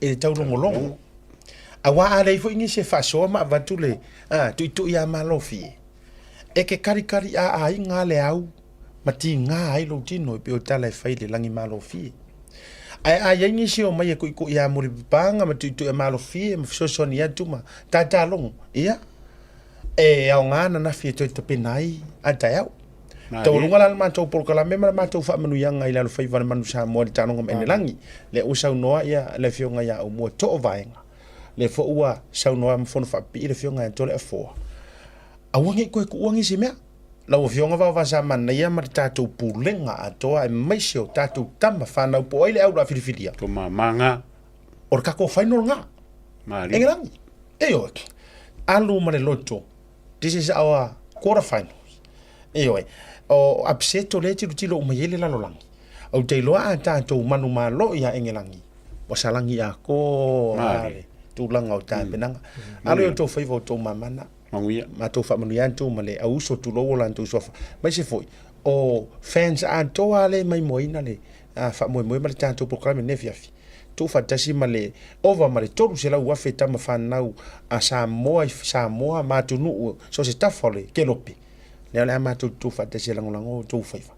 i le taulogologo. Aua a leai foi nisi e faasoa ma avatu le a, tuitui a malofie, e ke karikari aaina le au ma tiga ai lou tino e pei o tala e fai i le lagi malofie. Ae a i ai nisi e omai e kuʻikuʻi a mulipapaga ma tuitui a malofie ma fesoasoani atu ma tātālogo, ia, e aoga ananafi e toe tapena ai a taeao. Taualuga la le matou polokalame ma le matou faamanuiaga i le alofaiva o le Manu Samoa i le taaloga ma Enelagi. Lea ua saunoa ia le afioga ia Aumua Toovaega. Lea foi ua saunoa ma fono faapipii le afioga ia Toleafoa. Aua ne i toe tuua nisi mea. Lau Afioga Vaovasa sa manaia ma le tatou pulega atoa aemaise o tatou tama fanau po o ai le au la filifilia. Ko mama nga. O le tatou final nga. Malie. Engelagi. Ioe. Alu ma le loto. This is our quarter finals. Ioe. O upset o lea e tilotilo uma i ai le lalolagi. Ou te iloa a tatou manumalo ia Engelagi, ua salagi atoa le tulaga o tapenaga. Alo i o outou faiva o outou mamana. Manuia. Matou faamanuia atu ma le au uso tulou o latou suafa. Aemaise foi o fans atoa lea e maimoaina le faamoemoe ma le tatou polokalame i lenei afiafi. Tuufaatasi ma le ova ma le 300,000 tama fanau a Samoa i Samoa ma atunuu so o se tafa o le kelope. Lea o le a matou tuufaatasi e lagolago o outou faiva.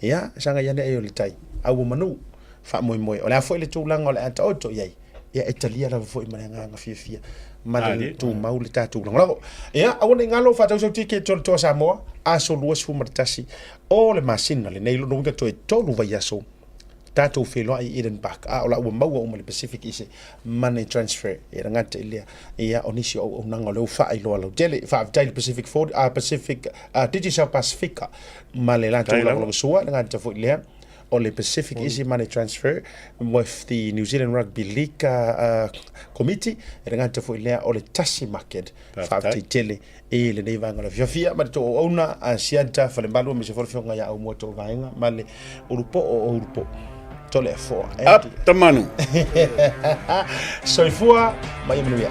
Ia, sagai ane ai o le tai, a ua manu, faamoemoe. O le a foi le tulaga o le a taoto i ai, ia e talia lava foi ma le agaga fiafia ma le tumau le tatou lagolago. Ia, aua ne i galo, faatau sau tiketi o le Toa Samoa, aso 21 o le masina lenei, lona uiga toe 3 vaiaso tatou feiloai i Eden Park, a o la ua maua uma le Pacific i se money transfer. E le gata i lea, ia, o nisi o auaunaga o lea ua faailoa lautele. Faafetai i le Pacific 40, Pacific, Digicel Pasifika ma le latou lagolagosua, le gata foi lea o le Pacific Easy Money Transfer with the New Zealand Rugby League Committee, e le gata foi lea o le Tasi Market. Faafetai tele i lenei vaega o le afiafi ma le tou auauna a Siata Falemalu aemaise foi le afioga ia Aumua Toovaega ma le Ulupoo o Ulupoo. Toleafoa. Up the manu! Soifua ma ia manuia.